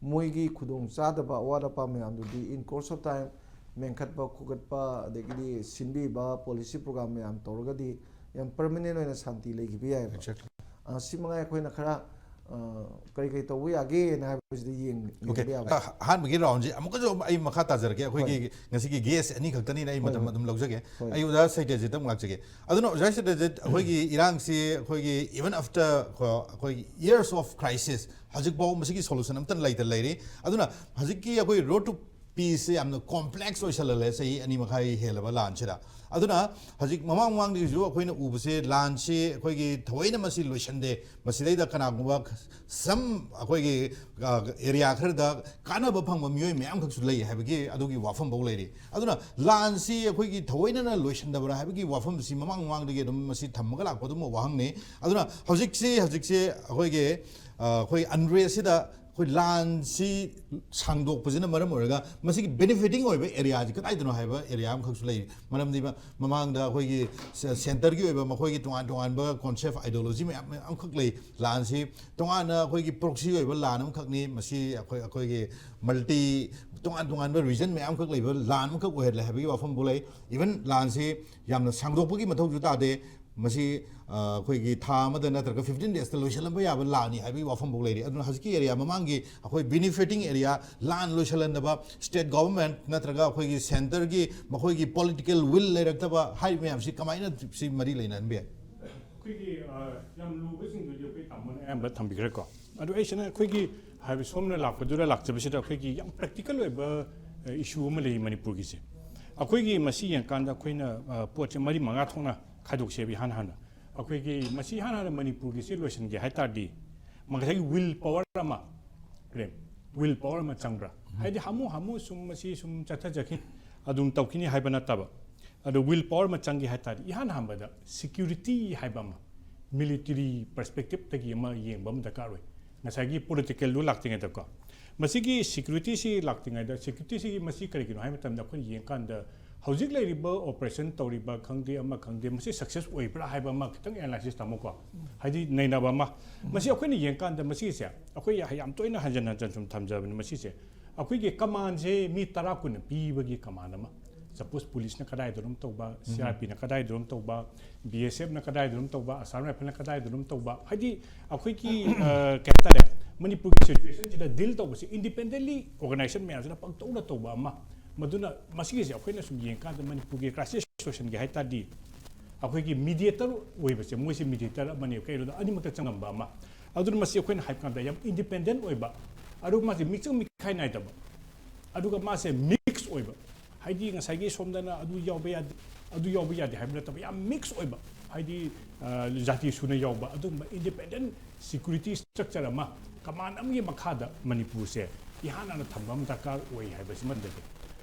ꯃꯣꯏꯒꯤ ꯈꯨꯗꯣꯡ ꯆꯥꯗꯕ ꯑꯋꯥꯠ ꯑꯄꯥ ꯃꯌꯥꯝꯗꯨꯗꯤ in course of time ꯃꯦꯟꯈꯠꯄ ꯈꯣꯀꯠꯄ, ꯑꯗꯒꯤꯗꯤ ꯁꯤꯟꯕꯤꯕ policy program ꯃꯌꯥꯝ ꯇꯧꯔꯒꯗꯤ ꯌꯥꯝ permanent ꯑꯣꯏꯅ ꯁꯥꯟꯇꯤ ꯂꯩꯈꯤꯕ ꯌꯥꯏꯑꯕ꯫ Exactly. ꯑ, ꯁꯤ ꯃꯉꯥꯏ ꯑꯩꯈꯣꯏꯅ ꯈꯔ, ꯑ, ꯀꯔꯤ ꯀꯔꯤ ꯇꯧꯕ ꯌꯥꯒꯦꯅ ꯍꯥꯏꯕꯁꯤꯗ ꯌꯦꯡ-, Okay. ꯌꯦꯡꯕ ꯌꯥꯕ꯫ ꯑ, ꯑꯍꯥꯟꯕꯒꯤ roundꯁꯤ ꯑꯃꯨꯛꯀꯁꯨ ꯑꯩ ꯃꯈꯥ ꯇꯥꯖꯔꯛꯀꯦ꯫ ꯑꯩꯈꯣꯏꯒꯤ ꯉꯁꯤꯒꯤ guest ꯑꯅꯤ ꯈꯛꯇꯅꯤꯅ ꯑꯩ ꯍꯣꯏ, ꯃꯇꯝ ꯍꯣꯏ꯫ ꯑꯗꯨꯝ ꯂꯧꯖꯒꯦ꯫ ꯍꯣꯏ꯫ ꯑꯩ ꯑꯣꯖꯥ ꯁꯩꯇ꯭ꯌꯖꯤꯠꯇ ꯑꯃꯨꯛ ꯂꯥꯛꯆꯒꯦ꯫ ꯑꯗꯨꯅ ꯑꯣꯖꯥ ꯁꯩꯇ꯭ꯌꯖꯤꯠ, ꯑꯩꯈꯣꯏꯒꯤ ꯏꯔꯥꯡꯁꯤ ꯑꯩꯈꯣꯏꯒꯤ even after ꯀꯣ, ꯑꯩꯈꯣꯏꯒꯤ years of crisis, ꯍꯧꯖꯤꯛꯐꯥꯎ ꯃꯁꯤꯒꯤ solution ꯑꯝꯇ ꯂꯩꯇ ꯂꯩꯔꯤ꯫ ꯑꯗꯨꯅ ꯍꯧꯖꯤꯛꯀꯤ ꯑꯩꯈꯣꯏ road to peaceꯁꯦ ꯌꯥꯝꯅ complex ꯑꯣꯏꯁꯜꯍꯜꯂꯦ ꯆꯍꯤ ꯑꯅꯤ ꯃꯈꯥꯏ ꯍꯦꯜꯂꯕ ꯂꯥꯟꯁꯤꯗ꯫ ꯑꯗꯨꯅ ꯍꯧꯖꯤꯛ ꯃꯃꯥꯡ ꯃꯃꯥꯡꯗꯒꯤꯁꯨ ꯑꯩꯈꯣꯏꯅ ꯎꯕꯁꯦ ꯂꯥꯟꯁꯤ ꯑꯩꯈꯣꯏꯒꯤ ꯊꯑꯣꯏꯅ ꯃꯁꯤ ꯂꯣꯏꯁꯟꯗꯦ꯫ ꯃꯁꯤꯗꯩꯗ ꯀꯅꯥꯒꯨꯝꯕ some ꯑꯩꯈꯣꯏꯒꯤ, ꯑ, area ꯈꯔꯗ ꯀꯥꯟꯅꯕ ꯐꯪꯕ ꯃꯤꯑꯣꯏ ꯃꯌꯥꯝꯈꯛꯁꯨ ꯂꯩ ꯍꯥꯏꯕꯒꯤ ꯑꯗꯨꯒꯤ ꯋꯥꯐꯝꯐꯥꯎ ꯂꯩꯔꯤ꯫ ꯑꯗꯨꯅ ꯂꯥꯟꯁꯤ ꯑꯩꯈꯣꯏꯒꯤ ꯊꯑꯣꯏꯅꯅ ꯂꯣꯏꯁꯟꯗꯕ꯭ꯔꯥ ꯍꯥꯏꯕꯒꯤ ꯋꯥꯐꯝꯁꯤ ꯃꯃꯥꯡ ꯃꯃꯥꯡꯗꯒꯤ ꯑꯗꯨꯝ ꯃꯁꯤ ꯊꯝꯃꯒ ꯂꯥꯛꯄ ꯑꯗꯨꯝꯕ ꯋꯥꯍꯪꯅꯤ꯫ ꯑꯗꯨꯅ ꯍꯧꯖꯤꯛꯁꯤ, ꯍꯧꯖꯤꯛꯁꯤ ꯑꯩꯈꯣꯏꯒꯤ, ꯑ, ꯑꯩꯈꯣꯏ unrestꯁꯤꯗ ꯑꯩꯈꯣꯏ ꯂꯥꯟꯁꯤ ꯁꯥꯡꯗꯣꯛꯄꯁꯤꯅ ꯃꯔꯝ ꯑꯣꯏꯔꯒ ꯃꯁꯤꯒꯤ ꯕꯦꯅꯤꯐꯤꯇꯤꯡ ꯑꯣꯏꯕ ꯑꯦꯔꯤꯌꯥꯁꯤ ꯀꯗꯥꯏꯗꯅꯣ ꯍꯥꯏꯕ ꯑꯦꯔꯤꯌꯥ ꯑꯃꯈꯛꯁꯨ ꯂꯩꯔꯤ꯫ ꯃꯔꯝꯗꯤ ꯃ-, ꯃꯃꯥꯡꯗ ꯑꯩꯈꯣꯏꯒꯤ ꯁꯦ-, ꯁꯦꯟꯇꯔꯒꯤ ꯑꯣꯏꯕ ꯃꯈꯣꯏꯒꯤ ꯇꯣꯉꯥꯟ ꯇꯣꯉꯥꯟꯕ ꯀꯣꯟꯁꯦꯞ, ꯑꯥꯏꯗꯤꯌꯣꯂꯣꯖꯤ ꯃꯌꯥꯝ, ꯃꯌꯥꯝ ꯑꯃꯈꯛ ꯂꯩ꯫ ꯂꯥꯟꯁꯤ ꯇꯣꯉꯥꯟꯅ ꯑꯩꯈꯣꯏꯒꯤ ꯄ꯭ꯔꯣꯛꯁꯤ ꯑꯣꯏꯕ ꯂꯥꯟ ꯑꯃꯈꯛꯅꯤ꯫ ꯃꯁꯤ ꯑꯩꯈꯣꯏ, ꯑꯩꯈꯣꯏꯒꯤ ꯃꯜꯇꯤ, ꯇꯣꯉꯥꯟ ꯇꯣꯉꯥꯟꯕ ꯔꯤꯖꯟ ꯃꯌꯥꯝ ꯑꯃꯈꯛ ꯂꯩꯕ ꯂꯥꯟ ꯑꯃꯈꯛ ꯑꯣꯏꯍꯜꯂꯦ ꯍꯥꯏꯕꯒꯤ ꯋꯥꯐꯝꯐꯥꯎ ꯂꯩ꯫ ꯏꯚꯟ ꯂꯥꯟꯁꯤ ꯌꯥꯝꯅ ꯁꯥꯡꯗꯣꯛꯄꯒꯤ ꯃꯊꯧꯁꯨ ꯇꯥꯗꯦ꯫ ꯃꯁꯤ, ꯑ, ꯑꯩꯈꯣꯏꯒꯤ ꯊꯥ ꯑꯃꯗ ꯅꯠꯇ꯭ꯔꯒ ꯐꯤꯐꯇꯤꯟ ꯗꯦꯖꯇ ꯂꯣꯏꯁꯤꯜꯂꯝꯕ ꯌꯥꯕ ꯂꯥꯟꯅꯤ ꯍꯥꯏꯕꯒꯤ ꯋꯥꯐꯝꯐꯥꯎ ꯂꯩꯔꯤ꯫ ꯑꯗꯨꯅ ꯍꯧꯖꯤꯛꯀꯤ ꯑꯦꯔꯤꯌꯥ ꯃꯃꯥꯡꯒꯤ ꯑꯩꯈꯣꯏ ꯕꯤꯅꯤꯐꯤꯇꯤꯡ ꯑꯦꯔꯤꯌꯥ ꯂꯥꯟ ꯂꯣꯏꯁꯤꯜꯍꯟꯗꯕ, ꯁ꯭ꯇꯦꯠ ꯒꯣꯚꯔꯟꯃꯦꯟꯠ ꯅꯠꯇ꯭ꯔꯒ ꯑꯩꯈꯣꯏꯒꯤ ꯁꯦꯟꯇꯔꯒꯤ ꯃꯈꯣꯏꯒꯤ ꯄꯣꯂꯤꯇꯤꯀꯦꯜ ꯋꯤꯜ ꯂꯩꯔꯛꯇꯕ ꯍꯥꯏꯔꯤꯕ ꯃꯌꯥꯝꯁꯤ ꯀꯃꯥꯏꯅ ꯁꯤ ꯃꯔꯤ ꯂꯩꯅꯍꯟꯕ ꯌꯥꯏ? ꯑꯩꯈꯣꯏꯒꯤ, ꯑ, ꯌꯥꯝ ꯂꯨꯕꯁꯤꯡꯗꯨꯗꯤ ꯑꯩꯈꯣꯏ ꯇꯥꯃꯣꯅ ꯑꯌꯥꯝꯕ ꯊꯝꯕꯤꯈ꯭ꯔꯦꯀꯣ꯫ ꯑꯗꯨ ꯑꯩꯁꯤꯅ ꯑꯩꯈꯣꯏꯒꯤ ꯍꯥꯏꯕ ꯁꯣꯝꯅ ꯂꯥꯛꯄꯗꯨꯗ ꯂꯥꯛꯆꯕꯁꯤꯗ ꯑꯩꯈꯣꯏꯒꯤ ꯌꯥꯝ ꯄ꯭ꯔꯦꯛꯇꯤꯀꯦꯜ ꯑꯣꯏꯕ, ꯑ, ꯏꯁꯨ ꯑꯃ ꯂꯩ ꯃꯅꯤꯄꯨꯔꯒꯤꯁꯦ꯫ ꯑꯩꯈꯣꯏꯒꯤ ꯃꯁꯤ ꯌꯦꯡꯀꯥꯟꯗ ꯑꯩꯈꯣꯏꯅ, ꯑ, ꯄꯣꯠꯁꯦ ꯃꯔꯤ ꯃꯉꯥ ꯊꯣꯛꯅ ꯈꯥꯏꯗꯣꯛꯁꯦꯕ ꯏꯍꯥꯟ ꯍꯥꯟꯅ꯫ ꯑꯩꯈꯣꯏꯒꯤ ꯃꯁꯤ ꯏꯍꯥꯟ ꯍꯥꯟꯅ ꯃꯅꯤꯄꯨꯔꯒꯤꯁꯤ ꯂꯣꯏꯁꯤꯟꯒꯦ ꯍꯥꯏ ꯇꯥꯔꯗꯤ ꯉꯁꯥꯏꯒꯤ ꯋꯤꯜ ꯄꯋꯔ ꯑꯃ, ꯀꯔꯤ, ꯋꯤꯜ ꯄꯋꯔ ꯑꯃ ꯆꯪꯕ꯭ꯔꯥ? ꯍꯥꯏꯗꯤ ꯍꯥꯃꯨ ꯍꯥꯃꯨ ꯁꯨꯝ ꯃꯁꯤ ꯁꯨꯝ ꯆꯠꯊꯖꯈꯤꯅꯤ, ꯑꯗꯨꯝ ꯇꯧꯈꯤꯅꯤ ꯍꯥꯏꯕ ꯅꯠꯇꯕ꯫ ꯑꯗꯣ ꯋꯤꯜ ꯄꯋꯔ ꯑꯃ ꯆꯪꯒꯦ ꯍꯥꯏ ꯇꯥꯔꯗꯤ ꯏꯍꯥꯟ ꯍꯥꯟꯕꯗ ꯁꯦꯀ꯭ꯌꯨꯔꯤꯇꯤ ꯍꯥꯏꯕ ꯑꯃ, ꯃꯤꯂꯤꯇꯔꯤ ꯄꯔꯁꯄꯦꯛꯇꯤꯞꯇꯒꯤ ꯑꯃ ꯌꯦꯡꯕ ꯑꯃ ꯗꯔꯀꯥꯔ ꯑꯣꯏ꯫ ꯉꯁꯥꯏꯒꯤ ꯄꯣꯂꯤꯇꯤꯀꯦꯜꯗꯨ ꯂꯥꯛꯇ꯭ꯔꯤꯉꯩꯗꯀꯣ꯫ ꯃꯁꯤꯒꯤ ꯁꯦꯀ꯭ꯌꯨꯔꯤꯇꯤꯁꯤ ꯂꯥꯛꯇ꯭ꯔꯤꯉꯩꯗ, ꯁꯦꯀ꯭ꯌꯨꯔꯤꯇꯤꯁꯤꯒꯤ ꯃꯁꯤ ꯀꯔꯤꯒꯤꯅꯣ ꯍꯥꯏꯕ ꯃꯇꯝꯗ ꯑꯩꯈꯣꯏꯅ ꯌꯦꯡꯀꯥꯟꯗ ꯍꯧꯖꯤꯛ ꯂꯩꯔꯤꯕ ꯑꯣꯄꯔꯦꯁꯟ ꯇꯧꯔꯤꯕ ꯈꯪꯗꯦ, ꯑꯃ ꯈꯪꯗꯦ, ꯃꯁꯤ ꯁꯛꯁꯦꯁ ꯑꯣꯏꯕ꯭ꯔꯥ ꯍꯥꯏꯕ ꯑꯃ ꯈꯤꯇꯪ ꯑꯦꯅꯥꯂꯥꯏꯁꯤꯁ ꯇꯥꯃꯣꯀꯣ꯫ ꯍꯥꯏꯗꯤ ꯅꯩꯅꯕ ꯑꯃ꯫ ꯃꯁꯤ ꯑꯩꯈꯣꯏꯅ ꯌꯦꯡꯀꯥꯟꯗ ꯃꯁꯤꯁꯦ ꯑꯩꯈꯣꯏ ꯌꯥꯝ ꯇꯣꯏꯅ ꯍꯟꯖꯤꯟ ꯍꯟꯖꯤꯟ ꯁꯨꯝ ꯊꯝꯖꯕꯅꯤ ꯃꯁꯤꯁꯦ꯫ ꯑꯩꯈꯣꯏꯒꯤ ꯀꯃꯥꯟꯁꯦ ꯃꯤ ꯇꯔꯥ ꯀꯨꯟꯅ ꯄꯤꯕꯒꯤ ꯀꯃꯥꯟ ꯑꯃ꯫ ꯁꯄꯣꯁ ꯄꯨꯂꯤꯁꯅ ꯀꯗꯥꯏꯗꯅꯣꯝ ꯇꯧꯕ, ꯁꯤ ꯑꯥꯔ ꯄꯤꯅ ꯀꯗꯥꯏꯗꯅꯣꯝ ꯇꯧꯕ, ꯕꯤ ꯑꯦꯁ ꯑꯦꯐꯅ ꯀꯗꯥꯏꯗꯅꯣꯝ ꯇꯧꯕ, ꯑꯁꯥꯝ ꯔꯥꯏꯐꯜꯅ ꯀꯗꯥꯏꯗꯅꯣꯝ ꯇꯧꯕ, ꯍꯥꯏꯗꯤ ꯑꯩꯈꯣꯏꯒꯤ, ꯑ, ꯀꯩ ꯍꯥꯏꯇꯥꯔꯦ, ꯃꯅꯤꯄꯨꯔꯒꯤ ꯁꯤꯆꯨꯋꯦꯁꯟꯁꯤꯗ ꯗꯤꯜ ꯇꯧꯕꯁꯦ ꯏꯟꯗꯤꯄꯦꯟꯗꯦꯟꯂꯤ ꯑꯣꯔꯒꯅꯥꯏꯖꯦꯁꯟ ꯃꯌꯥꯝꯁꯤꯅ ꯄꯪꯇꯧꯗ ꯇꯧꯕ ꯑꯃ꯫ ꯃꯗꯨꯅ ꯃꯁꯤꯒꯤꯁꯦ ꯑꯩꯈꯣꯏꯅ ꯁꯨꯝ ꯌꯦꯡꯀꯥꯟꯗ ꯃꯅꯤꯄꯨꯔꯒꯤ ꯀ꯭ꯔꯥꯏꯁꯤꯁ ꯁꯤꯆꯨꯋꯦꯁꯟꯒꯤ ꯍꯥꯏ ꯇꯥꯔꯗꯤ ꯑꯩꯈꯣꯏꯒꯤ ꯃꯤꯗꯤꯌꯦꯇꯔ ꯑꯣꯏꯕꯁꯦ, ꯃꯣꯏꯁꯦ ꯃꯤꯗꯤꯌꯦꯇꯔ ꯑꯃꯅꯦ, ꯀꯩꯅꯣꯗ ꯑꯅꯤꯃꯛꯇ ꯆꯪꯉꯝꯕ ꯑꯃ꯫ ꯑꯗꯨꯅ ꯃꯁꯤ ꯑꯩꯈꯣꯏꯅ ꯍꯥꯏꯕ ꯀꯥꯟꯗ ꯌꯥꯝ ꯏꯟꯗꯤꯄꯦꯟꯗꯦꯟ ꯑꯣꯏꯕ, ꯑꯗꯨꯒ ꯃꯥꯁꯦ ꯃꯤꯆꯪ ꯃꯤꯈꯥꯏ ꯅꯥꯏꯗꯕ, ꯑꯗꯨꯒ ꯃꯥꯁꯦ ꯃꯤꯛꯁ ꯑꯣꯏꯕ, ꯍꯥꯏꯗꯤ ꯉꯁꯥꯏꯒꯤ ꯁꯣꯝꯗꯅ ꯑꯗꯨ ꯌꯥꯎꯕ ꯌꯥꯗꯦ, ꯑꯗꯨ ꯌꯥꯎꯕ ꯌꯥꯗꯦ ꯍꯥꯏꯕ ꯅꯠꯇꯕ, ꯌꯥꯝ ꯃꯤꯛꯁ ꯑꯣꯏꯕ, ꯍꯥꯏꯗꯤ, ꯑ, ꯖꯥꯇꯤ ꯁꯨꯅ ꯌꯥꯎꯕ ꯑꯗꯨꯒꯨꯝꯕ ꯏꯟꯗꯤꯄꯦꯟꯗꯦꯟ ꯁꯤꯀ꯭ꯌꯨꯔꯤꯇꯤ ꯁ꯭ꯇ꯭ꯔꯛꯆꯔ ꯑꯃ ꯀꯃꯥꯟ ꯑꯃꯒꯤ ꯃꯈꯥꯗ ꯃꯅꯤꯄꯨꯔꯁꯦ ꯏꯍꯥꯟ ꯍꯥꯟꯅ ꯊꯝꯕ ꯑꯃ ꯗꯔꯀꯥꯔ ꯑꯣꯏ ꯍꯥꯏꯕꯁꯤꯃꯗꯤ꯫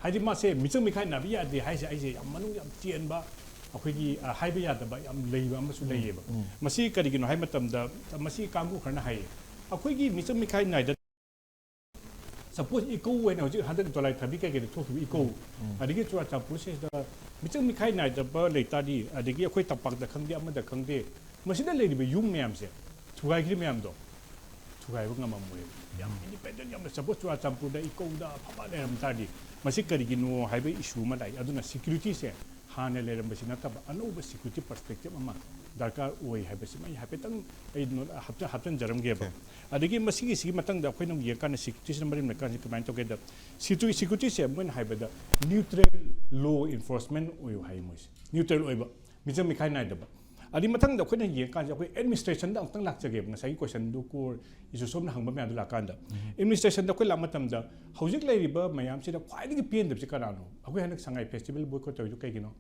ꯍꯥꯏꯗꯤ ꯃꯥꯁꯦ ꯃꯤꯆꯪ ꯃꯤꯈꯥꯏ ꯅꯥꯏꯕ ꯌꯥꯗꯦ ꯍꯥꯏꯁꯦ ꯑꯩꯁꯦ ꯌꯥꯝ ꯃꯅꯨꯡ ꯌꯥꯝ ꯆꯦꯟꯕ, ꯑꯩꯈꯣꯏꯒꯤ, ꯑ, ꯍꯥꯏꯕ ꯌꯥꯗꯕ ꯌꯥꯝ ꯂꯩꯕ ꯑꯃꯁꯨ ꯂꯩꯌꯦꯕ꯫ ꯃꯁꯤ ꯀꯔꯤꯒꯤꯅꯣ ꯍꯥꯏꯕ ꯃꯇꯝꯗ ꯃꯁꯤ ꯀꯥꯡꯕꯨ ꯈꯔꯅ ꯍꯥꯏꯌꯦ, ꯑꯩꯈꯣꯏꯒꯤ ꯃꯤꯆꯪ ꯃꯤꯈꯥꯏ ꯅꯥꯏꯗ ꯁꯄꯣꯁ ꯏꯀꯧ ꯍꯥꯏꯅ ꯍꯧꯖꯤꯛ ꯍꯟꯗꯛ ꯖꯨꯂꯥꯏ ꯊꯥꯕꯤ ꯀꯩꯀꯩꯗ ꯊꯣꯛꯈꯤꯕ ꯏꯀꯧ, ꯑꯗꯒꯤ ꯆꯨꯔꯥꯆꯥꯟꯄꯨꯔꯁꯤꯗ ꯃꯤꯆꯪ ꯃꯤꯈꯥꯏ ꯅꯥꯏꯗꯕ ꯂꯩꯇꯥꯔꯗꯤ, ꯑꯗꯒꯤ ꯑꯩꯈꯣꯏ ꯇꯝꯄꯥꯛꯇ ꯈꯪꯗꯦ, ꯑꯃꯗ ꯈꯪꯗꯦ, ꯃꯁꯤꯗ ꯂꯩꯔꯤꯕ ꯌꯨꯝ ꯃꯌꯥꯝꯁꯦ, ꯊꯨꯒꯥꯏꯈ꯭ꯔꯤ ꯃꯌꯥꯝꯗꯣ ꯊꯨꯒꯥꯏꯕ ꯉꯝꯃꯝꯃꯣꯏꯕ꯫ ꯌꯥꯝ ꯏꯟꯗꯤꯄꯦꯟꯗꯦꯟ, ꯌꯥꯝꯅ ꯁꯄꯣꯁ ꯆꯨꯔꯥꯆꯥꯟꯄꯨꯔꯗ ꯏꯀꯧꯗ ꯑꯐꯕ ꯂꯩꯔꯝ ꯇꯥꯔꯗꯤ, ꯃꯁꯤ ꯀꯔꯤꯒꯤꯅꯣ ꯍꯥꯏꯕ ꯏꯁꯨ ꯑꯃ ꯂꯥꯛꯏ꯫ ꯑꯗꯨꯅ ꯁꯦꯀ꯭ꯌꯨꯔꯤꯇꯤꯁꯦ ꯍꯥꯟꯅ ꯂꯩꯔꯝꯕꯁꯤ ꯅꯠꯇꯕ ꯑꯅꯧꯕ ꯁꯦꯀ꯭ꯌꯨꯔꯤꯇꯤ ꯄꯔꯁꯄꯦꯛꯇꯤꯞ ꯑꯃ ꯗꯔꯀꯥꯔ ꯑꯣꯏ ꯍꯥꯏꯕꯁꯤꯃ ꯑꯩ ꯍꯥꯏꯐꯦꯠꯇꯪ ꯑꯩ ꯅꯣ-, ꯍꯥꯞꯆ-, ꯍꯥꯞꯆꯤꯟꯖꯔꯝꯒꯦꯕ꯫ ꯑꯗꯒꯤ ꯃꯁꯤꯒꯤꯁꯤꯒꯤ ꯃꯇꯥꯡꯗ ꯑꯩꯈꯣꯏꯅ ꯑꯃꯨꯛ ꯌꯦꯡꯉꯀꯥꯟꯗ, ꯁꯦꯀ꯭ꯌꯨꯔꯤꯇꯤꯁꯤꯅ ꯃꯔꯤ ꯂꯩꯀꯥꯟꯁꯤ ꯀꯃꯥꯏꯅ ꯇꯧꯒꯦꯗ, ꯁꯦꯀ꯭ꯌꯨꯔꯤꯇꯤꯁꯦ ꯃꯣꯏꯅ ꯍꯥꯏꯕꯗ ꯅ꯭ꯌꯨꯇ꯭ꯔꯦꯜ ꯂꯣ ꯏꯟꯐꯣꯔꯁꯃꯦꯟ ꯑꯣꯏꯌꯨ ꯍꯥꯏ ꯃꯣꯏꯁꯦ꯫ ꯅ꯭ꯌꯨꯇ꯭ꯔꯦꯜ ꯑꯣꯏꯕ, ꯃꯤꯆꯪ ꯃꯤꯈꯥꯏ ꯅꯥꯏꯗꯕ꯫ ꯑꯗꯩ ꯃꯊꯪꯗ ꯑꯩꯈꯣꯏꯅ ꯌꯦꯡꯉꯀꯥꯟꯁꯦ ꯑꯩꯈꯣꯏ ꯑꯦꯗꯃꯤꯅꯤꯁꯇ꯭ꯔꯦꯁꯟꯗ ꯑꯃꯨꯛꯇꯪ ꯂꯥꯛꯆꯒꯦꯕ, ꯉꯁꯥꯏꯒꯤ ꯀꯣꯏꯁꯟꯗꯨ ꯀꯣꯔ ꯏꯁꯨ ꯁꯣꯝꯅ ꯍꯪꯕ ꯃꯌꯥꯝꯗꯣ ꯂꯥꯛꯀꯥꯟꯗ꯫ ꯑꯦꯗꯃꯤꯅꯤꯁꯇ꯭ꯔꯦꯁꯟꯗ ꯑꯩꯈꯣꯏ ꯂꯥꯛꯄ ꯃꯇꯝꯗ ꯍꯧꯖꯤꯛ ꯂꯩꯔꯤꯕ ꯃꯌꯥꯝꯁꯤꯗ ꯈ꯭ꯋꯥꯏꯗꯒꯤ ꯄꯦꯟꯗꯕꯁꯤ ꯀꯅꯥꯅꯣ? ꯑꯩꯈꯣꯏ ꯍꯟꯗꯛ ꯁꯉꯥꯏ ꯐꯦꯁꯇꯤꯚꯦꯜ ꯕꯣꯏꯀꯣꯠ ꯇꯧꯔꯤꯗꯣ ꯀꯩꯒꯤꯅꯣ?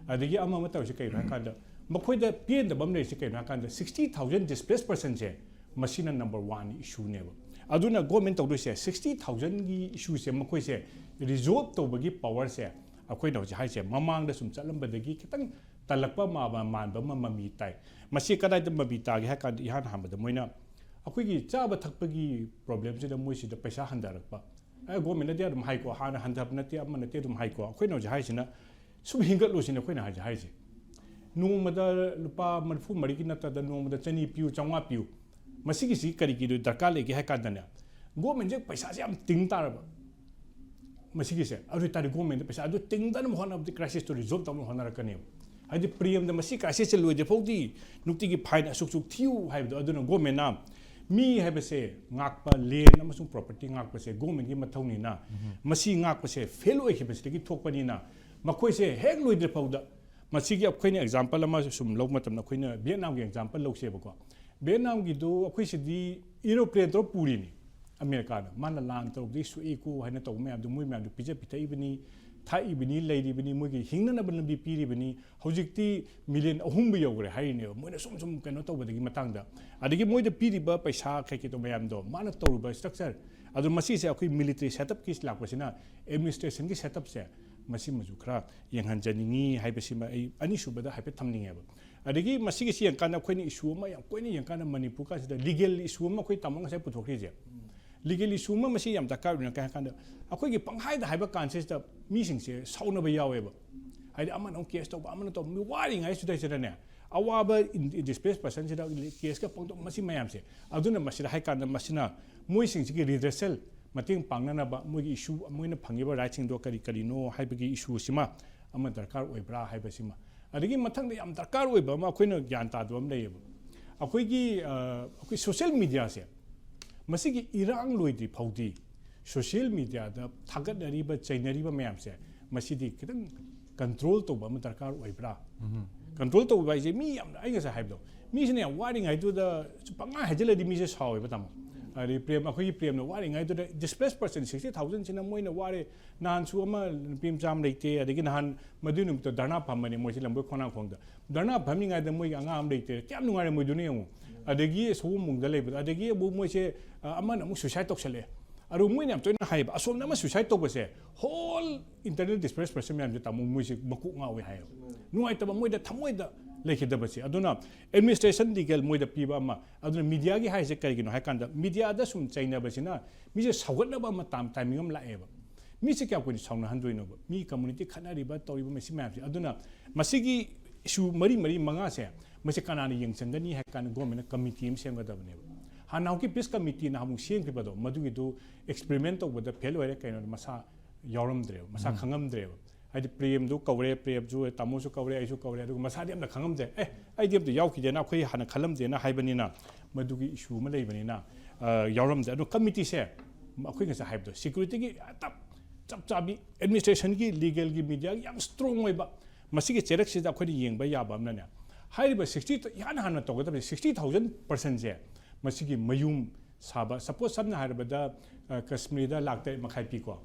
ꯑꯗꯒꯤ ꯑꯃ ꯑꯃ ꯇꯧꯔꯤꯁꯤ ꯀꯩꯅꯣ ꯍꯥꯏ ꯀꯥꯟꯗ, ꯃꯈꯣꯏꯗ ꯄꯦꯟꯗꯕ ꯑꯃ ꯂꯩꯔꯤꯁꯤ ꯀꯩꯅꯣ ꯍꯥꯏ ꯀꯥꯟꯗ, ꯁꯤꯛꯁꯇꯤ ꯊꯥꯎꯖꯟ ꯗꯤꯁꯄ꯭ꯂꯦꯁ ꯄꯔꯁꯟꯁꯦ, ꯃꯁꯤꯅ ꯅꯝꯕꯔ ꯋꯥꯟ ꯏꯁꯨꯅꯦꯕ꯫ ꯑꯗꯨꯅ ꯒꯣꯔꯃꯦꯟ ꯇꯧꯗꯣꯏꯁꯦ, ꯁꯤꯛꯁꯇꯤ ꯊꯥꯎꯖꯟꯒꯤ ꯏꯁꯨꯁꯦ ꯃꯈꯣꯏꯁꯦ ꯔꯤꯖꯣꯜꯕ ꯇꯧꯕꯒꯤ ꯄꯋꯥꯔꯁꯦ, ꯑꯩꯈꯣꯏꯅ ꯍꯧꯖꯤꯛ ꯍꯥꯏꯁꯦ ꯃꯃꯥꯡꯗ ꯁꯨꯝ ꯆꯠꯂꯝꯕꯗꯒꯤ ꯈꯤꯇꯪ ꯇꯜꯂꯛꯄ ꯃꯥ-, ꯃꯥꯟꯕ ꯑꯃ ꯃꯃꯤ ꯇꯥꯏ꯫ ꯃꯁꯤ ꯀꯗꯥꯏꯗ ꯃꯃꯤ ꯇꯥꯒꯦ ꯍꯥꯏ ꯀꯥꯟꯗ, ꯏꯍꯥꯟ ꯍꯥꯟꯕꯗ ꯃꯣꯏꯅ ꯑꯩꯈꯣꯏꯒꯤ ꯆꯥꯕ ꯊꯛꯄꯒꯤ ꯄ꯭ꯔꯣꯕ꯭ꯂꯦꯝꯁꯤꯗ ꯃꯣꯏꯁꯤꯗ ꯄꯩꯁꯥ ꯍꯟꯊꯔꯛꯄ꯫ ꯑꯦ, ꯒꯣꯔꯃꯦꯟꯅꯗꯤ ꯑꯗꯨꯝ ꯍꯥꯏꯀꯣ, ꯍꯥꯟꯅ ꯍꯟꯊꯕ ꯅꯠꯇꯦ, ꯑꯃ ꯅꯠꯇꯦ, ꯑꯗꯨꯝ ꯍꯥꯏꯀꯣ꯫ ꯑꯩꯈꯣꯏꯅ ꯍꯧꯖꯤꯛ ꯍꯥꯏꯁꯤꯅ ꯁꯨꯝ ꯍꯦꯟꯒꯠꯂꯨꯁꯤꯅ ꯑꯩꯈꯣꯏꯅ ꯍꯧꯖꯤꯛ ꯍꯥꯏꯁꯦ꯫ ꯅꯣꯡꯃꯗ ꯂꯨꯄꯥ ꯃꯔꯤꯐꯨ ꯃꯔꯤꯒꯤ ꯅꯠꯇꯗ ꯅꯣꯡꯃꯗ ꯆꯅꯤ ꯄꯤꯌꯨ, ꯆꯥꯝꯃꯉꯥ ꯄꯤꯌꯨ꯫ ꯃꯁꯤꯒꯤꯁꯤ ꯀꯔꯤꯒꯤ ꯗꯔꯀꯥꯔ ꯂꯩꯒꯦ ꯍꯥꯏ ꯀꯥꯟꯗꯅꯦ, ꯒꯣꯔꯃꯦꯟꯁꯦ ꯄꯩꯁꯥꯁꯦ ꯌꯥꯝ ꯇꯤꯡ ꯇꯥꯔꯕ ꯃꯁꯤꯒꯤꯁꯦ, ꯑꯗꯨ ꯑꯣꯏꯇꯥꯔꯗꯤ ꯒꯣꯔꯃꯦꯟꯗ ꯄꯩꯁꯥ ꯑꯗꯨ ꯇꯤꯡꯗꯅꯕ ꯍꯣꯠꯅꯕꯗꯤ ꯀ꯭ꯔꯥꯏꯁꯤꯁꯇꯨ ꯔꯤꯖꯣꯜꯕ ꯇꯧꯅꯕ ꯍꯣꯠꯅꯔꯛꯀꯅꯦꯕ꯫ ꯍꯥꯏꯗꯤ ꯄ꯭ꯔꯦꯝꯗ ꯃꯁꯤ ꯀ꯭ꯔꯥꯏꯁꯤꯁꯁꯦ ꯂꯣꯏꯗ꯭ꯔꯤ ꯐꯥꯎꯗꯤ ꯅꯨꯡꯇꯤꯒꯤ ꯐꯥꯏꯟ ꯑꯁꯨꯛ ꯑꯁꯨꯛ ꯊꯤꯌꯨ ꯍꯥꯏꯕꯗꯣ꯫ ꯑꯗꯨꯅ ꯒꯣꯔꯃꯦꯟꯅ ꯃꯤ ꯍꯥꯏꯕꯁꯦ ꯉꯥꯛꯄ, ꯂꯦꯟ ꯑꯃꯁꯨꯡ ꯄ꯭ꯔꯣꯄꯔꯇꯤ ꯉꯥꯛꯄꯁꯦ ꯒꯣꯔꯃꯦꯟꯒꯤ ꯃꯊꯧꯅꯤꯅ, ꯃꯁꯤ ꯉꯥꯛꯄꯁꯦ ꯐꯦꯜ ꯑꯣꯏꯈꯤꯕꯁꯤꯗꯒꯤ ꯊꯣꯛꯄꯅꯤꯅ, ꯃꯈꯣꯏꯁꯦ ꯍꯦꯛ ꯂꯣꯏꯗ꯭ꯔꯤ ꯐꯥꯎꯗ, ꯃꯁꯤꯒꯤ ꯑꯩꯈꯣꯏꯅ ꯑꯦꯛꯖꯥꯝꯄꯜ ꯑꯃ ꯁꯨꯝ ꯂꯧꯕ ꯃꯇꯝꯗ, ꯑꯩꯈꯣꯏꯅ ꯚꯤꯌꯦꯠꯅꯥꯝꯒꯤ ꯑꯦꯛꯖꯥꯝꯄꯜ ꯂꯧꯁꯦꯕꯀꯣ꯫ ꯚꯤꯌꯦꯠꯅꯥꯝꯒꯤꯗꯨ ꯑꯩꯈꯣꯏ ꯁꯤꯗꯤ ꯑꯦꯔꯣꯄ꯭ꯂꯦꯟ ꯇꯧꯔ ꯄꯨꯔꯤꯅꯤ꯫ ꯑꯃꯦꯔꯤꯀꯥꯅ, ꯃꯥꯅ ꯂꯥꯟ ꯇꯧꯕꯗꯒꯤ ꯁꯣꯛꯏꯀꯣ ꯍꯥꯏꯅ ꯇꯧꯕ ꯃꯌꯥꯝꯗꯣ, ꯃꯣꯏ ꯃꯌꯥꯝꯗꯣ ꯄꯤꯖ ꯄꯤꯊꯛꯏꯕꯅꯤ, ꯊꯥꯛꯏꯕꯅꯤ, ꯂꯩꯔꯤꯕꯅꯤ, ꯃꯣꯏꯒꯤ ꯍꯤꯡꯅꯅꯕ ꯂꯝꯕꯤ ꯄꯤꯔꯤꯕꯅꯤ꯫ ꯍꯧꯖꯤꯛꯇꯤ ꯃꯤꯂꯤꯌꯟ ꯑꯍꯨꯝꯕꯨ ꯌꯧꯈ꯭ꯔꯦ ꯍꯥꯏꯔꯤꯅꯦꯕ, ꯃꯣꯏꯅ ꯁꯨꯝ ꯁꯨꯝ ꯀꯩꯅꯣ ꯇꯧꯕꯗꯒꯤ ꯃꯇꯥꯡꯗ꯫ ꯑꯗꯒꯤ ꯃꯣꯏꯗ ꯄꯤꯔꯤꯕ ꯄꯩꯁꯥ ꯀꯩꯀꯩꯗꯣ ꯃꯌꯥꯝꯗꯣ, ꯃꯥꯅ ꯇꯧꯔꯤꯕ ꯁ꯭ꯇ꯭ꯔꯛꯆꯔ, ꯑꯗꯣ ꯃꯁꯤꯁꯦ ꯑꯩꯈꯣꯏ ꯃꯤꯂꯤꯇꯔꯤ ꯁꯦꯠꯑꯞꯀꯤ ꯂꯥꯛꯄꯁꯤꯅ, ꯑꯦꯗꯃꯤꯅꯤꯁꯇ꯭ꯔꯦꯁꯟꯒꯤ ꯁꯦꯠꯑꯞꯁꯦ, ꯃꯁꯤꯃꯁꯨ ꯈꯔ ꯌꯦꯡꯍꯟꯖꯅꯤꯡꯉꯤ ꯍꯥꯏꯕꯁꯤꯃ ꯑꯩ ꯑꯅꯤꯁꯨꯕꯗ ꯍꯥꯏꯐꯦꯠ ꯊꯝꯅꯤꯡꯉꯦꯕ꯫ ꯑꯗꯒꯤ ꯃꯁꯤꯒꯤꯁꯤ ꯌꯦꯡꯀꯥꯟꯗ, ꯑꯩꯈꯣꯏꯅ ꯏꯁꯨ ꯑꯃ ꯌꯥꯝ ꯀꯣꯏꯅ ꯌꯦꯡꯀꯥꯟꯗ, ꯃꯅꯤꯄꯨꯔ ꯀꯥꯁꯤꯗ ꯂꯤꯒꯦꯜ ꯏꯁꯨ ꯑꯃ ꯑꯩꯈꯣꯏ ꯇꯥꯃꯣ ꯉꯁꯥꯏ ꯄꯨꯊꯣꯛꯈ꯭ꯔꯤꯁꯦ, Legal issue ꯑꯃ ꯃꯁꯤ ꯌꯥꯝ ꯗꯔꯀꯥꯔ ꯑꯣꯏꯅ ꯀꯩ ꯍꯥꯏ ꯀꯥꯟꯗ, ꯑꯩꯈꯣꯏꯒꯤ ꯄꯪꯍꯥꯏꯗ ꯍꯥꯏꯕ ꯀꯥꯟꯁꯤꯗ ꯃꯤꯁꯤꯡꯁꯦ ꯁꯥꯎꯅꯕ ꯌꯥꯎꯋꯦꯕ꯫ ꯍꯥꯏꯗꯤ ꯑꯃꯅ ꯑꯃꯨꯛ case ꯇꯧꯕ, ꯑꯃꯅ ꯇꯧꯕ, ꯃꯤ ꯋꯥꯔꯤꯉꯩꯁꯤꯗꯩꯁꯤꯗꯅꯦ, ꯑꯋꯥꯕ displaced personꯁꯤꯗ caseꯀ ꯄꯪꯇꯧ, ꯃꯁꯤ ꯃꯌꯥꯝꯁꯦ꯫ ꯑꯗꯨꯅ ꯃꯁꯤꯗ ꯍꯥꯏ ꯀꯥꯟꯗ ꯃꯁꯤꯅ ꯃꯣꯏꯁꯤꯡꯁꯤꯒꯤ redressal, ꯃꯇꯦꯡ ꯄꯥꯡꯅꯅꯕ, ꯃꯣꯏꯒꯤ issue, ꯃꯣꯏꯅ ꯐꯪꯉꯤꯕ rightꯁꯤꯡꯗꯣ ꯀꯔꯤ ꯀꯔꯤꯅꯣ ꯍꯥꯏꯕꯒꯤ issueꯁꯤꯃ ꯑꯃ ꯗꯔꯀꯥꯔ ꯑꯣꯏꯕ꯭ꯔꯥ ꯍꯥꯏꯕꯁꯤꯃ꯫ ꯑꯗꯒꯤ ꯃꯊꯪꯗ ꯌꯥꯝ ꯗꯔꯀꯥꯔ ꯑꯣꯏꯕ ꯑꯃ ꯑꯩꯈꯣꯏꯅ ꯒ꯭ꯌꯥꯟ ꯇꯥꯗꯕ ꯑꯃ ꯂꯩꯌꯦꯕ꯫ ꯑꯩꯈꯣꯏꯒꯤ, ꯑ, ꯑꯩꯈꯣꯏ social mediaꯁꯦ, ꯃꯁꯤꯒꯤ ꯏꯔꯥꯡ ꯂꯣꯏꯗ꯭ꯔꯤ ꯐꯥꯎꯗꯤ social mediaꯗ ꯊꯥꯒꯠꯅꯔꯤꯕ, ꯆꯩꯅꯔꯤꯕ ꯃꯌꯥꯝꯁꯦ, ꯃꯁꯤꯗꯤ ꯈꯤꯇꯪ control ꯇꯧꯕ ꯑꯃ ꯗꯔꯀꯥꯔ ꯑꯣꯏꯕ꯭ꯔꯥ? Control ꯇꯧꯕ ꯍꯥꯏꯁꯦ ꯃꯤ ꯌꯥꯝꯅ, ꯑꯩ ꯉꯁꯥꯏ ꯍꯥꯏꯕꯗꯣ, ꯃꯤꯁꯤꯅ ꯌꯥꯝ ꯋꯥꯔꯤꯉꯩꯗꯨꯗ ꯄꯪꯍꯥꯏ ꯍꯥꯏꯖꯤꯜꯂꯗꯤ ꯃꯤꯁꯦ ꯁꯥꯎꯋꯦꯕ, ꯇꯥꯃꯣ꯫ ꯍꯥꯏꯗꯤ ꯄ꯭ꯔꯦꯝ, ꯑꯩꯈꯣꯏꯒꯤ ꯄ꯭ꯔꯦꯝꯅ ꯋꯥꯔꯤꯉꯩꯗꯨꯗ displaced person sixty thousandꯁꯤꯅ ꯃꯣꯏꯅ ꯋꯥꯔꯦ, ꯅꯍꯥꯟꯁꯨ ꯑꯃ ꯅꯨꯄꯤ ꯃꯆꯥ ꯑꯃ ꯂꯩꯇꯦ, ꯑꯗꯒꯤ ꯅꯍꯥꯟ ꯃꯗꯨꯏ ꯅꯨꯃꯤꯠꯇꯣ ꯙꯔꯅꯥ ꯐꯝꯕꯅꯦ ꯃꯣꯏꯁꯦ ꯂꯝꯕꯣꯏ ꯈꯣꯡꯅꯥꯡꯈꯣꯡꯗ꯫ ꯙꯔꯅꯥ ꯐꯝꯃꯤꯉꯩꯗ ꯃꯣꯏꯒꯤ ꯑꯉꯥꯡ ꯑꯃ ꯂꯩꯇꯦ, ꯀꯌꯥꯝ ꯅꯨꯡꯉꯥꯏꯔꯝꯃꯣꯏꯗꯣꯏꯅꯣ ꯌꯦꯡꯉꯨ꯫ ꯑꯗꯒꯤ ꯁꯑꯣꯝꯕꯨꯡꯗ ꯂꯩꯕꯗꯣ, ꯑꯗꯒꯤ ꯑꯃꯨꯛ ꯃꯣꯏꯁꯦ, ꯑ, ꯑꯃꯅ ꯑꯃꯨꯛ suicide ꯇꯧꯁꯜꯂꯛꯑꯦ꯫ ꯑꯗꯨ ꯃꯣꯏꯅ ꯌꯥꯝ ꯇꯣꯏꯅ ꯍꯥꯏꯌꯦꯕ, ꯑꯁꯣꯝꯗ ꯑꯃ suicide ꯇꯧꯕꯁꯦ, whole internal displaced person ꯃꯌꯥꯝꯁꯦ, ꯇꯥꯃꯣ, ꯃꯣꯏꯁꯦ ꯃꯀꯣꯛ ꯉꯥꯎꯋꯦ ꯍꯥꯏꯌꯦꯕ꯫ ꯅꯨꯡꯉꯥꯏꯇꯕ, ꯃꯣꯏꯗ ꯊꯃꯣꯏꯗ ꯂꯩꯈꯤꯗꯕꯁꯦ꯫ ꯑꯗꯨꯅ administration legal ꯃꯣꯏꯗ ꯄꯤꯕ ꯑꯃ, ꯑꯗꯨꯅ mediaꯒꯤ ꯍꯥꯏꯁꯦ ꯀꯔꯤꯒꯤꯅꯣ ꯍꯥꯏ ꯀꯥꯟꯗ, mediaꯗ ꯁꯨꯝ ꯆꯩꯅꯕꯁꯤꯅ ꯃꯤꯁꯦ ꯁꯧꯒꯠꯅꯕ ꯑꯃ ꯇꯥꯝ-, timing ꯑꯃ ꯂꯥꯛꯑꯦꯕ꯫ ꯃꯤꯁꯦ ꯀꯌꯥꯝ ꯀꯨꯏꯅ ꯁꯥꯎꯅꯍꯟꯗꯣꯏꯅꯣꯕ? ꯃꯤ community ꯈꯠꯅꯔꯤꯕ, ꯇꯧꯔꯤꯕ ꯃꯁꯤ ꯃꯌꯥꯝꯁꯦ꯫ ꯑꯗꯨꯅ ꯃꯁꯤꯒꯤ issue ꯃꯔꯤ, ꯃꯔꯤ, ꯃꯉꯥꯁꯦ, ꯃꯁꯤ ꯀꯅꯥꯅ ꯌꯦꯡꯁꯤꯟꯒꯅꯤ ꯍꯥꯏ ꯀꯥꯟꯗ governmentꯅ committee ꯑꯃ ꯁꯦꯝꯒꯗꯕꯅꯦꯕ꯫ ꯍꯥꯟꯅ ꯍꯧꯖꯤꯛꯀꯤ peace committeeꯅ ꯑꯃꯨꯛ ꯁꯦꯝꯈꯤꯕꯗꯣ, ꯃꯗꯨꯒꯤꯗꯨ experiment ꯇꯧꯕꯗ fail ꯑꯣꯏꯔꯦ, ꯀꯩꯅꯣ ꯃꯁꯥ ꯌꯥꯎꯔꯝꯗ꯭ꯔꯦꯕ, ꯃꯁꯥ ꯎꯝ꯫ ꯈꯪꯉꯝꯗ꯭ꯔꯦꯕ꯫ ꯍꯥꯏꯗꯤ ꯄ꯭ꯔꯦꯝꯗꯨ ꯀꯧꯔꯦ, ꯄ꯭ꯔꯦꯝꯁꯨ, ꯇꯥꯃꯣꯁꯨ ꯀꯧꯔꯦ, ꯑꯩꯁꯨ ꯀꯧꯔꯦ, ꯑꯗꯨꯒ ꯃꯁꯥꯗꯤ ꯑꯝꯇ ꯈꯪꯉꯝꯗ꯭ꯔꯦ꯫ "ꯑꯦ, ꯑꯩꯗꯤ ꯑꯝꯇ ꯌꯥꯎꯈꯤꯗꯦꯅ, ꯑꯩꯈꯣꯏ ꯍꯥꯟꯅ ꯈꯜꯂꯝꯗꯦꯅ" ꯍꯥꯏꯕꯅꯤꯅ, ꯃꯗꯨꯒꯤ issue ꯑꯃ ꯂꯩꯕꯅꯤꯅ, ꯑ, ꯌꯥꯎꯔꯝꯗ꯭ꯔꯦ꯫ ꯑꯗꯣ committeeꯁꯦ ꯑꯩꯈꯣꯏ ꯉꯁꯥꯏ ꯍꯥꯏꯕꯗꯣ, securityꯒꯤ ꯆꯞ, ꯆꯞ ꯆꯥꯕꯤ, administrationꯒꯤ, legalꯒꯤ, mediaꯒꯤ ꯌꯥꯝ strong ꯑꯣꯏꯕ, ꯃꯁꯤꯒꯤ ꯆꯩꯔꯛꯁꯤꯗ ꯑꯩꯈꯣꯏꯅ ꯌꯦꯡꯕ ꯌꯥꯕ ꯑꯃꯅꯅꯦ, ꯍꯥꯏꯔꯤꯕ sixty, ꯏꯍꯥꯟ ꯍꯥꯟꯅ ꯇꯧꯒꯗꯕꯁꯦ, sixty thousand personꯁꯦ, ꯃꯁꯤꯒꯤ ꯃꯌꯨꯝ ꯁꯥꯕ, suppose ꯁꯝꯅ ꯍꯥꯏꯔꯕꯗ, ꯑ, ꯀꯥꯁꯃꯤꯔꯗ ꯂꯥꯛ ꯇꯔꯦꯠ ꯃꯈꯥꯏ ꯄꯤꯀꯣ,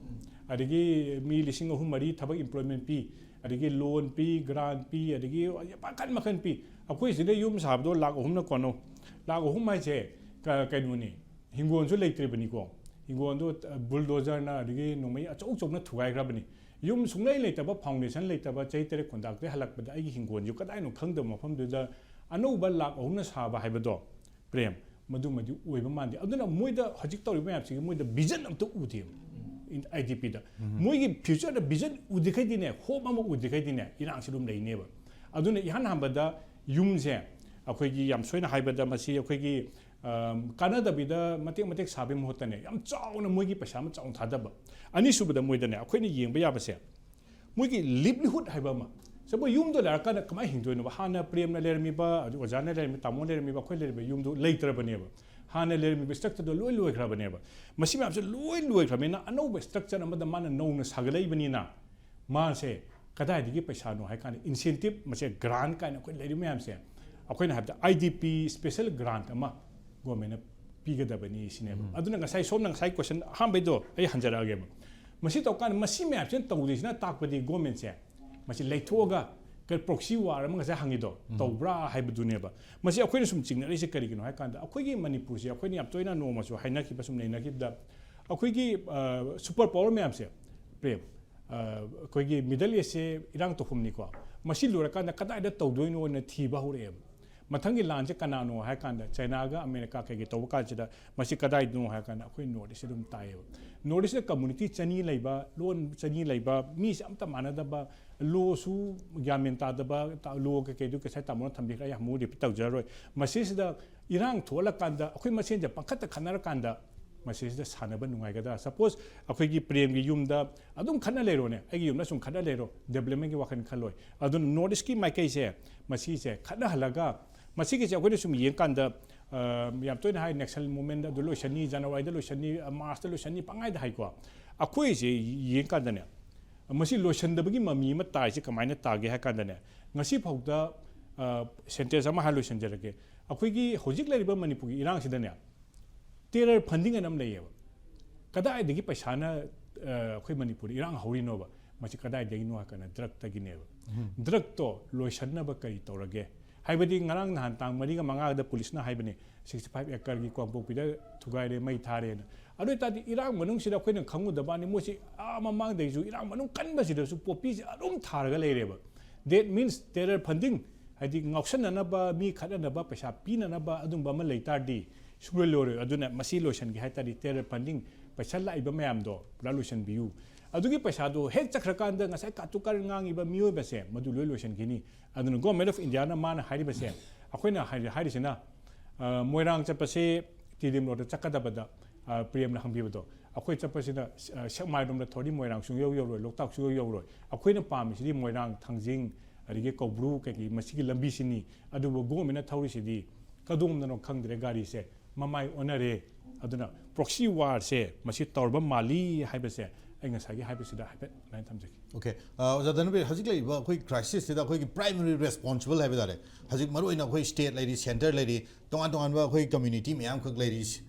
ꯑꯗꯒꯤ ꯃꯤ ꯂꯤꯁꯤꯡ ꯑꯍꯨꯝ ꯃꯔꯤ ꯊꯕꯛ employment ꯄꯤ, ꯑꯗꯒꯤ loan ꯄꯤ, grant ꯄꯤ, ꯑꯗꯒꯤ ꯃꯈꯟ ꯃꯈꯟ ꯄꯤ꯫ ꯑꯩꯈꯣꯏ ꯁꯤꯗ ꯌꯨꯝ ꯁꯥꯕꯗꯣ ꯂꯥꯛ ꯑꯍꯨꯝꯅ ꯀꯣꯟꯅꯧ꯫ ꯂꯥꯛ ꯑꯍꯨꯝ ꯍꯥꯏꯁꯦ ꯀ-, ꯀꯩꯅꯣꯅꯤ, ꯍꯤꯡꯒꯣꯜꯁꯨ ꯂꯩꯇ꯭ꯔꯤꯕꯅꯤꯀꯣ, ꯍꯤꯡꯒꯣꯜꯗꯣ, ꯑ, bulldozerꯅ ꯑꯗꯒꯤ ꯅꯣꯡꯃꯩ ꯑꯆꯧ ꯑꯆꯧꯕꯅ ꯊꯨꯒꯥꯏꯈ꯭ꯔꯕꯅꯤ꯫ ꯌꯨꯝ ꯁꯨꯡꯂꯩ ꯂꯩꯇꯕ, foundation ꯂꯩꯇꯕ, ꯆꯍꯤ ꯇꯔꯦꯠ ꯈꯨꯟꯗꯥꯛꯇꯩ ꯍꯜꯂꯛꯄꯗ ꯑꯩꯒꯤ ꯍꯤꯡꯒꯣꯜꯁꯨ ꯀꯗꯥꯏꯅꯣ ꯈꯪꯗꯕ ꯃꯐꯝꯗꯨꯗ ꯑꯅꯧꯕ ꯂꯥꯛ ꯑꯍꯨꯝꯅ ꯁꯥꯕ ꯍꯥꯏꯕꯗꯣ, ꯄ꯭ꯔꯦꯝ, ꯃꯗꯨꯃꯗꯤ ꯑꯣꯏꯕ ꯃꯥꯟꯗꯦ꯫ ꯑꯗꯨꯅ ꯃꯣꯏꯗ ꯍꯧꯖꯤꯛ ꯇꯧꯔꯤꯕ ꯃꯌꯥꯝꯁꯤꯒꯤ ꯃꯣꯏꯗ ꯚꯤꯖꯟ ꯑꯝꯇ ꯎꯗꯦꯕ꯫ ꯑꯥꯏ ꯗꯤ ꯄꯤꯗ ꯃꯣꯏꯒꯤ ꯐ꯭ꯌꯨꯆꯔꯗ ꯚꯤꯖꯟ ꯎꯗ꯭ꯔꯤꯈꯩꯗꯤꯅꯦ, ꯍꯣꯞ ꯑꯃ ꯎꯗ꯭ꯔꯤꯈꯩꯗꯤꯅꯦ, ꯏꯔꯥꯡꯁꯤ ꯑꯗꯨꯝ ꯂꯩꯅꯦꯕ꯫ ꯑꯗꯨꯅ ꯏꯍꯥꯟ ꯍꯥꯟꯕꯗ ꯌꯨꯝꯁꯦ ꯑꯩꯈꯣꯏꯒꯤ, ꯌꯥꯝ ꯁꯣꯏꯅ ꯍꯥꯏꯕꯗ, ꯃꯁꯤ ꯑꯩꯈꯣꯏꯒꯤ ꯑꯝ, ꯀꯥꯟꯅꯗꯕꯤꯗ ꯃꯇꯦꯛ ꯃꯇꯦꯛ ꯁꯥꯕꯒꯤ ꯃꯍꯨꯠꯇꯅꯦ, ꯌꯥꯝ ꯆꯥꯎꯅ ꯃꯣꯏꯒꯤ ꯄꯩꯁꯥ ꯑꯃ ꯆꯥꯎꯅ ꯊꯥꯗꯕ꯫ ꯑꯅꯤꯁꯨꯕꯗ ꯃꯣꯏꯗꯅꯦ ꯑꯩꯈꯣꯏꯅ ꯌꯦꯡꯕ ꯌꯥꯕꯁꯦ, ꯃꯣꯏꯒꯤ ꯂꯤꯕꯂꯤꯍꯨꯗ ꯍꯥꯏꯕ ꯑꯃ꯫ ꯁꯄꯣꯖ ꯌꯨꯝꯗꯣ ꯂꯩꯔꯀꯥꯟꯗ ꯀꯃꯥꯏꯅ ꯍꯤꯡꯗꯣꯏꯅꯣꯕ? ꯍꯥꯟꯅ ꯄ꯭ꯔꯦꯝꯅ ꯂꯩꯔꯝꯃꯤꯕ, ꯑꯗꯨ ꯑꯣꯖꯥꯅ ꯂꯩꯔꯝꯃꯤ, ꯇꯥꯃꯣꯅ ꯂꯩꯔꯝꯃꯤꯕ, ꯑꯩꯈꯣꯏ ꯂꯩꯔꯝꯃꯤꯕ ꯌꯨꯝꯗꯨ ꯂꯩꯇ꯭ꯔꯕꯅꯦꯕ꯫ ꯍꯥꯟꯅ ꯂꯩꯔꯝꯃꯤꯕ ꯁ꯭ꯇ꯭ꯔꯛꯆꯔꯗꯣ ꯂꯣꯏ ꯂꯣꯏꯈ꯭ꯔꯕꯅꯦꯕ꯫ ꯃꯁꯤ ꯃꯌꯥꯝꯁꯦ ꯂꯣꯏ ꯂꯣꯏꯈ꯭ꯔꯕꯅꯤꯅ ꯑꯅꯧꯕ ꯁ꯭ꯇ꯭ꯔꯛꯆꯔ ꯑꯃꯗ ꯃꯥꯅ ꯅꯧꯅ ꯁꯥꯒꯠꯂꯛꯏꯕꯅꯤꯅ, ꯃꯥꯁꯦ ꯀꯗꯥꯏꯗꯒꯤ ꯄꯩꯁꯥꯅꯣ ꯍꯥꯏ ꯀꯥꯟꯗ, ꯏꯟꯁꯦꯟꯇꯤꯞ, ꯃꯁꯦ ꯒ꯭ꯔꯥꯟ ꯀꯥꯏꯅ ꯑꯩꯈꯣꯏ ꯂꯩꯔꯤꯕ ꯃꯌꯥꯝꯁꯦ, ꯑꯩꯈꯣꯏꯅ ꯍꯥꯏꯕꯗ ꯑꯥꯏ ꯗꯤ ꯄꯤ ꯁ꯭ꯄꯦꯁꯦꯜ ꯒ꯭ꯔꯥꯟ ꯑꯃ ꯒꯣꯔꯃꯦꯟꯅ ꯄꯤꯒꯗꯕꯅꯤ ꯁꯤꯅꯦꯕ꯫ ꯑꯗꯨꯅ ꯉꯁꯥꯏ ꯁꯣꯝꯅ ꯉꯁꯥꯏ ꯀꯣꯏꯁꯟ ꯑꯍꯥꯟꯕꯩꯗꯣ ꯑꯩ ꯍꯟꯖꯔꯛꯑꯒꯦꯕ꯫ ꯃꯁꯤ ꯇꯧꯀꯥꯟꯗ ꯃꯁꯤ ꯃꯌꯥꯝꯁꯤꯅ ꯇꯧꯗꯣꯏꯁꯤꯅ ꯇꯥꯛꯄꯗꯤ ꯒꯣꯔꯃꯦꯟꯁꯦ ꯃꯁꯤ ꯂꯩꯊꯣꯛꯑꯒ ꯄ꯭ꯔꯣꯛꯁꯤ ꯋꯥꯔ ꯑꯃ ꯉꯁꯥꯏ ꯍꯪꯉꯤꯗꯣ ꯇꯧꯕ꯭ꯔꯥ ꯍꯥꯏꯕꯗꯨꯅꯦꯕ꯫ ꯃꯁꯤ ꯑꯩꯈꯣꯏꯅ ꯁꯨꯝ ꯆꯤꯡꯅꯔꯤꯁꯦ ꯀꯔꯤꯒꯤꯅꯣ ꯍꯥꯏ ꯀꯥꯟꯗ, ꯑꯩꯈꯣꯏꯒꯤ ꯃꯅꯤꯄꯨꯔꯁꯦ ꯑꯩꯈꯣꯏꯅ ꯌꯥꯝ ꯇꯣꯏꯅ ꯅꯣꯡꯃꯁꯨ ꯍꯥꯏꯅꯈꯤꯕ, ꯁꯨꯝ ꯅꯩꯅꯈꯤꯕꯗ, ꯑꯩꯈꯣꯏꯒꯤ ꯁꯨꯄꯔ ꯄꯥꯋꯔ ꯃꯌꯥꯝꯁꯦ, ꯄ꯭ꯔꯦꯝ, ꯑ, ꯑꯩꯈꯣꯏꯒꯤ ꯃꯤꯗꯜ ꯏꯁꯁꯦ ꯏꯔꯥꯡ ꯇꯧꯐꯝꯅꯤꯀꯣ꯫ ꯃꯁꯤ ꯂꯣꯏꯔꯀꯥꯟꯗ ꯀꯗꯥꯏꯗ ꯇꯧꯗꯣꯏꯅꯣꯅ ꯊꯤꯕ ꯍꯧꯔꯛꯑꯦꯕ꯫ ꯃꯊꯪꯒꯤ ꯂꯥꯟꯁꯦ ꯀꯅꯥꯅꯣ ꯍꯥꯏ ꯀꯥꯟꯗ, ꯆꯥꯏꯅꯥꯒ ꯑꯃꯦꯔꯤꯀꯥ ꯀꯩꯀꯩ ꯇꯧꯕ ꯀꯥꯟꯁꯤꯗ ꯃꯁꯤ ꯀꯗꯥꯏꯗꯅꯣ ꯍꯥꯏ ꯀꯥꯟꯗ ꯑꯩꯈꯣꯏ ꯅꯣꯔꯠ ꯏꯁꯁꯦ ꯑꯗꯨꯝ ꯇꯥꯏꯌꯦꯕ꯫ ꯅꯣꯔꯠ ꯏꯁꯇ ꯀꯝꯃꯨꯅꯤꯇꯤ ꯆꯅꯤ ꯂꯩꯕ, ꯂꯣꯟ ꯆꯅꯤ ꯂꯩꯕ, ꯃꯤꯁꯦ ꯑꯝꯇ ꯃꯥꯟꯅꯗꯕ, ꯂꯣꯁꯨ ꯒ꯭ꯌꯥꯟ ꯃꯦꯟ ꯇꯥꯗꯕ, ꯂꯣ ꯀꯩꯀꯩꯗꯨ ꯉꯁꯥꯏ ꯇꯥꯃꯣꯅ ꯊꯝꯕꯤꯈ꯭ꯔꯦ, ꯑꯩ ꯑꯃꯨꯛ ꯔꯤꯄꯤꯠ ꯇꯧꯖꯔꯔꯣꯏ꯫ ꯃꯁꯤꯁꯤꯗ ꯏꯔꯥꯡ ꯊꯣꯛꯍꯜꯂꯀꯥꯟꯗ ꯑꯩꯈꯣꯏ ꯃꯁꯦꯟꯁꯦ ꯄꯪꯈꯠꯇ ꯈꯠꯅꯔꯀꯥꯟꯗ ꯃꯁꯤꯁꯤꯗ ꯁꯥꯟꯅꯕ ꯅꯨꯡꯉꯥꯏꯒꯗ꯭ꯔꯥ? ꯁꯄꯣꯖ ꯑꯩꯈꯣꯏꯒꯤ ꯄ꯭ꯔꯦꯝꯒꯤ ꯌꯨꯝꯗ ꯑꯗꯨꯝ ꯈꯠꯅ ꯂꯩꯔꯣꯅꯦ, ꯑꯩꯒꯤ ꯌꯨꯝꯗ ꯁꯨꯝ ꯈꯠꯅ ꯂꯩꯔꯣ, ꯗꯦꯕꯂꯞꯃꯦꯟꯒꯤ ꯋꯥꯈꯜ ꯈꯜꯂꯣꯏ꯫ ꯑꯗꯨꯅ ꯅꯣꯔꯠ ꯏꯁꯀꯤ ꯃꯥꯏꯀꯩꯁꯦ ꯃꯁꯤꯁꯦ ꯈꯠꯅꯍꯜꯂꯒ, ꯃꯁꯤꯒꯤꯁꯦ ꯑꯩꯈꯣꯏꯅ ꯁꯨꯝ ꯌꯦꯡꯀꯥꯟꯗ, ꯑ, ꯌꯥꯝ ꯇꯣꯏꯅ ꯍꯥꯏ, ꯅꯦꯛꯁꯜ ꯃꯨꯞꯃꯦꯟꯗ ꯑꯗꯨ ꯂꯣꯏꯁꯟꯅꯤ, ꯖꯅꯋꯥꯔꯤꯗ ꯂꯣꯏꯁꯟꯅꯤ, ꯃꯥꯔꯁꯇ ꯂꯣꯏꯁꯟꯅꯤ ꯄꯪꯍꯥꯏꯗ ꯍꯥꯏꯀꯣ꯫ ꯑꯩꯈꯣꯏꯁꯦ ꯌꯦꯡꯀꯥꯟꯗꯅꯦ, ꯃꯁꯤ ꯂꯣꯏꯁꯟꯗꯕꯒꯤ ꯃꯃꯤ ꯑꯃ ꯇꯥꯏꯁꯦ ꯀꯃꯥꯏꯅ ꯇꯥꯒꯦ ꯍꯥꯏ ꯀꯥꯟꯗꯅꯦ, ꯉꯁꯤ ꯐꯥꯎꯗ, ꯑ, ꯁꯦꯟꯇꯦꯟꯁ ꯑꯃ ꯍꯥꯏꯔ ꯂꯣꯏꯁꯟꯖꯔꯒꯦ꯫ ꯑꯩꯈꯣꯏꯒꯤ ꯍꯧꯖꯤꯛ ꯂꯩꯔꯤꯕ ꯃꯅꯤꯄꯨꯔꯒꯤ ꯏꯔꯥꯡꯁꯤꯗꯅꯦ, ꯇꯦꯔꯔ ꯐꯟꯗꯤꯡ ꯑꯅ ꯑꯃ ꯂꯩꯌꯦꯕ꯫ ꯀꯗꯥꯏꯗꯒꯤ ꯄꯩꯁꯥꯅ, ꯑ, ꯑꯩꯈꯣꯏ ꯃꯅꯤꯄꯨꯔꯗ ꯏꯔꯥꯡ ꯍꯧꯔꯤꯅꯣꯕ? ꯃꯁꯤ ꯀꯗꯥꯏꯗꯒꯤꯅꯣ ꯍꯥꯏ ꯀꯥꯟꯗ ꯗ꯭ꯔꯛꯇꯒꯤꯅꯦꯕ꯫ ꯗ꯭ꯔꯛꯇꯣ ꯂꯣꯏꯁꯟꯅꯕ ꯀꯔꯤ ꯇꯧꯔꯒꯦ? ꯍꯥꯏꯕꯗꯤ ꯉꯔꯥꯡ ꯅꯍꯥꯟ ꯇꯥꯡ ꯃꯔꯤꯒ ꯃꯉꯥꯗ ꯄꯨꯂꯤꯁꯅ ꯍꯥꯏꯕꯅꯤ, sixty five acreꯒꯤ ꯀꯥꯡꯄꯣꯛꯄꯤꯗ ꯊꯨꯒꯥꯏꯔꯦ, ꯃꯩ ꯊꯥꯔꯦꯅ꯫ ꯑꯗꯨ ꯑꯣꯏ ꯇꯥꯔꯗꯤ ꯏꯔꯥꯡ ꯃꯅꯨꯡꯁꯤꯗ ꯑꯩꯈꯣꯏꯅ ꯈꯪꯉꯨꯗꯕꯅꯤ, ꯃꯣꯏꯁꯤ ꯑꯥ ꯃꯃꯥꯡꯗꯩꯁꯨ ꯏꯔꯥꯡ ꯃꯅꯨꯡ ꯀꯟꯕꯁꯤꯗꯁꯨ ꯄꯣꯄꯤꯁꯦ ꯑꯗꯨꯝ ꯊꯥꯔꯒ ꯂꯩꯔꯦꯕ꯫ That means terror funding ꯍꯥꯏꯗꯤ ꯉꯥꯎꯁꯟꯅꯅꯕ, ꯃꯤ ꯈꯠꯅꯅꯕ, ꯄꯩꯁꯥ ꯄꯤꯅꯅꯕ ꯑꯗꯨꯝꯕ ꯑꯃ ꯂꯩ ꯇꯥꯔꯗꯤ ꯁꯨꯡꯂꯣꯏ ꯂꯣꯏꯔꯣꯏ꯫ ꯑꯗꯨꯅ ꯃꯁꯤ ꯂꯣꯏꯁꯤꯟꯒꯦ ꯍꯥꯏ ꯇꯥꯔꯗꯤ ꯇꯦꯔꯔ ꯐꯟꯗꯤꯡ, ꯄꯩꯁꯥ ꯂꯥꯛꯏꯕ ꯃꯌꯥꯝꯗꯣ ꯄꯨꯔꯥ ꯂꯣꯏꯁꯤꯟꯕꯤꯌꯨ꯫ ꯑꯗꯨꯒꯤ ꯄꯩꯁꯥꯗꯣ ꯍꯦꯛ ꯆꯠꯈ꯭ꯔꯀꯥꯟꯗ ꯉꯁꯥꯏ ꯀꯥꯇꯨ ꯀꯥꯔꯟ ꯉꯥꯡꯉꯤꯕ ꯃꯤꯑꯣꯏꯕꯁꯦ ꯃꯗꯨ ꯂꯣꯏ ꯂꯣꯏꯁꯤꯟꯈꯤꯅꯤ꯫ ꯑꯗꯨꯅ Government of India ꯅ ꯃꯥꯅ ꯍꯥꯏꯔꯤꯕꯁꯦ, ꯑꯩꯈꯣꯏꯅ ꯍꯥꯏꯔꯤ-, ꯍꯥꯏꯔꯤꯁꯤꯅ, ꯑ, ꯃꯣꯏꯔꯥꯡ ꯆꯠꯄꯁꯦ ꯇꯤ ꯗꯤ ꯑꯦꯝ ꯔꯣꯗꯇ ꯆꯠꯀꯗꯕꯗ, ꯑ, ꯄ꯭ꯔꯦꯝꯅ ꯍꯪꯕꯤꯕꯗꯣ, ꯑꯩꯈꯣꯏ ꯆꯠꯄꯁꯤꯅ, ꯑ, ꯁꯦꯛꯃꯥꯏꯔꯣꯝꯗ ꯊꯧꯔꯗꯤ ꯃꯣꯏꯔꯥꯡ ꯁꯨꯡꯌꯧ ꯌꯧꯔꯣꯏ, ꯂꯣꯛꯇꯥꯛ ꯁꯨꯡꯌꯧ ꯌꯧꯔꯣꯏ꯫ ꯑꯩꯈꯣꯏꯅ ꯄꯥꯝꯃꯤꯁꯤꯗꯤ ꯃꯣꯏꯔꯥꯡ, ꯊꯥꯡꯖꯤꯡ, ꯑꯗꯒꯤ ꯀꯧꯕ꯭ꯔꯨ ꯀꯩꯀꯩ ꯃꯁꯤꯒꯤ ꯂꯝꯕꯤꯁꯤꯅꯤ꯫ ꯑꯗꯨꯕꯨ Government ꯅ ꯊꯧꯔꯤꯁꯤꯗꯤ ꯀꯗꯣꯝꯗꯅꯣ ꯈꯪꯗ꯭ꯔꯦ, ꯒꯥꯔꯤꯁꯦ ꯃꯃꯥꯏ ꯑꯣꯟꯅꯔꯦ꯫ ꯑꯗꯨꯅ proxy war ꯁꯦ ꯃꯁꯤ ꯇꯧꯔꯕ ꯃꯥꯜꯂꯤ ꯍꯥꯏꯕꯁꯦ ꯑꯩ ꯉꯁꯥꯏꯒꯤ ꯍꯥꯏꯕꯁꯤꯗ ꯍꯥꯏꯐꯦꯠ ꯑꯗꯨꯃꯥꯏꯅ ꯊꯝꯖꯒꯦ꯫ ꯑꯣꯀꯦ꯫ ꯑ, ꯑꯣꯖꯥ ꯙꯅꯕꯤꯔ, ꯍꯧꯖꯤꯛ ꯂꯩꯔꯤꯕ ꯑꯩꯈꯣꯏ crisis ꯁꯤꯗ ꯑꯩꯈꯣꯏꯒꯤ primary responsible ꯍꯥꯏꯕ ꯇꯥꯔꯦ, ꯍꯧꯖꯤꯛ ꯃꯔꯨꯑꯣꯏꯅ ꯑꯩꯈꯣꯏ state ꯂꯩꯔꯤ, centre ꯂꯩꯔꯤ, ꯇꯣꯉꯥꯟ ꯇꯣꯉꯥꯟꯕ ꯑꯩꯈꯣꯏ community ꯃꯌꯥꯝꯈꯛ ꯂꯩꯔꯤ꯫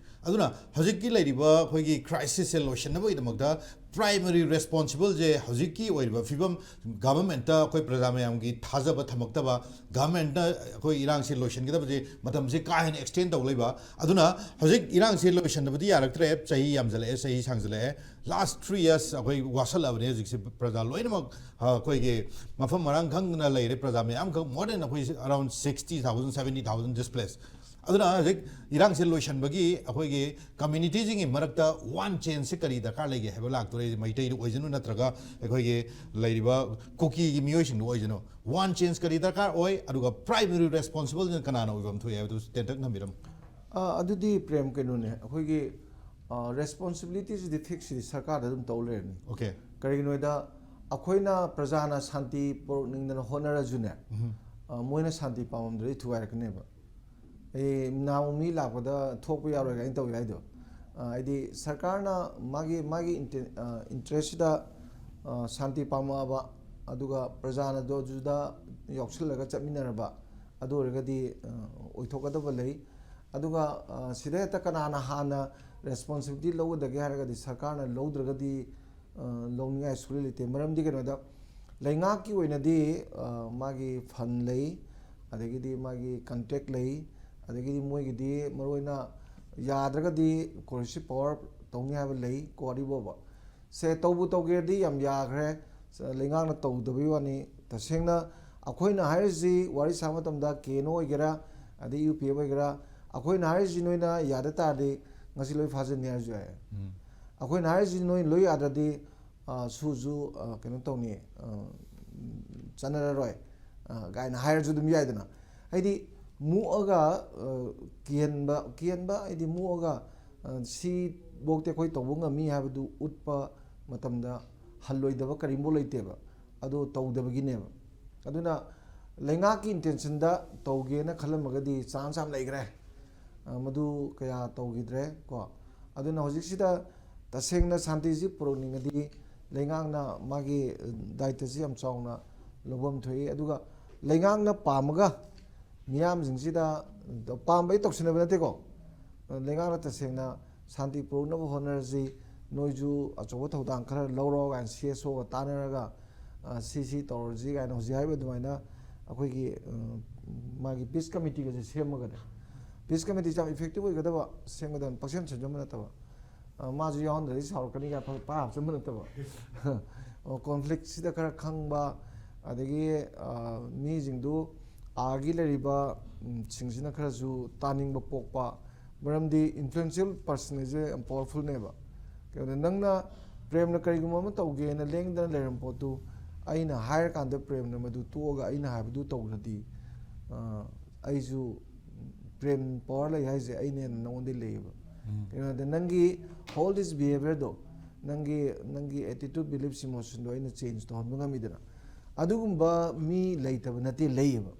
ꯑꯗꯨꯅ ꯍꯧꯖꯤꯛꯀꯤ ꯂꯩꯔꯤꯕ ꯑꯩꯈꯣꯏꯒꯤ crisis ꯁꯦ ꯂꯣꯏꯁꯤꯟꯅꯕꯒꯤꯗꯃꯛꯇ primary responsible ꯁꯦ ꯍꯧꯖꯤꯛꯀꯤ ꯑꯣꯏꯔꯤꯕ ꯐꯤꯕꯝ, government ꯇ ꯑꯩꯈꯣꯏ ꯄ꯭ꯔꯖꯥ ꯃꯌꯥꯝꯒꯤ ꯊꯥꯖꯕ ꯊꯝꯃꯛꯇꯕ, government ꯅ ꯑꯩꯈꯣꯏ ꯏꯔꯥꯡꯁꯦ ꯂꯣꯏꯁꯤꯟꯒꯗꯕꯁꯦ ꯃꯇꯝꯁꯦ ꯀꯥ ꯍꯦꯟꯅ extend ꯇꯧ ꯂꯩꯕ꯫ ꯑꯗꯨꯅ ꯍꯧꯖꯤꯛ ꯏꯔꯥꯡꯁꯦ ꯂꯣꯏꯁꯤꯟꯗꯕꯗꯤ ꯌꯥꯔꯛꯇ꯭ꯔꯦ, ꯆꯍꯤ ꯌꯥꯝꯁꯤꯜꯂꯛꯑꯦ, ꯆꯍꯤ ꯁꯥꯡꯖꯜꯂꯛꯑꯦ꯫ Last three years ꯑꯩꯈꯣꯏ ꯋꯥꯁꯜꯂꯛꯑꯕꯅꯦ ꯍꯧꯖꯤꯛꯁꯦ꯫ ꯄ꯭ꯔꯖꯥ ꯂꯣꯏꯅꯃꯛ, ꯑ, ꯑꯩꯈꯣꯏꯒꯤ ꯃꯐꯝ ꯃꯔꯥꯡ ꯈꯪꯗꯅ ꯂꯩꯔꯦ꯫ ꯄ꯭ꯔꯖꯥ ꯃꯌꯥꯝꯈꯛ, more than ꯑꯩꯈꯣꯏ around sixty thousand, seventy thousand displaced꯫ ꯑꯗꯨꯅ ꯍꯧꯖꯤꯛ ꯏꯔꯥꯡꯁꯦ ꯂꯣꯏꯁꯤꯟꯕꯒꯤ ꯑꯩꯈꯣꯏꯒꯤ community ꯁꯤꯡꯒꯤ ꯃꯔꯛꯇ one change ꯁꯦ ꯀꯔꯤ ꯗꯔꯀꯥꯔ ꯂꯩꯒꯦ ꯍꯥꯏꯕ ꯂꯥꯛꯇꯣꯔꯦ꯫ ꯃꯩꯇꯩꯗ ꯑꯣꯏꯁꯅꯨ ꯅꯠꯇ꯭ꯔꯒ ꯑꯩꯈꯣꯏꯒꯤ ꯂꯩꯔꯤꯕ ꯀꯨꯀꯤꯒꯤ ꯃꯤꯑꯣꯏꯁꯤꯡꯗ ꯑꯣꯏꯁꯅꯨ, one change ꯀꯔꯤ ꯗꯔꯀꯥꯔ ꯑꯣꯏ, ꯑꯗꯨꯒ primary responsible ꯁꯤꯅ ꯀꯅꯥꯅ ꯑꯣꯏꯐꯝ ꯊꯣꯛꯏ ꯍꯥꯏꯕꯗꯨ ꯇꯦꯟꯇꯛ ꯊꯝꯕꯤꯔꯝꯃꯨ꯫ ꯑ, ꯑꯗꯨꯗꯤ ꯄ꯭ꯔꯦꯝ, ꯀꯩꯅꯣꯅꯦ, ꯑꯩꯈꯣꯏꯒꯤ responsibility ꯁꯤꯗꯤ fix ꯁꯤꯗꯤ ꯁꯔꯀꯥꯔꯗ ꯑꯗꯨꯝ ꯇꯧ ꯂꯩꯔꯅꯤ꯫ ꯑꯣꯀꯦ꯫ ꯀꯔꯤꯒꯤꯅꯣ ꯍꯥꯏꯗ, ꯑꯩꯈꯣꯏꯅ ꯄ꯭ꯔꯖꯥꯅ ꯁꯥꯟꯇꯤ ꯄꯨꯔꯛꯅꯤꯡꯗꯅ ꯍꯣꯠꯅꯔꯁꯨꯅꯦ, ꯑ, ꯃꯣꯏꯅ ꯁꯥꯟꯇꯤ ꯄꯥꯝꯃꯝꯗ꯭ꯔꯗꯤ ꯊꯨꯒꯥꯏꯔꯛꯀꯅꯦꯕ꯫ ꯑꯦ, ꯅꯍꯥꯟꯃꯨꯛ ꯃꯤ ꯂꯥꯛꯄꯗ ꯊꯣꯛꯄ ꯌꯥꯔꯣꯏ ꯀꯥꯏꯅ ꯇꯧꯋꯤ ꯍꯥꯏꯗꯣ꯫ ꯑ, ꯍꯥꯏꯗꯤ ꯁꯔꯀꯥꯔꯅ ꯃꯥꯒꯤ, ꯃꯥꯒꯤ ꯏꯟꯇꯦ-, ꯑ, interest ꯁꯤꯗ, ꯑ, ꯁꯥꯟꯇꯤ ꯄꯥꯝꯃꯛꯑꯕ, ꯑꯗꯨꯒ ꯄ꯭ꯔꯖꯥꯅ ꯑꯗꯨ-, ꯑꯗꯨꯗ ꯌꯥꯎꯁꯜꯂꯒ ꯆꯠꯃꯤꯟꯅꯔꯕ, ꯑꯗꯨ ꯑꯣꯏꯔꯒꯗꯤ, ꯑ, ꯑꯣꯏꯊꯣꯛꯀꯗꯕ ꯂꯩ꯫ ꯑꯗꯨꯒ, ꯑ, ꯁꯤꯗ ꯍꯦꯛꯇ ꯀꯅꯥꯅ ꯍꯥꯟꯅ responsibility ꯂꯧꯒꯗꯒꯦ ꯍꯥꯏꯔꯒꯗꯤ ꯁꯔꯀꯥꯔꯅ ꯂꯧꯗ꯭ꯔꯒꯗꯤ, ꯑ, ꯂꯧꯅꯤꯡꯉꯥꯏ ꯁꯨꯡꯂꯩ ꯂꯩꯇꯦ꯫ ꯃꯔꯝꯗꯤ ꯀꯩꯅꯣꯗ, ꯂꯩꯉꯥꯛꯀꯤ ꯑꯣꯏꯅꯗꯤ, ꯑ, ꯃꯥꯒꯤ fund ꯂꯩ, ꯑꯗꯒꯤꯗꯤ ꯃꯥꯒꯤ contract ꯂꯩ, ꯑꯗꯒꯤꯗꯤ ꯃꯣꯏꯒꯤꯗꯤ ꯃꯔꯨꯑꯣꯏꯅ ꯌꯥꯗ꯭ꯔꯒꯗꯤ coercive power ꯇꯧꯅꯤ ꯍꯥꯏꯕ ꯂꯩ, court ꯐꯥꯎꯕ꯫ ꯁꯦ ꯇꯧꯕꯨ ꯇꯧꯒꯦꯔꯗꯤ ꯌꯥꯝ ꯌꯥꯈ꯭ꯔꯦ, ꯂꯩꯉꯥꯛꯅ ꯇꯧꯗꯕꯩ ꯋꯥꯅꯤ꯫ ꯇꯁꯦꯡꯅ ꯑꯩꯈꯣꯏꯅ ꯍꯥꯏꯔꯤꯁꯤ ꯋꯥꯔꯤ ꯁꯥꯕ ꯃꯇꯝꯗ ꯀꯦ ꯑꯦꯟ ꯑꯣ ꯑꯣꯏꯒꯦꯔꯥ, ꯑꯗꯩ ꯌꯨ ꯄꯤ ꯑꯦꯐ ꯑꯣꯏꯒꯦꯔꯥ, ꯑꯩꯈꯣꯏꯅ ꯍꯥꯏꯔꯤꯁꯤ ꯅꯣꯏꯅ ꯌꯥꯗ ꯇꯥꯔꯗꯤ ꯉꯁꯤ ꯂꯣꯏ ꯐꯥꯖꯤꯟꯅꯤ ꯍꯥꯏꯔꯁꯨ ꯌꯥꯏ꯫ ꯎꯝ. ꯑꯩꯈꯣꯏꯅ ꯍꯥꯏꯔꯤꯁꯤ ꯅꯣꯏ ꯂꯣꯏ ꯌꯥꯗ꯭ꯔꯗꯤ, ꯑ, ꯁꯨꯁꯨ, ꯑ, ꯀꯩꯅꯣ ꯇꯧꯅꯤ, ꯑ, ꯆꯠꯅꯔꯔꯣꯏ, ꯑ, ꯀꯥꯏꯅ ꯍꯥꯏꯔꯁꯨ ꯑꯗꯨꯝ ꯌꯥꯏꯗꯅ꯫ ꯍꯥꯏꯗꯤ ꯃꯨꯛꯑꯒ, ꯑ, ꯀꯤꯍꯟꯕ, ꯀꯤꯍꯟꯕ ꯍꯥꯏꯗꯤ ꯃꯨꯛꯑꯒ, ꯑ, ꯁꯤꯐꯧꯗꯤ ꯑꯩꯈꯣꯏ ꯇꯧꯕ ꯉꯝꯃꯤ ꯍꯥꯏꯕꯗꯨ ꯎꯠꯄ ꯃꯇꯝꯗ ꯍꯜꯂꯣꯏꯗꯕ ꯀꯔꯤꯝꯐꯥꯎ ꯂꯩꯇꯦꯕ꯫ ꯑꯗꯨ ꯇꯧꯗꯕꯒꯤꯅꯦꯕ꯫ ꯑꯗꯨꯅ ꯂꯩꯉꯥꯛꯀꯤ intentionꯗ ꯇꯧꯒꯦꯅ ꯈꯜꯂꯝꯃꯒꯗꯤ chance ꯌꯥꯝ ꯂꯩꯈ꯭ꯔꯦ꯫ ꯑ, ꯃꯗꯨ ꯀꯌꯥ ꯇꯧꯈꯤꯗ꯭ꯔꯦ ꯀꯣ꯫ ꯑꯗꯨꯅ ꯍꯧꯖꯤꯛꯁꯤꯗ ꯇꯁꯦꯡꯅ ꯁꯥꯟꯇꯤꯁꯤ ꯄꯨꯔꯛꯅꯤꯡꯉꯗꯤ ꯂꯩꯉꯥꯛꯅ ꯃꯥꯒꯤ ꯗꯥꯏꯇꯁꯤ ꯌꯥꯝ ꯆꯥꯎꯅ ꯂꯧꯐꯝ ꯊꯣꯛꯏ꯫ ꯑꯗꯨꯒ ꯂꯩꯉꯥꯛꯅ ꯄꯥꯝꯃꯒ ꯃꯤꯌꯥꯝꯁꯤꯡꯁꯤꯗ, ꯄꯥꯝꯕꯩ ꯇꯧꯁꯤꯟꯅꯕ ꯅꯠꯇꯦꯀꯣ꯫ ꯂꯩꯉꯥꯛꯅ ꯇꯁꯦꯡꯅ ꯁꯥꯟꯇꯤ ꯄꯨꯔꯛꯅꯕ ꯍꯣꯠꯅꯔꯁꯤ, ꯅꯣꯏꯁꯨ ꯑꯆꯧꯕ ꯊꯧꯗꯥꯡ ꯈꯔ ꯂꯧꯔꯣ ꯀꯥꯏꯅ ꯁꯤ ꯑꯦꯁ ꯑꯣꯒ ꯇꯥꯟꯅꯔꯒ, ꯑ, ꯁꯤ ꯁꯤ ꯇꯧꯔꯁꯤ ꯀꯥꯏꯅ ꯍꯧꯖꯤꯛ ꯍꯥꯏꯔꯤꯕ ꯑꯗꯨꯃꯥꯏꯅ ꯑꯩꯈꯣꯏꯒꯤ, ꯑ, ꯃꯥꯒꯤ peace committeeꯒꯁꯦ ꯁꯦꯝꯃꯒꯅꯦ, peace committeeꯁꯦ ꯌꯥꯝ effective ꯑꯣꯏꯒꯗꯕ ꯁꯦꯝꯒꯗꯕꯅꯤ, ꯄꯪꯁꯦꯝ ꯁꯦꯝꯖꯟꯕ ꯅꯠꯇꯕ꯫ ꯑ, ꯃꯥꯁꯨ ꯌꯥꯎꯍꯟꯗ꯭ꯔꯗꯤ ꯁꯥꯎꯔꯛꯀꯅꯤ ꯀꯥꯏꯅ ꯄꯪꯍꯥꯞ ꯍꯥꯞꯆꯟꯕ ꯅꯠꯇꯕ꯫ ꯑꯣ, conflictꯁꯤꯗ ꯈꯔ ꯈꯪꯕ, ꯑꯗꯒꯤ, ꯑ, ꯃꯤꯁꯤꯡꯗꯨ ꯑꯥꯒꯤ ꯂꯩꯔꯤꯕ, ꯎꯝ, ꯁꯤꯡꯁꯤꯅ ꯈꯔꯁꯨ ꯇꯥꯅꯤꯡꯕ ꯄꯣꯛꯄ, ꯃꯔꯝꯗꯤ influential personꯁꯦ ꯌꯥꯝ powerfulꯅꯦꯕ꯫ ꯀꯩꯅꯣꯗ ꯅꯪꯅ ꯄ꯭ꯔꯦꯝꯅ ꯀꯔꯤꯒꯨꯝꯕ ꯑꯃ ꯇꯧꯒꯦꯅ ꯂꯦꯡꯗꯅ ꯂꯩꯔꯝꯕ ꯄꯣꯠꯇꯨ ꯑꯩꯅ ꯍꯥꯏꯔꯀꯥꯟꯗ ꯄ꯭ꯔꯦꯝꯅ ꯃꯗꯨ ꯇꯣꯛꯑꯒ ꯑꯩꯅ ꯍꯥꯏꯕꯗꯨ ꯇꯧꯔꯗꯤ, ꯑ, ꯑꯩꯁꯨ ꯄ꯭ꯔꯦꯝ power ꯂꯩ ꯍꯥꯏꯁꯦ ꯑꯩꯅ ꯍꯦꯟꯅ ꯅꯉꯣꯟꯗ ꯂꯩꯌꯦꯕ꯫ ꯎꯝ. ꯀꯩꯅꯣꯗ ꯅꯪꯒꯤ hold this behaviorꯗꯣ, ꯅꯪꯒꯤ, ꯅꯪꯒꯤ attitude, beliefs, emotionꯗꯣ ꯑꯩꯅ change ꯇꯧꯍꯟꯕ ꯉꯝꯃꯤꯗꯅ꯫ ꯑꯗꯨꯒꯨꯝꯕ ꯃꯤ ꯂꯩꯇꯕ ꯅꯠꯇꯦ, ꯂꯩꯌꯦꯕ꯫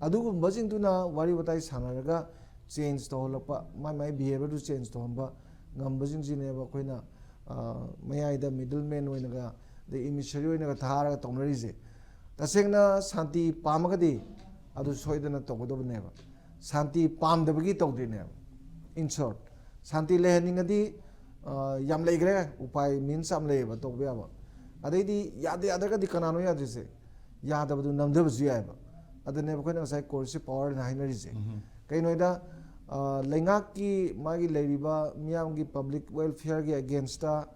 ꯑꯗꯨꯒꯨꯝꯕꯁꯤꯡꯗꯨꯅ ꯋꯥꯔꯤ ꯋꯥꯇꯥꯏ ꯁꯥꯟꯅꯔꯒ change ꯇꯧꯍꯜꯂꯛꯄ, ꯃꯥꯏ ꯃꯥꯏ behaviorꯗꯨ change ꯇꯧꯍꯟꯕ ꯉꯝꯕꯁꯤꯡꯁꯤꯅꯦꯕ ꯑꯩꯈꯣꯏꯅ, ꯑ, ꯃꯌꯥꯏꯗ middleman ꯑꯣꯏꯅꯒ, ꯑꯗꯩ emissary ꯑꯣꯏꯅꯒ ꯊꯥꯔꯒ ꯇꯧꯅꯔꯤꯁꯦ꯫ ꯇꯁꯦꯡꯅ ꯁꯥꯟꯇꯤ ꯄꯥꯝꯃꯒꯗꯤ ꯑꯗꯨ ꯁꯣꯏꯗꯅ ꯇꯧꯒꯗꯕꯅꯦꯕ꯫ ꯁꯥꯟꯇꯤ ꯄꯥꯝꯗꯕꯒꯤ ꯇꯧꯗ꯭ꯔꯤꯅꯦꯕ꯫ In short, ꯁꯥꯟꯇꯤ ꯂꯩꯍꯟꯅꯤꯡꯉꯗꯤ, ꯑ, ꯌꯥꯝ ꯂꯩꯈ꯭ꯔꯦ ꯎꯄꯥꯏ, means ꯌꯥꯝ ꯂꯩꯌꯦꯕ ꯇꯧꯕ ꯌꯥꯕ꯫ ꯑꯗꯩꯗꯤ ꯌꯥꯗꯦ ꯌꯥꯗ꯭ꯔꯒꯗꯤ ꯀꯅꯥꯅꯣ ꯌꯥꯗ꯭ꯔꯤꯁꯦ? ꯌꯥꯗꯕꯗꯨ ꯅꯝꯊꯕꯁꯨ ꯌꯥꯏꯑꯕ꯫ ꯑꯗꯨꯅꯦꯕ ꯑꯩꯈꯣꯏꯅ ꯉꯁꯥꯏ courtꯁꯤ powerꯅ ꯍꯥꯏꯅꯔꯤꯁꯦ꯫ ꯎꯝ. ꯀꯩꯅꯣꯗ, ꯑ, ꯂꯩꯉꯥꯛꯀꯤ ꯃꯥꯒꯤ ꯂꯩꯔꯤꯕ ꯃꯤꯌꯥꯝꯒꯤ public welfareꯒꯤ againstꯇ,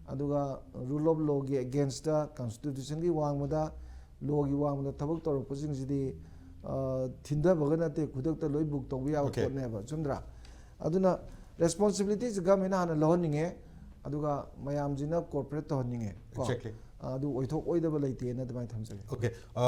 ꯑꯗꯨꯒ rule of lawꯒꯤ againstꯇ, constitutionꯒꯤ ꯋꯥꯡꯃꯗ ꯂꯣꯒꯤ ꯋꯥꯡꯃꯗ ꯊꯕꯛ ꯇꯧꯔꯛꯄꯁꯤꯡꯁꯤꯗꯤ ꯑ, ꯊꯤꯟꯊꯕꯒ ꯅꯠꯇꯦ, ꯈꯨꯗꯛꯇ ꯂꯣꯏ ꯕꯨꯛ ꯇꯧꯕ ꯌꯥꯕ Okay. ꯄꯣꯠꯅꯦꯕ, ꯆꯨꯝꯗ꯭ꯔꯥ? ꯑꯗꯨꯅ ꯔꯦꯁꯄꯣꯟꯁꯤꯕꯤꯂꯤꯇꯤꯁꯦ ꯒꯃꯦꯟꯅ ꯍꯥꯟꯅ ꯂꯧꯍꯟꯅꯤꯡꯉꯦ, ꯑꯗꯨꯒ ꯃꯌꯥꯝꯁꯤꯅ ꯀꯣꯑꯣꯄꯔꯦꯠ ꯇꯧꯍꯟꯅꯤꯡꯉꯦ ꯀꯣ꯫ Exactly. ꯑ, ꯑꯗꯨ ꯑꯣꯏꯊꯣꯛꯑꯣꯏꯗꯕ ꯂꯩꯇꯦꯅ ꯑꯗꯨꯃꯥꯏꯅ ꯊꯝꯖꯒꯦ꯫ Okay. ꯑ,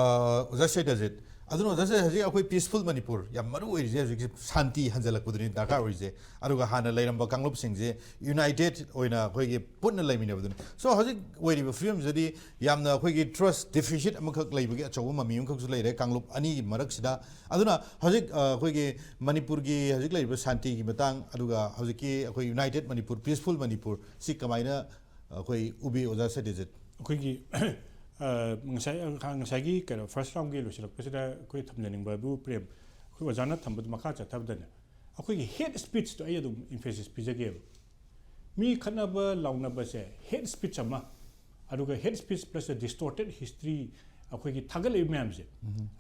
ꯑꯣꯖꯥ ꯁꯩꯇꯖꯤꯠ, ꯑꯗꯨꯅ ꯑꯣꯖꯥ ꯁꯩ ꯍꯧꯖꯤꯛ ꯑꯩꯈꯣꯏ ꯄꯤꯁꯐꯨꯜ ꯃꯅꯤꯄꯨꯔ ꯌꯥꯝ ꯃꯔꯨ ꯑꯣꯏꯔꯤꯁꯦ ꯍꯧꯖꯤꯛꯁꯦ ꯁꯥꯟꯇꯤ ꯍꯟꯖꯜꯂꯛꯄꯗꯨꯅꯤ ꯗꯔꯀꯥꯔ ꯑꯣꯏꯔꯤꯁꯦ꯫ ꯑꯗꯨꯒ ꯍꯥꯟꯅ ꯂꯩꯔꯝꯕ ꯀꯥꯡꯂꯨꯞꯁꯤꯡꯁꯦ ꯌꯨꯅꯥꯏꯇꯦꯠ ꯑꯣꯏꯅ ꯑꯩꯈꯣꯏꯒꯤ ꯄꯨꯟꯅ ꯂꯩꯃꯤꯟꯅꯕꯗꯨꯅꯤ꯫ So ꯍꯧꯖꯤꯛ ꯑꯣꯏꯔꯤꯕ ꯐꯤꯕꯝꯁꯤꯗꯤ ꯌꯥꯝꯅ ꯑꯩꯈꯣꯏꯒꯤ ꯇ꯭ꯔꯁ ꯗꯤꯐꯤꯁꯤꯠ ꯑꯃꯈꯛ ꯂꯩꯕꯒꯤ ꯑꯆꯧꯕ ꯃꯃꯤ ꯑꯃꯈꯛꯁꯨ ꯂꯩꯔꯦ ꯀꯥꯡꯂꯨꯞ ꯑꯅꯤꯒꯤ ꯃꯔꯛꯁꯤꯗ꯫ ꯑꯗꯨꯅ ꯍꯧꯖꯤꯛ ꯑ, ꯑꯩꯈꯣꯏꯒꯤ ꯃꯅꯤꯄꯨꯔꯒꯤ ꯍꯧꯖꯤꯛ ꯂꯩꯔꯤꯕ ꯁꯥꯟꯇꯤꯒꯤ ꯃꯇꯥꯡ, ꯑꯗꯨꯒ ꯍꯧꯖꯤꯛꯀꯤ ꯑꯩꯈꯣꯏ ꯌꯨꯅꯥꯏꯇꯦꯠ ꯃꯅꯤꯄꯨꯔ, ꯄꯤꯁꯐꯨꯜ ꯃꯅꯤꯄꯨꯔ ꯁꯤ ꯀꯃꯥꯏꯅ ꯑꯩꯈꯣꯏ ꯎꯕꯤ, ꯑꯣꯖꯥ ꯁꯩꯇꯖꯤꯠ? ꯑꯩꯈꯣꯏꯒꯤ ꯑ, ꯉꯁꯥꯏ ꯉꯁꯥꯏꯒꯤ ꯀꯩꯅꯣ ꯐꯥꯔꯁ ꯔꯥꯎꯟꯒꯤ ꯂꯣꯏꯁꯤꯜꯂꯛꯄꯁꯤꯗ ꯑꯩꯈꯣꯏ ꯊꯝꯖꯅꯤꯡꯕ ꯍꯥꯏꯕꯨ ꯄ꯭ꯔꯦꯝ, ꯑꯩꯈꯣꯏ ꯑꯣꯖꯥꯅ ꯊꯝꯕꯗꯨ ꯃꯈꯥ ꯆꯠꯊꯕꯗꯅꯦ, ꯑꯩꯈꯣꯏꯒꯤ ꯍꯦꯠ ꯁ꯭ꯄꯤꯆꯇꯣ ꯑꯩ ꯑꯗꯨꯝ ꯏꯝꯐꯦꯁꯤꯁ ꯄꯤꯖꯒꯦꯕ꯫ ꯃꯤ ꯈꯠꯅꯕ ꯂꯥꯎꯅꯕꯁꯦ ꯍꯦꯠ ꯁ꯭ꯄꯤꯆ ꯑꯃ, ꯑꯗꯨꯒ ꯍꯦꯠ ꯁ꯭ꯄꯤꯆ ꯄ꯭ꯂꯁ ꯗꯤꯁꯇꯣꯔꯇꯦꯠ ꯍꯤꯁꯇ꯭ꯔꯤ, ꯑꯩꯈꯣꯏꯒꯤ ꯊꯥꯒꯠꯂꯛꯏꯕ ꯃꯌꯥꯝꯁꯦ,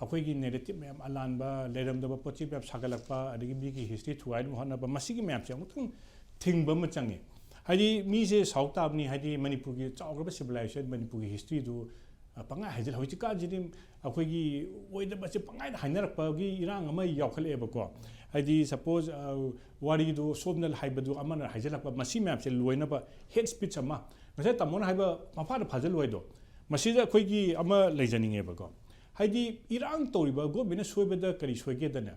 ꯑꯩꯈꯣꯏꯒꯤ ꯅꯦꯔꯦꯇꯤꯞ ꯃꯌꯥꯝ ꯑꯂꯥꯟꯕ, ꯂꯩꯔꯝꯗꯕ ꯄꯣꯠ ꯆꯩ ꯃꯌꯥꯝ ꯁꯥꯒꯠꯂꯛꯄ, ꯑꯗꯒꯤ ꯃꯤꯒꯤ ꯍꯤꯁꯇ꯭ꯔꯤ ꯊꯨꯒꯥꯏꯅꯕ ꯍꯣꯠꯅꯕ, ꯃꯁꯤꯒꯤ ꯃꯌꯥꯝꯁꯦ ꯑꯃꯨꯛꯇꯪ ꯊꯤꯡꯕ ꯑꯃ ꯆꯪꯉꯦ꯫ ꯍꯥꯏꯗꯤ ꯃꯤꯁꯦ ꯁꯥꯎ ꯇꯥꯕꯅꯤ, ꯍꯥꯏꯗꯤ ꯃꯅꯤꯄꯨꯔꯒꯤ ꯆꯥꯎꯈ꯭ꯔꯕ ꯁꯤꯚꯤꯂꯥꯏꯖꯦꯁꯟ, ꯃꯅꯤꯄꯨꯔꯒꯤ ꯍꯤꯁꯇ꯭ꯔꯤꯗꯨ ꯑ, ꯄꯪꯍꯥꯏ ꯍꯥꯏꯖꯤꯜꯂ, ꯍꯧꯖꯤꯛꯀꯥꯟꯁꯤꯗꯤ ꯑꯩꯈꯣꯏꯒꯤ ꯑꯣꯏꯗꯕꯁꯦ ꯄꯪꯍꯥꯏꯗ ꯍꯥꯏꯅꯔꯛꯄꯒꯤ ꯏꯔꯥꯡ ꯑꯃ ꯌꯥꯎꯈꯠꯂꯛꯑꯦꯕꯀꯣ꯫ ꯍꯥꯏꯗꯤ ꯁꯄꯣꯁ ꯋꯥꯔꯤꯗꯨ ꯁꯣꯝꯅ ꯍꯥꯏꯕꯗꯨ ꯑꯃꯅ ꯍꯥꯏꯖꯤꯜꯂꯛꯄ, ꯃꯁꯤ ꯃꯌꯥꯝꯁꯦ ꯂꯣꯏꯅꯕ ꯍꯦꯠ ꯁ꯭ꯄꯤꯆ ꯑꯃ, ꯉꯁꯥꯏ ꯇꯥꯃꯣꯅ ꯍꯥꯏꯕ ꯃꯐꯥꯗ ꯐꯥꯖꯤꯜꯂꯨ ꯍꯥꯏꯗꯣ, ꯃꯁꯤꯗ ꯑꯩꯈꯣꯏꯒꯤ ꯑꯃ ꯂꯩꯖꯅꯤꯡꯉꯦꯕꯀꯣ꯫ ꯍꯥꯏꯗꯤ ꯏꯔꯥꯡ ꯇꯧꯔꯤꯕ ꯒꯣꯔꯃꯦꯟꯅ ꯁꯣꯏꯕꯗ ꯀꯔꯤ ꯁꯣꯏꯒꯦꯗꯅꯦ,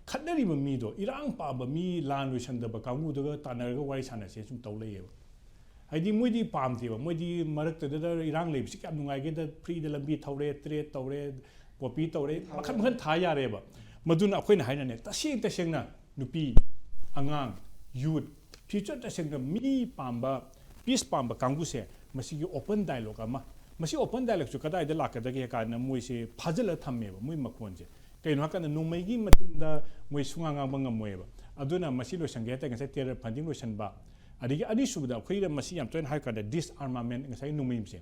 ꯈꯠꯅꯔꯤꯕ ꯃꯤꯗꯣ, ꯏꯔꯥꯡ ꯄꯥꯝꯕ ꯃꯤ, ꯂꯥꯟ ꯂꯣꯏꯁꯟꯗꯕ ꯀꯥꯡꯕꯨꯗꯨꯒ ꯇꯥꯟꯅꯔꯒ ꯋꯥꯔꯤ ꯁꯥꯟꯅꯁꯦ ꯁꯨꯝ ꯇꯧ ꯂꯩꯌꯦꯕ꯫ ꯍꯥꯏꯗꯤ ꯃꯣꯏꯗꯤ ꯄꯥꯝꯗꯦꯕ, ꯃꯣꯏꯗꯤ ꯃꯔꯛꯇꯨꯗ ꯏꯔꯥꯡ ꯂꯩꯕꯁꯤ ꯀꯌꯥꯝ ꯅꯨꯡꯉꯥꯏꯒꯦꯗ, ꯐ꯭ꯔꯤꯗ ꯂꯝꯕꯤ ꯊꯧꯔꯦ, ꯇ꯭ꯔꯦꯠ ꯇꯧꯔꯦ, ꯄꯣꯄꯤ ꯇꯧꯔꯦ, ꯃꯈꯜ ꯃꯈꯜ ꯊꯥ ꯌꯥꯔꯦꯕ꯫ ꯃꯗꯨꯅ ꯑꯩꯈꯣꯏꯅ ꯍꯥꯏꯅꯅꯦ, ꯇꯁꯦꯡ ꯇꯁꯦꯡꯅ ꯅꯨꯄꯤ, ꯑꯉꯥꯡ, ꯌꯨꯠ, ꯐ꯭ꯌꯨꯆꯔ ꯇꯁꯦꯡꯅ ꯃꯤ ꯄꯥꯝꯕ, ꯄꯤꯁ ꯄꯥꯝꯕ ꯀꯥꯡꯕꯨꯁꯦ ꯃꯁꯤꯒꯤ ꯑꯣꯄꯟ ꯗꯥꯏꯂꯣꯒ ꯑꯃ, ꯃꯁꯤ ꯑꯣꯄꯟ ꯗꯥꯏꯂꯣꯒꯁꯨ ꯀꯗꯥꯏꯗ ꯂꯥꯛꯀꯗꯒꯦ ꯍꯥꯏ ꯀꯥꯟꯗ ꯃꯣꯏꯁꯦ ꯐꯥꯖꯤꯜꯂ ꯊꯝꯃꯦꯕ ꯃꯣꯏ ꯃꯈꯣꯟꯁꯦ꯫ ꯀꯩꯅꯣ ꯍꯥꯏꯀꯥꯟꯗ ꯅꯣꯡꯃꯩꯒꯤ ꯃꯇꯤꯡꯗ ꯃꯣꯏ ꯁꯨꯉꯥꯡ ꯉꯥꯡꯕ ꯉꯝꯃꯣꯏꯕ꯫ ꯑꯗꯨꯅ ꯃꯁꯤ ꯂꯣꯏꯁꯟꯒꯦ ꯍꯥꯏ ꯇꯥꯔꯗꯤ ꯉꯁꯥꯏ ꯇꯦꯔꯔ ꯐꯟꯗꯤꯡ ꯂꯣꯏꯁꯟꯕ, ꯑꯗꯒꯤ ꯑꯅꯤꯁꯨꯕꯗ ꯑꯩꯈꯣꯏꯅ ꯃꯁꯤ ꯌꯥꯝ ꯇꯣꯏꯅ ꯍꯥꯏ ꯀꯥꯟꯗ ꯗꯤꯁꯑꯥꯔꯃꯥꯃꯦꯟ, ꯉꯁꯥꯏꯒꯤ ꯅꯣꯡꯃꯩꯁꯦ,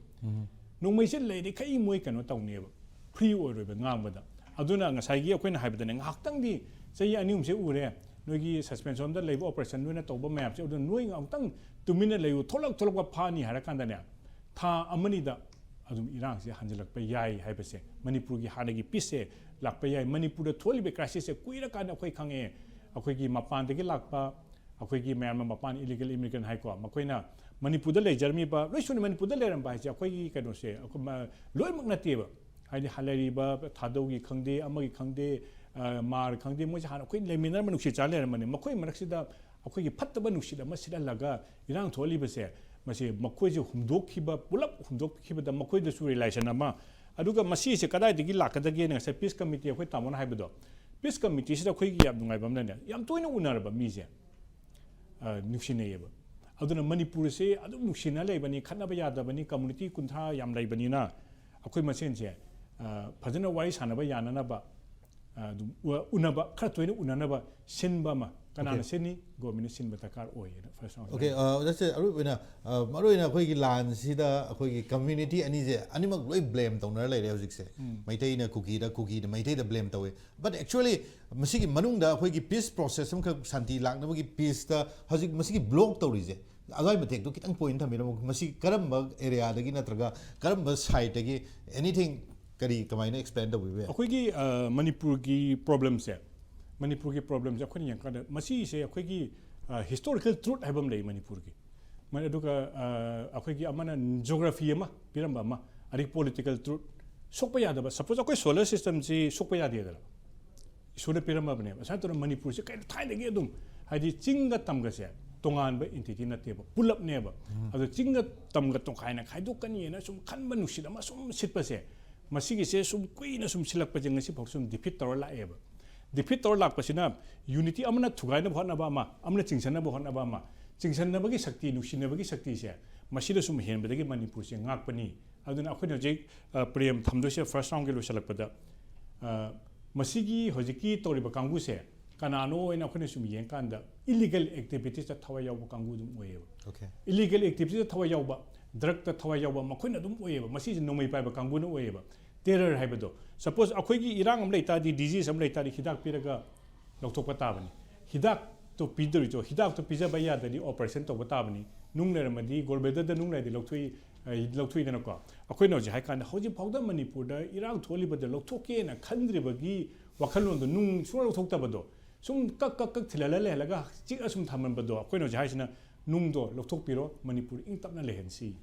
ꯅꯣꯡꯃꯩꯁꯦ ꯂꯩꯔꯤꯈꯩ ꯃꯣꯏ ꯀꯩꯅꯣ ꯇꯧꯅꯦꯕ, ꯐ꯭ꯔꯤ ꯑꯣꯏꯔꯣꯏꯕ ꯉꯥꯡꯕꯗ꯫ ꯑꯗꯨꯅ ꯉꯁꯥꯏꯒꯤ ꯑꯩꯈꯣꯏꯅ ꯍꯥꯏꯕꯗꯅꯦ, ꯉꯥꯏꯍꯥꯛꯇꯪꯗꯤ ꯆꯍꯤ ꯑꯅꯤ ꯑꯍꯨꯝꯁꯦ ꯎꯔꯦ, ꯅꯣꯏꯒꯤ ꯁꯁꯄꯦꯟꯁꯟꯗ ꯂꯩꯕ ꯑꯣꯄꯔꯦꯁꯟ ꯅꯣꯏꯅ ꯇꯧꯕ ꯃꯌꯥꯝꯁꯦ, ꯑꯗꯨ ꯅꯣꯏ ꯉꯥꯏꯍꯥꯛꯇꯪ ꯇꯨꯃꯤꯟꯅ ꯂꯩꯌꯨ, ꯊꯣꯛꯂꯛ ꯊꯣꯛꯂꯛꯄ ꯐꯥꯅꯤ ꯍꯥꯏꯔ ꯀꯥꯟꯗꯅꯦ, ꯊꯥ ꯑꯃꯅꯤꯗ ꯑꯗꯨꯝ ꯏꯔꯥꯡꯁꯦ ꯍꯟꯖꯤꯜꯂꯛꯄ ꯌꯥꯏ ꯍꯥꯏꯕꯁꯦ, ꯃꯅꯤꯄꯨꯔꯒꯤ ꯍꯥꯟꯅꯒꯤ ꯄꯤꯁꯁꯦ ꯂꯥꯛꯄ ꯌꯥꯏ꯫ ꯃꯅꯤꯄꯨꯔꯗ ꯊꯣꯛꯍꯜꯂꯤꯕ ꯀ꯭ꯔꯥꯏꯁꯤꯁꯁꯦ ꯀꯨꯏꯔꯀꯥꯟꯗ ꯑꯩꯈꯣꯏ ꯈꯪꯉꯦ꯫ ꯑꯩꯈꯣꯏꯒꯤ ꯃꯄꯥꯟꯗꯒꯤ ꯂꯥꯛꯄ, ꯑꯩꯈꯣꯏꯒꯤ ꯃꯌꯥꯝ ꯃꯄꯥꯟ ꯏꯂꯤꯒꯦꯜ ꯏꯃꯤꯒ꯭ꯔꯦꯟ ꯍꯥꯏꯀꯣ, ꯃꯈꯣꯏꯅ ꯃꯅꯤꯄꯨꯔꯗ ꯂꯩꯖꯔꯝꯃꯤꯕ, ꯂꯣꯏ ꯁꯨꯅ ꯃꯅꯤꯄꯨꯔꯗ ꯂꯩꯔꯝꯕ ꯍꯥꯏꯁꯦ ꯑꯩꯈꯣꯏꯒꯤ ꯀꯩꯅꯣꯁꯦ, ꯑꯩꯈꯣꯏ ꯃ-, ꯂꯣꯏꯅꯃꯛ ꯅꯠꯇꯦꯕ꯫ ꯍꯥꯏꯗꯤ ꯍ-, ꯂꯩꯔꯤꯕ ꯊꯥꯗꯧꯒꯤ ꯈꯪꯗꯦ, ꯑꯃꯒꯤ ꯈꯪꯗꯦ, ꯑ, ꯃꯥꯔ ꯈꯪꯗꯦ, ꯃꯣꯏꯁꯦ ꯍꯥꯟꯅ ꯑꯩꯈꯣꯏ ꯂꯩꯃꯤꯟꯅꯔꯝꯕ, ꯅꯨꯡꯁꯤ ꯆꯥꯟꯅ ꯂꯩꯔꯝꯕꯅꯤ꯫ ꯃꯈꯣꯏ ꯃꯔꯛꯁꯤꯗ ꯑꯩꯈꯣꯏꯒꯤ ꯐꯠꯇꯕ ꯅꯨꯡꯁꯤꯠ ꯑꯃ ꯁꯤꯠꯍꯜꯂꯒ ꯏꯔꯥꯡ ꯊꯣꯛꯍꯜꯂꯤꯕꯁꯦ, ꯃꯁꯤ ꯃꯈꯣꯏꯁꯦ ꯍꯨꯝꯗꯣꯛꯈꯤꯕ, ꯄꯨꯂꯞ ꯍꯨꯝꯗꯣꯛꯈꯤꯕꯗ ꯃꯈꯣꯏꯗꯁꯨ ꯔꯤꯂꯦꯁꯟ ꯑꯃ꯫ ꯑꯗꯨꯒ ꯃꯁꯤꯁꯦ ꯀꯗꯥꯏꯗꯒꯤ ꯂꯥꯛꯀꯗꯒꯦꯅ ꯉꯁꯥꯏ ꯄꯤꯁ ꯀꯃꯤꯇꯤ, ꯑꯩꯈꯣꯏ ꯇꯥꯃꯣꯅ ꯍꯥꯏꯕꯗꯣ, ꯄꯤꯁ ꯀꯃꯤꯇꯤꯁꯤꯗ ꯑꯩꯈꯣꯏꯒꯤ ꯌꯥꯝ ꯅꯨꯡꯉꯥꯏꯕ ꯑꯃꯅꯅꯦ, ꯌꯥꯝ ꯇꯣꯏꯅ ꯎꯅꯔꯕ ꯃꯤꯁꯦ, ꯑ, ꯅꯨꯡꯁꯤꯅꯩꯌꯦꯕ꯫ ꯑꯗꯨꯅ ꯃꯅꯤꯄꯨꯔꯁꯦ ꯑꯗꯨꯝ ꯅꯨꯡꯁꯤꯅ ꯂꯩꯕꯅꯤ, ꯈꯠꯅꯕ ꯌꯥꯗꯕꯅꯤ, ꯀꯝꯃꯨꯅꯤꯇꯤ ꯀꯨꯟꯊ꯭ꯔꯥ ꯌꯥꯝ ꯂꯩꯕꯅꯤꯅ ꯑꯩꯈꯣꯏ ꯃꯁꯦꯟꯁꯦ, ꯑ, ꯐꯖꯅ ꯋꯥꯔꯤ ꯁꯥꯟꯅꯕ ꯌꯥꯅꯅꯕ, ꯑ, ꯑꯗꯨꯝ ꯎ-, ꯎꯅꯕ, ꯈꯔ ꯇꯣꯏꯅ ꯎꯅꯅꯕ ꯁꯤꯟꯕ ꯑꯃ, ꯀꯅꯥꯅ Okay. ꯁꯤꯟꯅꯤ? ꯒꯣꯔꯃꯦꯟꯅ ꯁꯤꯟꯕ ꯗꯔꯀꯥꯔ ꯑꯣꯏꯌꯦꯅ ꯐꯥꯔꯁ ꯔꯥꯎꯟ Okay, ꯑ, ꯑꯣꯖꯥꯁꯦ, ꯑꯔꯣꯏꯕ ꯑꯣꯏꯅ, ꯑ, ꯃꯔꯨ ꯑꯣꯏꯅ ꯑꯩꯈꯣꯏꯒꯤ ꯂꯥꯟꯁꯤꯗ ꯑꯩꯈꯣꯏꯒꯤ ꯀꯝꯃ꯭ꯌꯨꯅꯤꯇꯤ ꯑꯅꯤꯁꯦ ꯑꯅꯤꯃꯛ ꯂꯣꯏ ꯕ꯭ꯂꯦꯝ ꯇꯧꯅꯔ ꯂꯩꯔꯦ ꯍꯧꯖꯤꯛꯁꯦ꯫ ꯎꯝ꯫ ꯃꯩꯇꯩꯅ ꯀꯨꯀꯤꯗ, ꯀꯨꯀꯤꯅ ꯃꯩꯇꯩꯗ ꯕ꯭ꯂꯦꯝ ꯇꯧꯋꯦ꯫ But actually ꯃꯁꯤꯒꯤ ꯃꯅꯨꯡꯗ ꯑꯩꯈꯣꯏꯒꯤ ꯄꯤꯁ ꯄ꯭ꯔꯣꯁꯦꯁ ꯑꯃꯈꯛ, ꯁꯥꯟꯇꯤ ꯂꯥꯛꯅꯕꯒꯤ ꯄꯤꯁꯇ ꯍꯧꯖꯤꯛ ꯃꯁꯤꯒꯤ ꯕ꯭ꯂꯣꯛ ꯇꯧꯔꯤꯁꯦ, ꯑꯗꯨꯋꯥꯏ ꯃꯇꯦꯛꯇꯣ ꯈꯤꯇꯪ ꯄꯣꯏꯟ ꯊꯝꯕꯤꯔꯝꯃꯨ꯫ ꯃꯁꯤ ꯀꯔꯝꯕ ꯑꯦꯔꯤꯌꯥꯗꯒꯤ ꯅꯠꯇ꯭ꯔꯒ ꯀꯔꯝꯕ ꯁꯥꯏꯠꯇꯒꯤ, anything, ꯀꯔꯤ, ꯀꯃꯥꯏꯅ ꯑꯦꯛꯁꯄ꯭ꯂꯦꯟ ꯇꯧꯕꯤꯕ ꯌꯥꯏ? ꯑꯩꯈꯣꯏꯒꯤ, ꯑ, ꯃꯅꯤꯄꯨꯔꯒꯤ ꯄ꯭ꯔꯣꯕ꯭ꯂꯦꯝꯁꯦ, ꯃꯅꯤꯄꯨꯔꯒꯤ ꯄ꯭ꯔꯣꯕ꯭ꯂꯦꯝꯁꯦ ꯑꯩꯈꯣꯏꯅ ꯌꯦꯡꯀꯥꯟꯗ ꯃꯁꯤꯁꯦ ꯑꯩꯈꯣꯏꯒꯤ, ꯑ, ꯍꯤꯁꯇꯣꯔꯤꯀꯦꯜ ꯇ꯭ꯔꯨꯠ ꯍꯥꯏꯕ ꯑꯃ ꯂꯩ ꯃꯅꯤꯄꯨꯔꯒꯤ꯫ ꯃ-, ꯑꯗꯨꯒ, ꯑ, ꯑꯩꯈꯣꯏꯒꯤ ꯑꯃꯅ ꯖꯤꯑꯣꯒ꯭ꯔꯥꯐꯤ ꯑꯃ ꯄꯤꯔꯝꯕ ꯑꯃ, ꯑꯗꯒꯤ ꯄꯣꯂꯤꯇꯤꯀꯦꯜ ꯇ꯭ꯔꯨꯠ꯫ ꯁꯣꯛꯄ ꯌꯥꯗꯕ, ꯁꯄꯣꯁ ꯑꯩꯈꯣꯏ ꯁꯣꯂꯔ ꯁꯤꯁꯇꯝꯁꯤ ꯁꯣꯛꯄ ꯌꯥꯗꯦꯗꯅ, ꯏꯁꯣꯔꯅ ꯄꯤꯔꯝꯃꯕꯅꯦꯕ꯫ ꯑꯁꯨꯃꯥꯏꯅ ꯇꯧꯗꯅ ꯃꯅꯤꯄꯨꯔꯁꯦ ꯀꯩꯅꯣ ꯊꯥꯏꯅꯗꯒꯤ ꯑꯗꯨꯝ, ꯍꯥꯏꯗꯤ ꯆꯤꯡꯒ ꯇꯝꯒꯁꯦ ꯇꯣꯉꯥꯟꯕ ꯑꯦꯟꯇꯤꯇꯤ ꯅꯠꯇꯦꯕ, ꯄꯨꯂꯞꯅꯦꯕ꯫ ꯎꯝ꯫ ꯑꯗꯣ ꯆꯤꯡꯒ ꯇꯝꯒ ꯇꯣꯈꯥꯏꯅ ꯈꯥꯏꯗꯣꯛꯀꯅꯤꯅ ꯁꯨꯝ ꯈꯟꯕ ꯅꯨꯡꯁꯤꯠ ꯑꯃ ꯁꯨꯝ ꯁꯤꯠꯄꯁꯦ, ꯃꯁꯤꯒꯤꯁꯦ ꯁꯨꯝ ꯀꯨꯏꯅ ꯁꯨꯝ ꯁꯤꯜꯂꯛꯄꯁꯦ ꯉꯁꯤꯐꯥꯎ ꯁꯨꯝ ꯗꯤꯐꯤꯠ ꯇꯧꯔ ꯂꯥꯛꯑꯦꯕ꯫ ꯗꯤꯐꯤꯠ ꯇꯧꯔ ꯂꯥꯛꯄꯁꯤꯅ ꯌꯨꯅꯤꯇꯤ, ꯑꯃꯅ ꯊꯨꯒꯥꯏꯅꯕ ꯍꯣꯠꯅꯕ ꯑꯃ, ꯑꯃꯅ ꯆꯤꯡꯁꯟꯅꯕ ꯍꯣꯠꯅꯕ ꯑꯃ, ꯆꯤꯡꯁꯟꯅꯕꯒꯤ ꯁꯛꯇꯤ, ꯅꯨꯡꯁꯤꯅꯕꯒꯤ ꯁꯛꯇꯤꯁꯦ ꯃꯁꯤꯗ ꯁꯨꯝ ꯍꯦꯟꯕꯗꯒꯤ ꯃꯅꯤꯄꯨꯔꯁꯦ ꯉꯥꯛꯄꯅꯤ꯫ ꯑꯗꯨꯅ ꯑꯩꯈꯣꯏꯅ ꯍꯧꯖꯤꯛ, ꯑ, ꯄ꯭ꯔꯦꯝ ꯊꯝꯗꯣꯏꯁꯦ ꯐꯥꯔꯁ ꯔꯥꯎꯟꯒꯤ ꯂꯣꯏꯁꯤꯜꯂꯛꯄꯗ, ꯑ, ꯃꯁꯤꯒꯤ ꯍꯧꯖꯤꯛꯀꯤ ꯇꯧꯔꯤꯕ ꯀꯥꯡꯕꯨꯁꯦ ꯀꯅꯥꯅꯣ ꯍꯥꯏꯅ ꯑꯩꯈꯣꯏꯅ ꯁꯨꯝ ꯌꯦꯡꯀꯥꯟꯗ ꯏꯂꯤꯒꯦꯜ ꯑꯦꯛꯇꯤꯚꯤꯇꯤꯁꯇ ꯊꯋꯥꯏ ꯌꯥꯎꯕ ꯀꯥꯡꯕꯨ ꯑꯗꯨꯝ ꯑꯣꯏꯌꯦꯕ꯫ Okay. ꯏꯂꯤꯒꯦꯜ ꯑꯦꯛꯇꯤꯚꯤꯇꯤꯁꯇ ꯊꯋꯥꯏ ꯌꯥꯎꯕ, ꯗ꯭ꯔꯒꯇ ꯊꯋꯥꯏ ꯌꯥꯎꯕ ꯃꯈꯣꯏꯅ ꯑꯗꯨꯝ ꯑꯣꯏꯌꯦꯕ꯫ ꯃꯁꯤꯁꯦ ꯅꯣꯡꯃꯩ ꯄꯥꯏꯕ ꯀꯥꯡꯕꯨꯅ ꯑꯣꯏꯌꯦꯕ꯫ ꯇꯦꯔꯔ ꯍꯥꯏꯕꯗꯣ, ꯁꯄꯣꯁ ꯑꯩꯈꯣꯏꯒꯤ ꯏꯔꯥꯡ ꯑꯃ ꯂꯩ ꯇꯥꯔꯗꯤ, ꯗꯤꯖꯤꯁ ꯑꯃ ꯂꯩ ꯇꯥꯔꯗꯤ ꯍꯤꯗꯥꯛ ꯄꯤꯔꯒ ꯂꯧꯊꯣꯛꯄ ꯇꯥꯕꯅꯤ꯫ ꯍꯤꯗꯥꯛꯇꯣ ꯄꯤꯗꯣꯔꯤꯗꯣ, ꯍꯤꯗꯥꯛꯇꯣ ꯄꯤꯖꯕ ꯌꯥꯗ꯭ꯔꯗꯤ ꯑꯣꯄꯔꯦꯁꯟ ꯇꯧꯕ ꯇꯥꯕꯅꯤ꯫ ꯅꯨꯡ ꯂꯩꯔꯝꯃꯗꯤ ꯒꯣꯜ ꯕ꯭ꯂꯦꯗꯔꯗ ꯅꯨꯡ ꯂꯩꯔꯗꯤ ꯂꯧꯊꯣꯛꯏ, ꯑ, ꯂꯧꯊꯣꯛꯏꯗꯅꯀꯣ꯫ ꯑꯩꯈꯣꯏꯅ ꯍꯧꯖꯤꯛ ꯍꯥꯏ ꯀꯥꯟꯗ ꯍꯧꯖꯤꯛ ꯐꯥꯎꯗ ꯃꯅꯤꯄꯨꯔꯗ ꯏꯔꯥꯡ ꯊꯣꯛꯍꯜꯂꯤꯕꯗ ꯂꯧꯊꯣꯛꯀꯦꯅ ꯈꯟꯗ꯭ꯔꯤꯕꯒꯤ ꯋꯥꯈꯜꯂꯣꯟꯗꯣ, ꯅꯨꯡ ꯁꯨꯡꯂꯧ ꯂꯧꯊꯣꯛꯇꯕꯗꯣ, ꯁꯨꯝ ꯀꯛ ꯀꯛ ꯀꯛ ꯊꯤꯜꯍꯜꯂ ꯂꯩꯍꯜꯂꯒ ꯆꯤꯛꯑ ꯁꯨꯝ ꯊꯝꯃꯝꯕꯗꯣ, ꯑꯩꯈꯣꯏꯅ ꯍꯧꯖꯤꯛ ꯍꯥꯏꯁꯤꯅ ꯅꯨꯡꯗꯣ ꯂꯧꯊꯣꯛꯄꯤꯔꯣ, ꯃꯅꯤꯄꯨꯔ ꯏꯪ ꯇꯞꯅ ꯂꯩꯍꯟꯁꯤ꯫